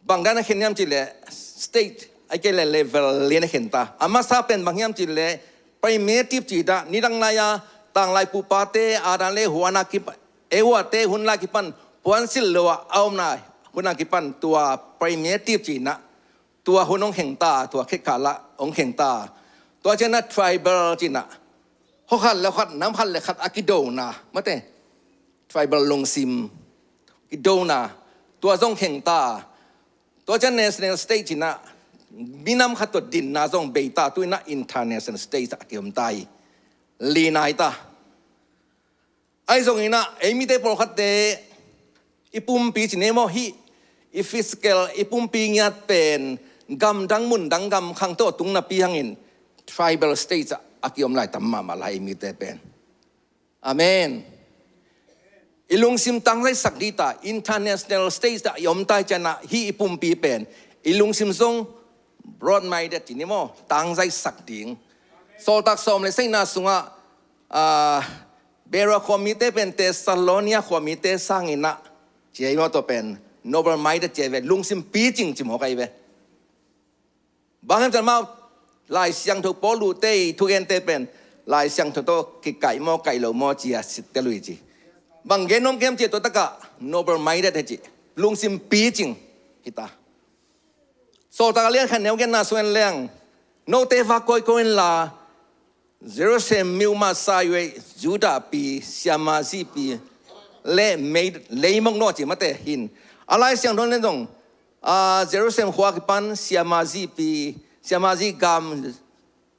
bangdan a khen hiam cih leh state, ahih kei leh level lian a khen ta. A masa pen bang hiam cih leh primitive cih dah, nidang lai-a tanglai pupate Adam le Eva na kipan, Eva te hun lai kipan, puansilh lo-a a omna hun a kipan tua primitive cih nah, tua hun hong kheng ta, tua khetkhalah hong kheng ta. Tua ciang nah tribal cih nah, hua khat le khat, nam khat le khat a kidona, mate, tribal lungsim kidona, tua zong kheng ta. Tua ciang national state cih nah minam khat tawh dinna zong bei ta, tu-in nah international state ah kiom ta hi. Lina hi ta. Ahi zongin nah ei mite pawlkhatte i pumpi cih nei maw, hih i physical i pumpi ngiat pen gamdang mundang gamkhang tawh tung napi hangin tribal states ah a kiom lai tam mahmah lai ei mite pen. Amen. I lungsim tangzaisak ding ta, international stage ah i om ta hi ciang nah hih i pumpi pen i lungsim zong broad-minded cih ni maw, tangzaisak ding. Sawltak sawm le sagihna sungah, ah, Berea khuamite pen Thessalonia khuamite sangin nah ci hi maw, tua pen noble-minded ci hi ve, lungsim picing ci mawk ahi ve. Bang hiam cih leh amau Lai Siangtho Paul uh te i thugente pen Lai Siangtho tawh kikaih maw, kaih lo maw ci-a sittel uh hi ci. Bang gen nuam ka hiam cih leh tua takah noble-minded hi ci. Lungsim picing hi ta. Sawltak a lian khat neu genna sung en leng, note vak kawikawi inla, Jerusalem miuh masa uh ei, Judah pi, siamahzih pi le mei, leimong dong a ci, mate, hi in. A Lai Siangtho in zong, ah, Jerusalem khua kipan siamahzih pi, siamahzih gam,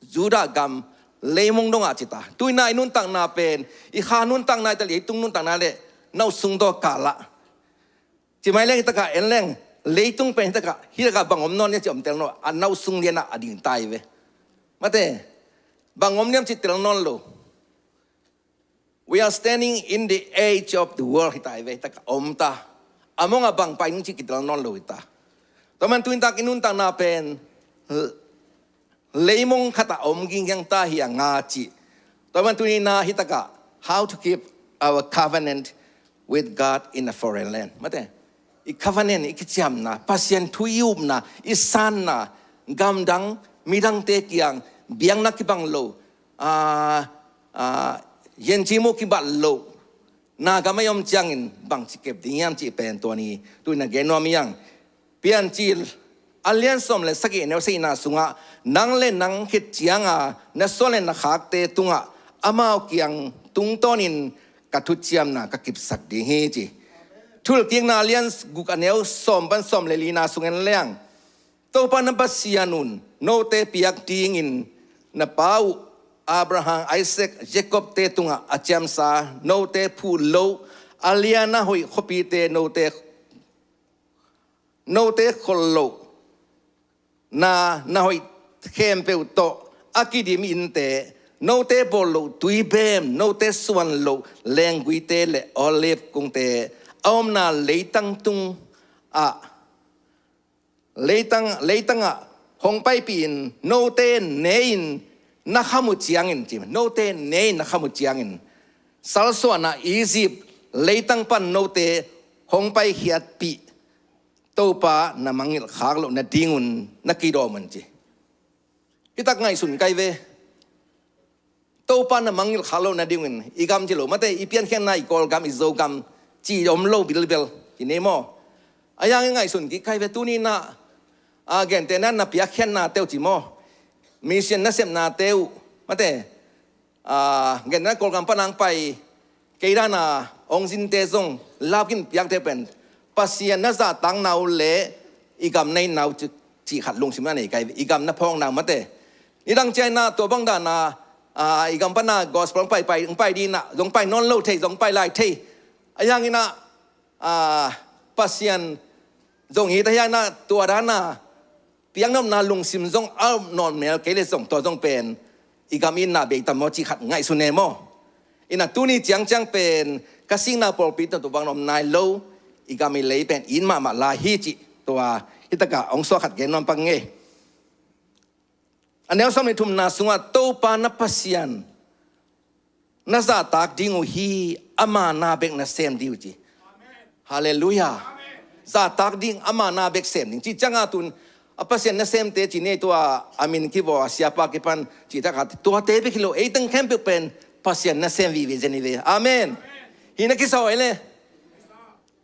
Judah gam, leimong dong a ci ta. Tu-in nah i nuntakna pen, i kha nuntakna hi ta leh, i tung nuntakna leh, na ut sung tawh kal a. Ci mai leng, hi takah en leng, leitung pen hi takah, hi takah bang om nawn hiam cih om tel nawn lo, a na ut sung lian ah a ding ta hi ve. Mate, bang om hiam cih tel nawn lo. We are standing in the edge of the world, hi ta hi ve, hi takah om ta. A mong ah bang pai ding cih kitel nawn lo hi ta. Tua man tu-in tak i nuntakna pen, leimong khat ah om gingiang ta hi hang a ci. Tua man tu-in nah hi takah, how to keep our covenant with God in a foreign land. Mate, i covenant, i kiciamna, Pasian thu i upna, i sanna, gamdang, midangte kiang, biakna kibang lo, ah, ah, yencim uh kibat lo, na gam ah i om ciangin bangci kep ding hiam cih pen tua ni, tu-in a gen nuam hi hang. Piancil a lian sawm le sagih a neu sagihna sungah, nang le nang khit cianga na suan le na khakte tungah amau kiang tungtawnin ka thuciamna ka kipsak ding hi ci. Thulkikna a lian guk a neu sawm pan sawm le lina sung en leng, Topa na Pasian un note piak dingin na pa uh Abraham, Isaac, Jacob te tungah a ciamsa note phuh loh, a lian a hoih khuapite note, note khol loh, na, na hoih khempeuh tawh a kidim innte, note bawl loh tuibem, note suan loh lengguite le olive kungte a omna leitang tungah, leitang, leitangah hong paipih in, note ne-in na kham uh ciangin, ci, note ne-in na kham uh ciangin, salsuahna Egypt leitang pan note hong paikhiatpih Topa na mangngilh khak loh nadingun na kidawm un, ci. Hi tak ngaihsun ka hi ve. Topa na mangngilh khak loh nadingun, i gam ci lo, mate, i piankhiatna, i Kawlgam, i Zogam ci om lo bilbel, ci ni maw. A yang i ngaihsun kik ka hi ve, tuni-in ah, a, gentehna na piakkhiatnate uh ci maw, mission nasepnate uh, mate, a, gentehna Kawlgam pan hong pai, kei dan a hong zinte zong love in piakte pen Pasian na zahtakna uh le i gam na itna uh cih, cih khat lungsim na nei ka hi ve, i gam na phawkna uh, mate. Nidang ciang in ah tua bang dan a, a, i gam pan a gospel hong pai, pai, hong pai ding in ah, zong pai nawn lo thei, zong pai lai thei. A yang in ah, a, Pasian zong it a, a yang in ah tua dan a piaknopna lungsim zong a om nawn mel kei leh zong, tua zong pen i gam itna bei tam maw cih khat ngaihsun e maw. In ah tuni ciangciang pen ka sikna pawlpi tawh tua bang om nai lo, i gam i lei pen it mahmah lai hi cih tua hi takah hong suah khat gen nuam pak ing e. A neu sawm le thumna sungah Topa na Pasian na zahtak ding uh hi, ama na bek na sem ding uh ci. Halleluiah. Zahtak ding, ama na bek sem ding. Ci cianga tun a Pasian na semte ci nei tua a min kivaw a siapa kipan ci taka tuate bek hi lo, ei teng khempeuh pen Pasian na sem vive zen hi ve. Amen. Hi na kisaw ei le.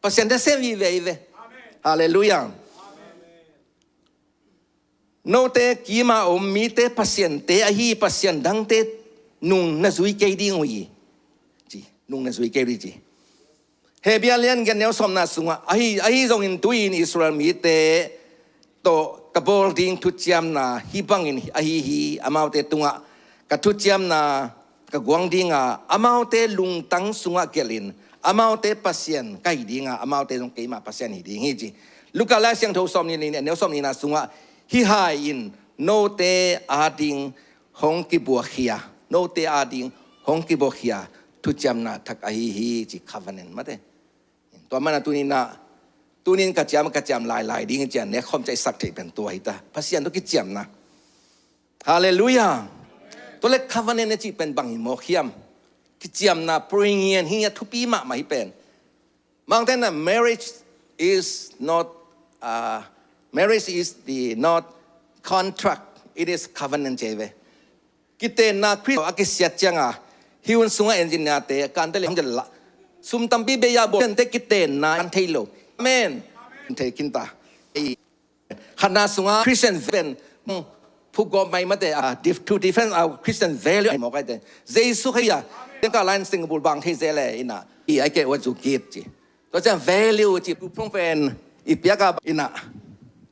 Pasian na sem vive hi ve. Halleluiah. Note kima om mite pasiante ahi pasian dangte nung na zui kei ding uh hi. Ci, nung na zui kei ding ci. Hebrew lian giat neu sawmna sungah ahi, ahi zongin tu-in Israel mite tawh ka bawl ding thuciamna hih bangin ahi hi, amaute tungah ka thuciamna ka guang dinga, amaute lungtang sungah gelhin, amaute Pasian ka hi dinga, amaute zong keima Pasian hi ding hi ci. Luka Lai Siangtho sawmnih le nih, neu sawmnihna sungah hih hai in note ading hong kibuakkhia, note ading hong kibuakkhia thuciamna thak ahi hi ci, covenant mate. Tua mana tuninah, tunin ka ciam, ka ciam lailai ding cian ne khom caisak thei pen tua hita. Pasian tua kiciamna. Halleluiah. Tua le covenant na cih pen bang hi mawk hiam? Kiciamna, pringian hi a thupi mahmah hi pen. Mangtena marriage is not, uh, marriage is the not contract, it is covenant ci ve. Kitenna Khrist a kisiat cianga hi hun sunga engineer te kante le hamjal la sum tampi beia bo te kitenna an thei lo. Amen. Thei kinta. Khatna sunga Christian pen phugawp mai mate a to defense our Christian value ai mawk aite. Jesu Khrist a tengka line Singapore bang thei zele ina i ai ke wa zu kip ci. Tua ciang value ci phung pen i piaka ina.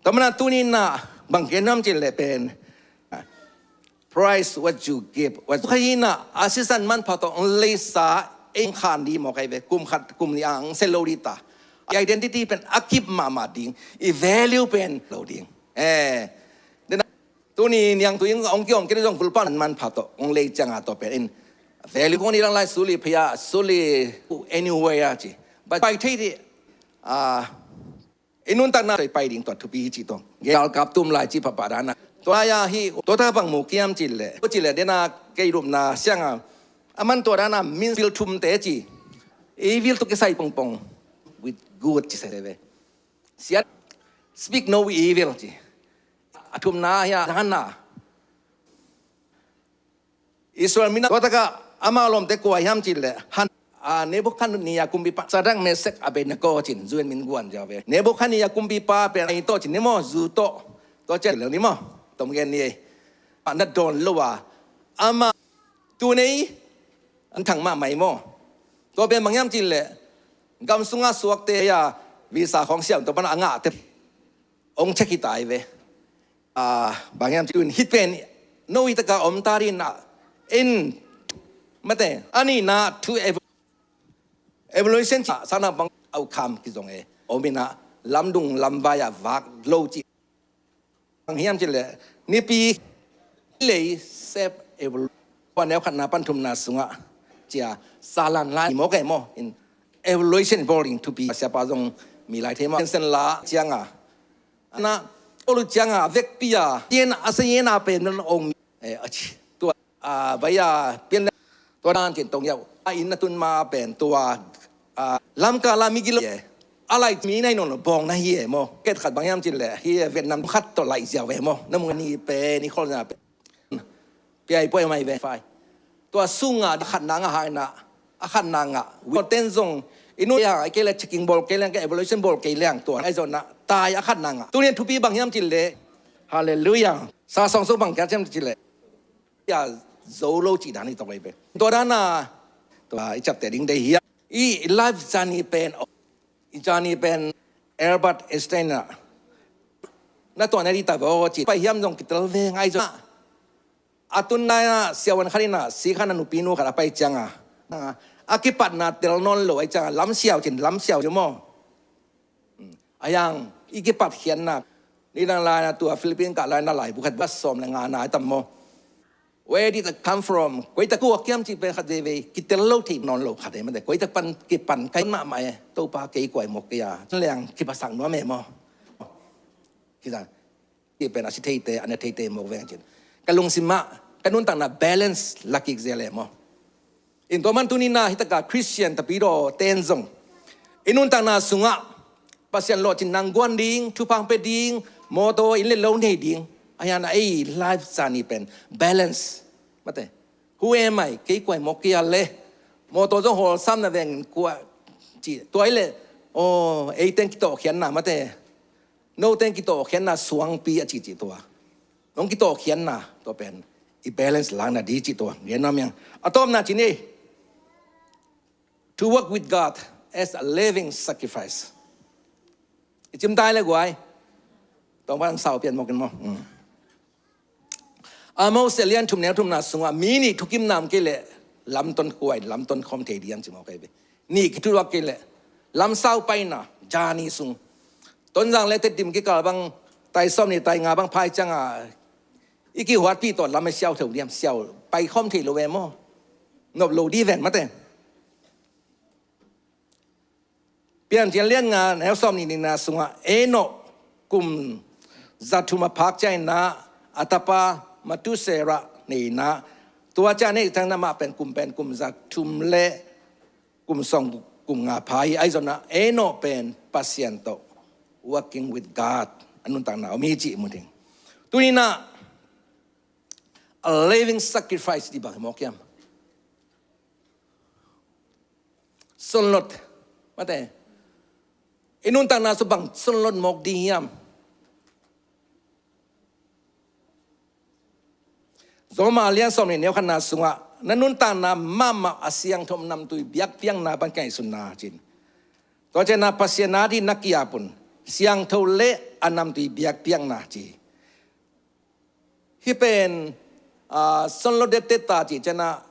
Tamana tunina bang kenam ci le pen price what you give. What khaina assistant manpha tawh ong leisa eng khan di mawk ai ve, kum khat kum ni ang se lo di ta. Identity pen a kip mahmah ding, i value pen lo ding. Eh, tuni niang tu ing ong ki ong kiri zong vulpan manpha tawh ong lei cianga tawh pen in value kong ni lang lai suli phaya suli anywhere ci. But pai thei di, ah, i nuntakna tawh i pai ding tua thupi hi ci tong. Galkap tum lai ci papa dana. Tua ya hi tua ta bang mu kiam ci le. Tua ci le dena kei lupna sianga. Aman tua dana min vil thum te ci. Evil tu kisai pongpong. With good ci se ve. Siat. Speak no evil ci. A thumna ya dana. Israel mina tua taka ama lawmte kua hiam cin le han, a, Nebuchadnezzar kumpipa Sadrak Mesak Abednego cin zuen min guan jaw ve. Nebuchadnezzar kumpipa pen ai to cin ni maw zu to. To cin le ni maw. Tom gen ni ei. A na don lo a. Ama tu nei an thang ma mai maw. To pen mang hiam cin le gam sunga suakte ya visa khong siam to pan a ngah te. Ong check hi tai ve. Ah, bang hiam ci un hit pen no i taka om ta rin a in mate ani na thu ev-, evolution ci sana bang au kham ki zong e om ina lamdung lamvai a vak lo ci. Bang hiam ci le nipi lei sep evolution. Wan neu khatna pan thumna sunga cia salan lai mo ke mo in evolution bowling thupi siapa zong mi lai thei ma sen la cianga na olu cianga vekpi a tien a sa yen a pen non ong, eh, a ci tua, a, bai a pian tua dan tin tong yau a in na tun ma pen tua, a, lamka la migil e a lai mi nai non bong na hi e mo ket khat bang yam cin le hi e Vietnam khat to lai ziau e mo na mung ni pen i khol na pen. Piai puai mai ve fai. Tua sunga a khatna nga haina a khatna nga. Wi ten zong inu ya ai kei le checking bol kei leng ke evolution bol kei leng tua ai zona tai a khatna nga. Tunian thupi bang hiam cin le. Hallelujah. Sa song song bang kia ciam cin le. Ya zo lo ci dan i tok ai ve. Tua dana tua i chapte ding dei hi a. I life journey pen i journey pen Albert Einstein na na tua na di ta vo ci pai hiam zong kitel ve ngai zong a tun na siawan khat ina si khat na nupi nu khat a pai cianga a kipatna tel non lo ai cianga lam siau cin lam siau ci mo. A yang i kipat khianna ni nang lai na tua Philippine ka lai na lai bu khat ba som le nga na ai tam mo. Where did it come from? Koi tak kua kiam ci pen khat veve kitel lo thei non lo khat e mate koi tak pan kipan kai ma ma e Topa kei kuai mok kei a liang kipasak nuam e mo. Kizan ki pen a si theite a ne theite mok veng cin ka lungsim ah ka nuntakna balance la kik zel e maw. In tua man tuni-in ah hi taka Christian tapidaw ten zong i nuntakna sungah Pasian lawhcin nang guan ding, thupha pia ding, mawtaw, inn le lo nei ding, a hian a ei life zani pen balance mate. Who am I? Kei kua hi maw kei a le mawtaw zong hawlsamna veng kua ci tua i le, aw, ei teng kitawhkhiatna mate. No teng kitawhkhiatna suangpi a ci ci tua. Nong kitawhkhiatna tua pen i balance lakna di ci tua. Gen nam yang a tawpna ci ni. To work with God as a living sacrifice. I cim tai le guai. Tawng pan sau pian mawk in maw. Mm. Amos lian thum neu thumna sungah mi nih thukim nam kei leh lamton kuai, lamton khawm thei diam ci maw kei ve. Nih kithutuak kei leh lamsau paina, jani sung. Tonzang le Tedim kikal bang tai sawm nih tai nga bang phai cianga i kihuatpi tawh lam a siau theu diam, siau pai khawm thei lo ve maw. Nop lo di ven mate. Piancil lian nga neu sawm nih nihna sungah Enoch kum za thum a phak ciangin ah a tapa Methuselah nei in ah tua ciang nei ciang amah pen kum pen kum za thum le kum sawm kum nga pha hi. Ahi zongin ah Enoch pen Pasian tawh working with God a nuntakna om hi cih mu ding. Tuni-in ah a living sacrifice di bang hi mawk hiam? Sunlot mate. I nuntakna sung bang sunlot mawk ding hiam? Roma lian sawm nih neu khatna sungah na nuntakna mahmah a siangtho namtui biakpiakna bang ngaihsutna cin. Tua ciangin ah Pasian a ding na ki-ap un siangtho le a namtui biakpiakna ci. Hih pen sunlot dette ta cih ciangin ah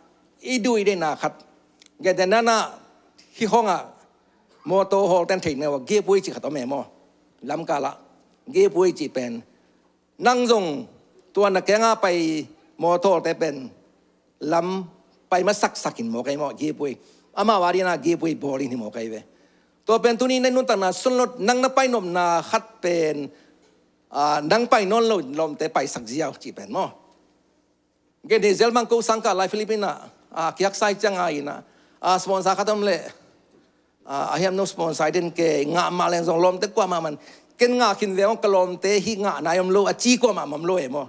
i duh i deihna khat. Gentehna-in ah hih khawngah mawtaw hawlten theih neu a gateway cih khat om e maw. Lamkalah gateway cih pen nang zong tua na kiangah pai mawtaw hawlte pen lam pai masaksak in maw kei maw gateway. Amau a dingin ah gateway bawl in hi maw kei ve. Tua pen tuni na nuntakna sunlot nang na pai nopna khat pen nang pai nawn lo lawmte paisak ziau cih pen maw. Gen hi zel bang ko sangkah lai Philippines ah kihaksai ciang a in ah sponsor khat om leh a hiam no sponsor den ke ngah mah leng zong lawmte kuamah man ken ngah khin ve hong ka lawmte hi ngah nai om lo a ci kuamah mam lo e maw.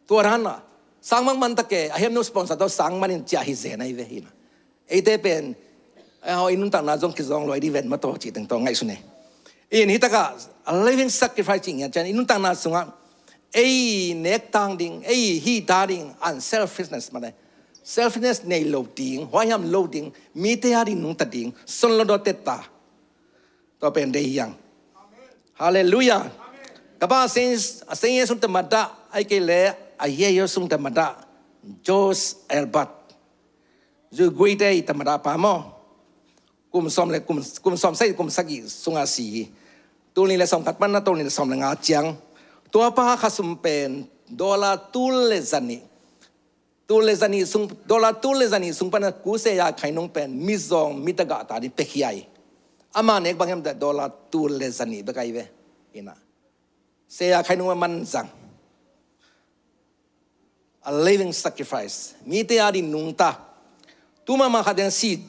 Tua dan ah sang mang man ta ke a hiam no sponsor tawh sang manin ciah hi zen ahi ve hi na. Eite pen i nuntakna zong kizawng luai di ven maw tawh cih teng tawh ngaihsun e. In hi takah a living sacrifice cih ngiat cian i nuntakna sungah ei nektang ding, ei hihta ding, unselfishness mate. Selfishness nei lo ding, huaihiam lo ding, mite a ding nungta ding, sunlot dawh tetta. Tua pen dei hiang. Halleluiah. Ka pa a seng sung ta mada ai kei le a hiai sung ta mada George Albert. Zuiguite i ta mada pa maw. Kum sawm le kum sawm sai kum sagih sunga si hi. Tul nih le sawm khat pan na tul nih le sawm le nga ciang tua pa kha sum pen dollar tul le zanih. Tul le zanih sung, dollar tul le zanih sung pana ku seya khainung pen mizawng midagah ta ding pekhia hi. Ama nek bang hiam dah dollar tul le zanih bek ahi ve. Ina seya khainung man zang. A living sacrifice. Mite a ding nungta. Tu mahmah khat ding si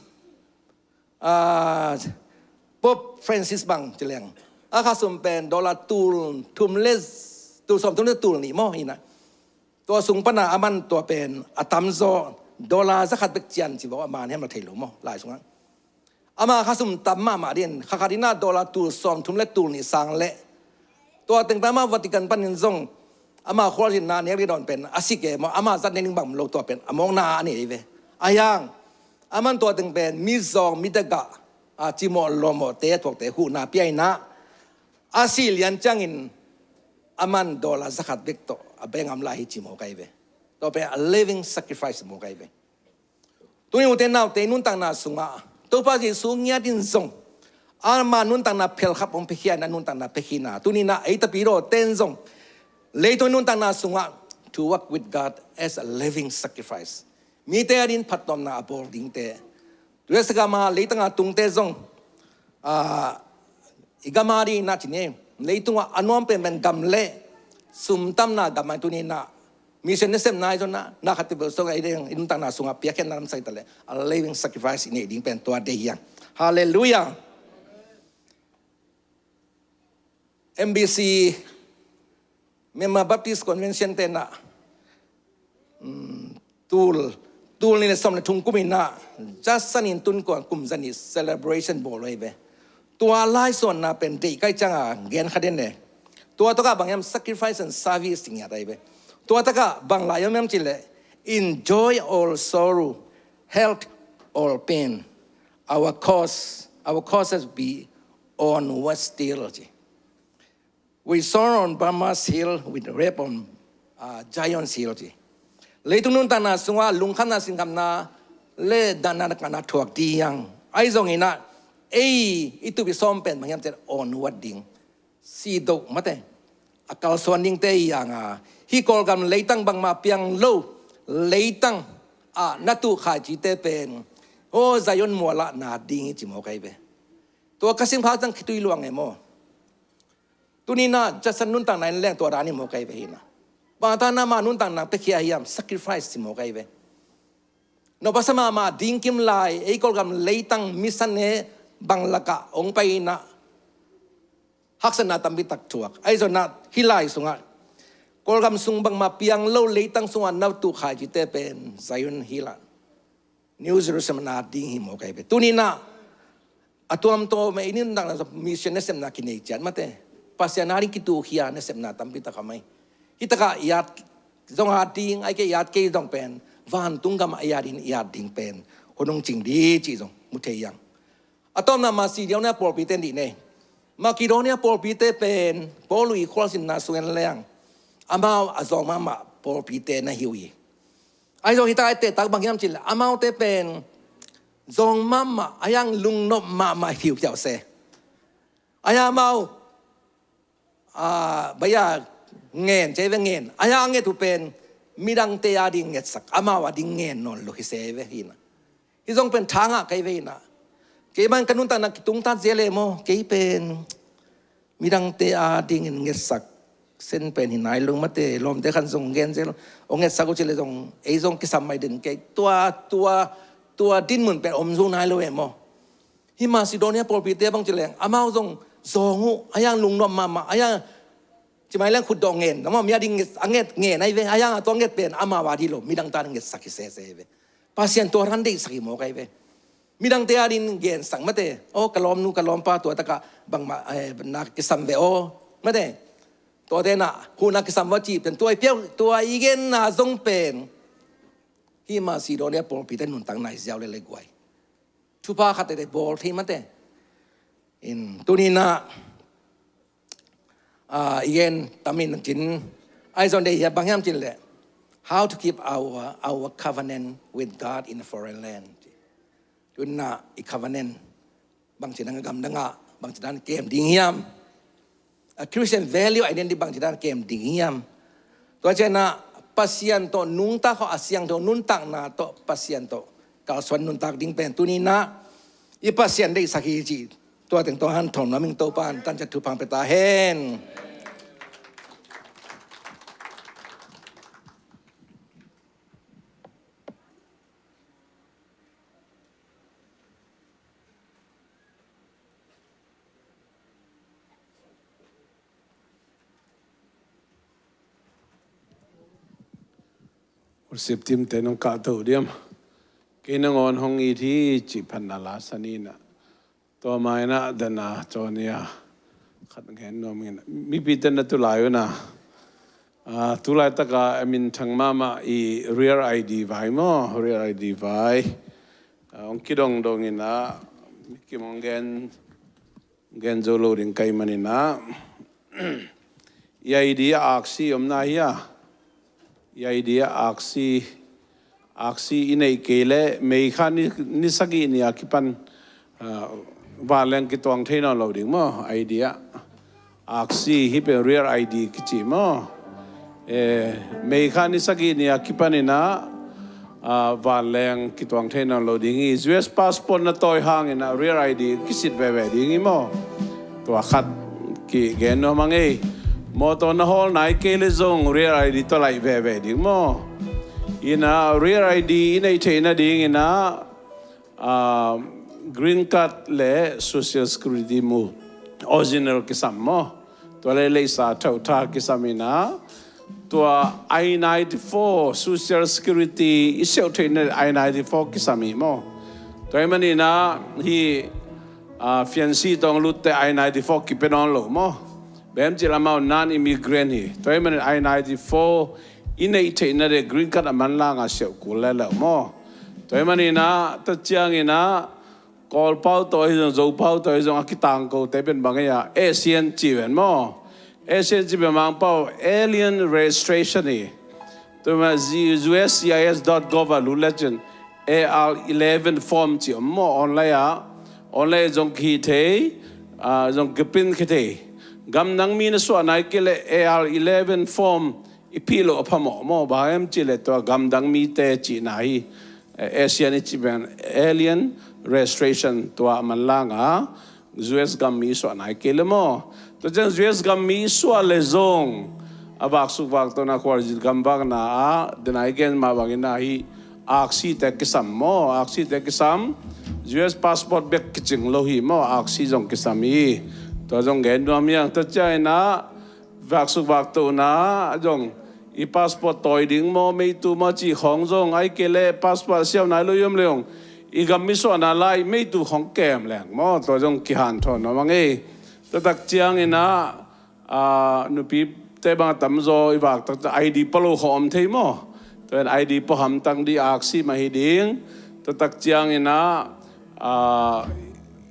Pope Francis bang ci leng a kha sum pen dollar tul thum le tul sawm thum le tul nih maw ina. Tua sung pana aman tua pen a tamzaw dollar zakhat bek cian ci baw a man hiam la thei lo maw lai sungah. Ama kha sum tam mahmah din kha khat ina dollar tul sawm thum le tul nih sang le tua teng pen ama Vatican panin zong ama khualzinna nek le dawn pen a si ke maw ama zat nek ding bang lo tua pen a mawkna a nei ve. A hiang aman tua teng pen mizawng midagah a cimawh lawmawhte a thuakte huhna piaina a si lian ciangin aman dollar zakhat bek tawh a bengam lai hi ci mawk ahi ve. Tua pen a living sacrifice mawk ahi ve. Tuni ute naute nuntakna sungah Topa Jesu ngiatin zong ama nuntakna phelkhap hong piakhia na nuntakna piakhina tunina ei tapidaw ten zong leitung nuntakna sungah to work with God as a living sacrifice. Mite a din phattuamna a bawl dingte. Tuesagama leitanga tungte zong i gama ding na cine leitungah a nuam penpen gam le sumtamna gam a tunina Mission nasepna i zonna, na khat peuhpeuh sungah i ding, i nuntakna sungah piakkhiatna lamsang i ta leh, a living sacrifice i neih ding pen tua deih hi hang. Halleluiah. M B C, Myanmar Baptist Convention te in ah, um, tul, tul nih le sawm le thum kum in ah, Judson in tun kuan kum za nih celebration bawl uh ahi ve. Tua lai suanna pen deih kai ciangah gen kha den e. Tua takah bang hiam, sacrifice and service ci ngiat ahi ve. Tua takah bang lai hiam hiam cih leh, "Enjoy all sorrow, health all pain. Our cause, our causes be onward still," ci. "We soar on Burma's hill, we rap on, uh, Zion's hill," ci. Leitung nuntakna sungah lungkhamna, sinkhamna le datna nakna thuak ding hi hang. Ahi zongin ah, ei i tup i sawm pen bang hiam cih leh onward ding, sidoh mate, a kalsuan dingte hi hang a, hih Kawlgam leitang bangmah piang lo leitang ah na tuh khaici te pen, aw, Zion mual ah na ding hi ci mawk ahi ve. Tua ka singphak ciang khitui luang e maw. Tuni in ah Judson nuntakna in leng tua dan hi mawk ahi ve hi in ah. Bang a ta na ma nuntakna piakhia hiam, sacrifice ci mawk ahi ve. Nopsa mahmah ding kim lai, ei Kawlgam leitang mission e bang lakah hong pai in ah, haksatna tampi tak thuak. Ahi zonna hih lai sungah Kawlgam sung bangmah piang lo leitang sungah na tuh khaici te pen Zion hill ah, New Jerusalem na ding hi mawk ahi ve. Tuni in ah a tuamtuam e, i nuntakna mission nasepna kinei ciat mate, Pasian a ding kitukhia nasepna tampi tak a om hi. Hih takah i at zong at ding, ahih kei i at kei zong pen vantung gamah i at in i at ding pen hun hong cing ding cih zong mu thei hi hang. A tawpna Macedonia pawlpite dih nei. Macedonia pawlpite pen Paul i khualzinna sung en leng amau a zawng mahmah pawlpite na hi uh hi. Ahi zong hih tak a i tehtak bang hiam cih leh, amaute pen zawng mahmah, a hiang lungnop mahmah hi uh phiau se. A hiang amau, ah, baya ngen, ci ve ngen. A hiang a nget uh pen midangte a ding ngetsak, amau a ding ngen nawn lo hi se ve hi in ah. Hih zong pen thangah kai ve hi in ah. Keimah in ka nuntakna kitungtat zel e maw, kei pen midangte a dingin ngetsak sen pen hi nai lo mate, lawmte khan zong gen zel, hong ngetsak uh cih leh zong, ei zong kisam mai den kei, tua, tua, tua dinmun pen om zo nai lo e maw. Hih Macedonia pawlpite bang cih leng, amau zong zawng uh, a hiang lungnop mahmah, a hiang ci mai leng khutdawh ngen, amau mi a ding nget, a nget ngen ahi ve, a hiang a tua nget pen amau a ding lo, midangte a ding ngetsak hi sese ahi ve. Pasian tua dan deihsak hi mawk ahi ve. Midangte a ding gensak mate. Aw, ka lawmnu, ka lawmpa tua takah bangmah, eh, na kisam ve aw. Mate. Tuate na, hun a kisam va cih pen tua i piau, tua i genna zong pen hih Macedonia pawlpite nuntakna i ziau lel e guai. Thupha khat tete bawl thei mate. In tuni in ah, ah, i gen tam in cin, ahi zong deih hi a, bang hiam cih leh, how to keep our, our covenant with God in a foreign land. Tuni in ah i covenant bangci dang a gamdang ah, bangci dang kem ding hiam. A Christian value identity bangci dang kem ding hiam. Tua ciangin ah Pasian tawh nungta khawh, a siangtho nuntakna tawh Pasian tawh kalsuan nuntak ding pen tuni in ah i Pasian deihsak hi cih tua teng tawh hanthawn nuam ing. Topa in tanciat thupha hong pia ta hen. Worship team te nong kahto diam. Kei nangawn hong it hi cih phatna la sa ni in ah. Tua ma in ah dana caw ni a khat ngen nuam ing. Mipite na tu lai un ah, ah, tu laitak a minthang mahmah i Real I D vai maw, Real I D vai. Ah, hong kidongdong in ah, mi kim hong gen, gen zo lo ding ka hih manin ah. I I D a aksi om na hi a. I I D a aksi, aksi i neih kei leh May kha ni, ni sagih ni a kipan, ah, vanleng kituang thei nawn lo ding maw, I D a. Aksi hi pen Real I D kici maw. Eh, May kha ni sagih ni a kipan in ah, ah, vanleng kituang thei nawn lo ding hi. U S passport na tawi hangin ah Real I D kisit veve ding hi maw. Tua khat kigen nuam ing ei. Mawtaw na hawl nai kei le zong Real I D tawh laih veve ding maw? Ina Real I D i neih theih nading ina, ah, green card le social security mu original kisam maw? Tua le leisa theuh tha kisam ina, tua I ninety-four social security i siauh theihna I ninety-four kisam hi maw? Tua hi manina hi, ah, fiancé tawng lutte I ninety-four kipia nawn lo maw? Bem cil amau non-immigrant hi. Tua hi manin I ninety-four i neih theihna de green card a manlanga siauh kul le lo maw? Tua hi manina ta ciangina Kawl pau tawh hi zong, Zo pau tawh hi zong a kitangko te pen bang hi a, ASEAN ci ven maw? ASEAN ci pen Mangpau alien registration hi. Tua ma U S C I S dot gov a lut lecin A R eleven form ci om maw? Online a, online zong kihi thei, ah, zong kiprint khia thei. Gamdang mi na suah nai kei le A R eleven form i phih loh a phamawh maw? Bang em ci le tua gamdang mite cihna hi. Eh, ASEAN i ci pen alien registration tua a manlanga U S gam mi suah nai kei le maw? Tua ciang U S gam mi suah le zong a vaksuk vaktohna khualzin gam vakna ah denai gen mah bangin ahi aksi te kisam maw? Aksi te kisam, U S passport bek kicing lo hi maw? Aksi zong kisam hi. Tua zong gen nuam hiang. Tua ciangina vaksuk vaktohna zong i passport tawi ding maw, meitu maw cih khawng zong ai kei le passport siau nai lo i om le zong i gam mi suahna lai meitu khawng kem leng maw? Tua zong kihanthawn nuam ang ei. Tua tak ciangina, ah, nupite bang a tamzaw i vak tak ciang I D pua lo khawng om thei maw? Tua in I D pua hamtang ding aksi mah hi ding. Tua tak ciangina, ah,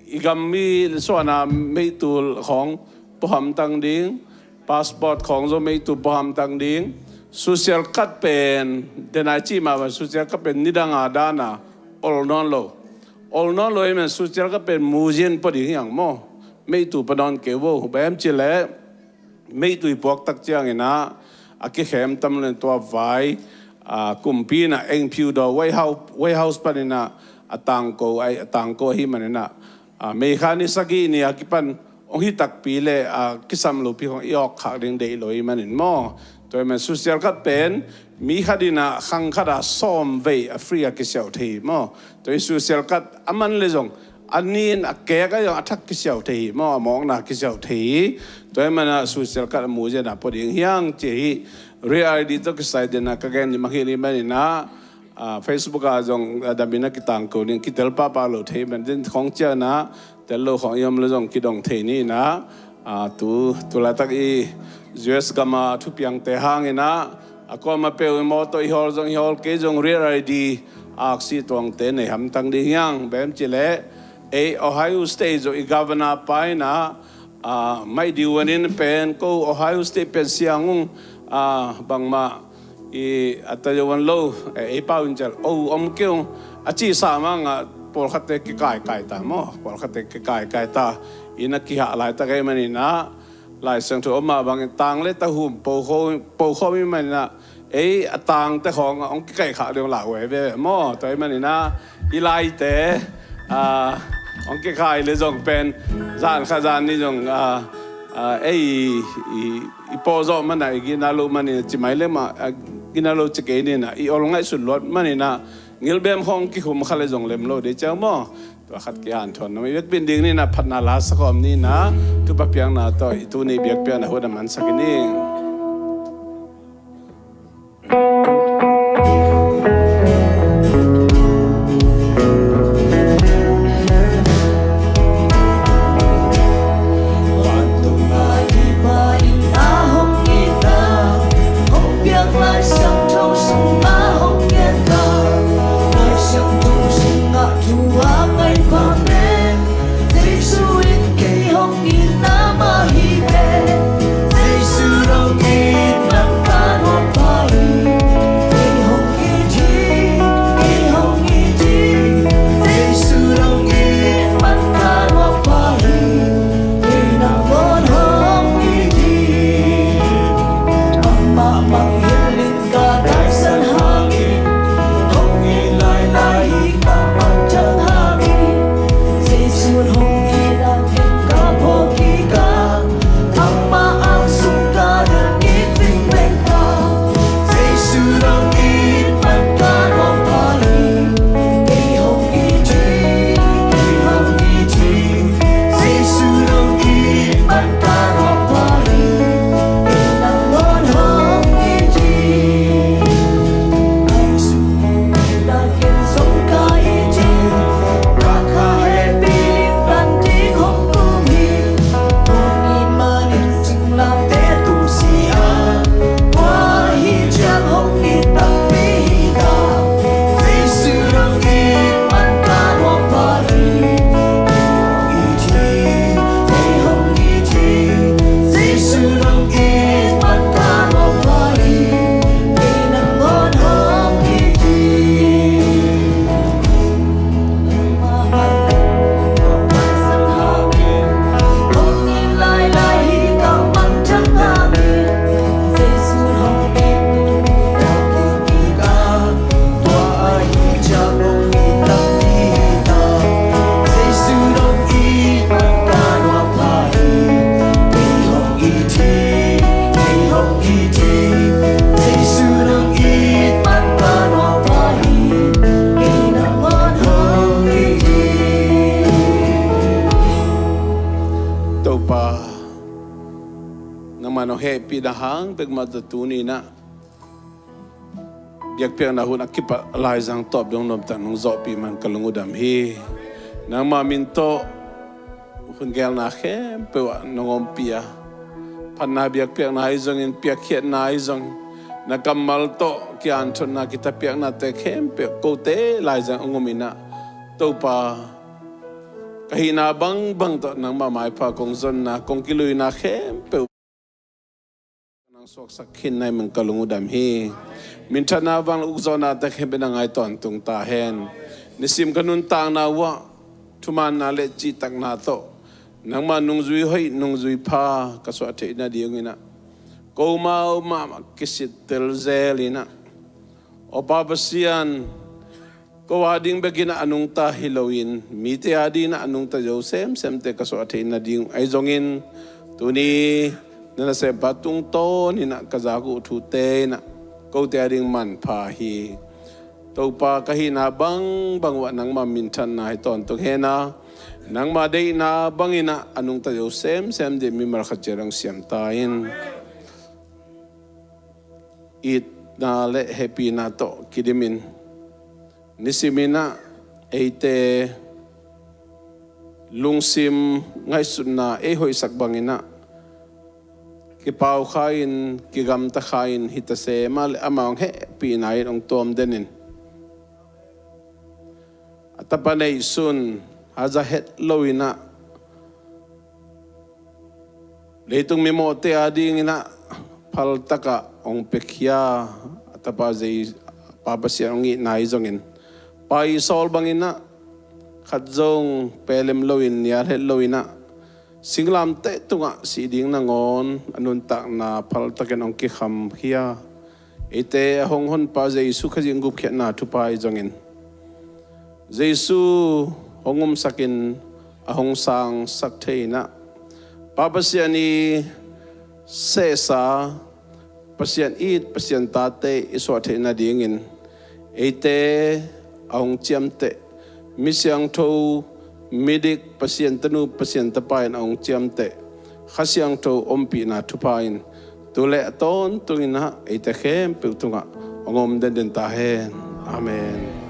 i gam mi suahna meitu khawng pua hamtang ding, passport khawng zong meitu pua hamtang ding. Social card pen denai cih mah bang social card pen nidanga dana ol nawn lo. Ol nawn lo i men social card pen museum pua ding hiang maw? Meitu pua nawn kei vo. Bem ci le meitu i puak tak ciangina a kikhem tam len tua vai, ah, kumpi ina engphiu daw White House, White House panina a tangko ai, a tangko ahi manina, ah, May kha ni sagih ni a kipan hong hi takpi le, ah, kisam lopi khawng i awk khak ding deih lo i manin maw? Tua i man social card pen mi khat ina khang khat a sawm vei a free a kisiau thei maw? Tua i social card a man le zong a nin a kek a zong a thak kisiau thei hi maw? A mawkna kisiau thei hi. Tua i mana social card a museum a pua ding hiang ci hi. Real I D tawh kisai dena ka gen ni mah hi ni manina, ah, Facebook ah zong, ah, damin a kitangko ding kitel pahpah lo thei man din khawng ciangina tel lo khawng i om le zong kidong thei ni ina, ah, tu, tu laitak i U S gam a thupiangte hangina a kuama peuh i mawtaw i hawl zong i hawl kei zong Real I D aksi tuangte nei hamtang ding hiang. Bem ci le ei Ohio State zong i governor pa ina, ah, mai diu anin pen ko Ohio State pen siang ung, ah, bangmah i a ta zo an lo, eh, ei pau in cial o om keu a ci sa manga pawlkhatte kikaikai ta maw? Pawlkhatte kikaikai ta ina kihah laitak ei manina Lai Siangtho om mah bangin tang le ta hum po kho, po kho mi manina ei a tangte khawng a hong kikaih khak ding lau veve maw? Tua i manina i laite, ah, hong kikaih le zong pen zan kha zan ni zong, ah, ah, ei i, i pawzawh mana i gina lo manina ci mai le mah, ah, gina lo ci kei nina i ol ngaihsut luat manina ngilbem khawng kikhum kha le zong lem lo dei ciang maw? Tua khat kihanthawn nuam i biakpin ding nina phatna la sakawm nina thupha piakna tawh i tuni biakpiakna hun a mansak i ning. hehpihna hang bek mah tawh tuni-in ah biakpiakna hun a kipat laizang tawp dong nuamtak nong zawhpih man ka lung uh dam hi. Nangma min tawh hun gelna khempeuh ah nong ompih a, phatna biakpiakna ahi zongin, piakkhiatna ahi zongin, na kammal tawh kianthotna kitapiaknate khempeuh kote laizang hong om in ah, Topa, ka hihna bangbang tawh nangma maipha kong zonna, kong kiluina khempeuh nang suaksak khin na hi man ka lung uh dam hi. Minthanna, vanglian, ukzawhnate khempeuh nang a hong tawntung ta hen. Nisim ka nuntakna uh ah thumaanna le cihtakna tawh nangma nungzui hoih, nungzui pha ka suah theih nadingin ah, komau mahmah kisittel zel in ah, aw Pa Pasian, ko a ding bekin ah a nungta hi loin, mite a dingin ah a nungta zo semsemte ka suah theih nading ahi zongin, tuni na nasempa tungtawnin ah ka zak uh thute in ah kote a ding manpha hi. Topa, ka hihna bangbang uh ah nangma minthanna hi tawntung hen a, nangma deihna bangin ah a nungta zo semsem ding mimal khat ciat hong siam ta in. Itna le hehpihna tawh kidimin, nisimin ah eite lungsim ngaihsutna ei hoihsak bangin ah kipaukha in, kigamtakha in, hi ta se mah leh amah hong hehpihna in hong tuam den in. A tapa neihsun haza het loin ah leitung mimawhte a dingin ah phaltak ah hong piakhia a tapa Zei-, Pa Pasian hong itna ahi zongin, pa i sawl bangin ah khat zong pelem loin, nial het loin ah singlamteh tungah sih ding nangawn a nuntakna phaltakin hong kikhamkhia eite a hong Honpa Jesu Khazih gupkhiatna thupha ahi zongin, Jesu hong umsakin a hong sangsak thei in ah, Pa Pasian i sehsa, Pasian it, Pasian tate i suah theih nadingin, eite a hong ciamteh, mi siangtho, midik, Pasian tanu, Pasian tapa in a hong ciamteh Kha Siangtho ompihna thupha in tu le a tawntungin ah eite khempeuh tungah hong om denden ta hen. Amen.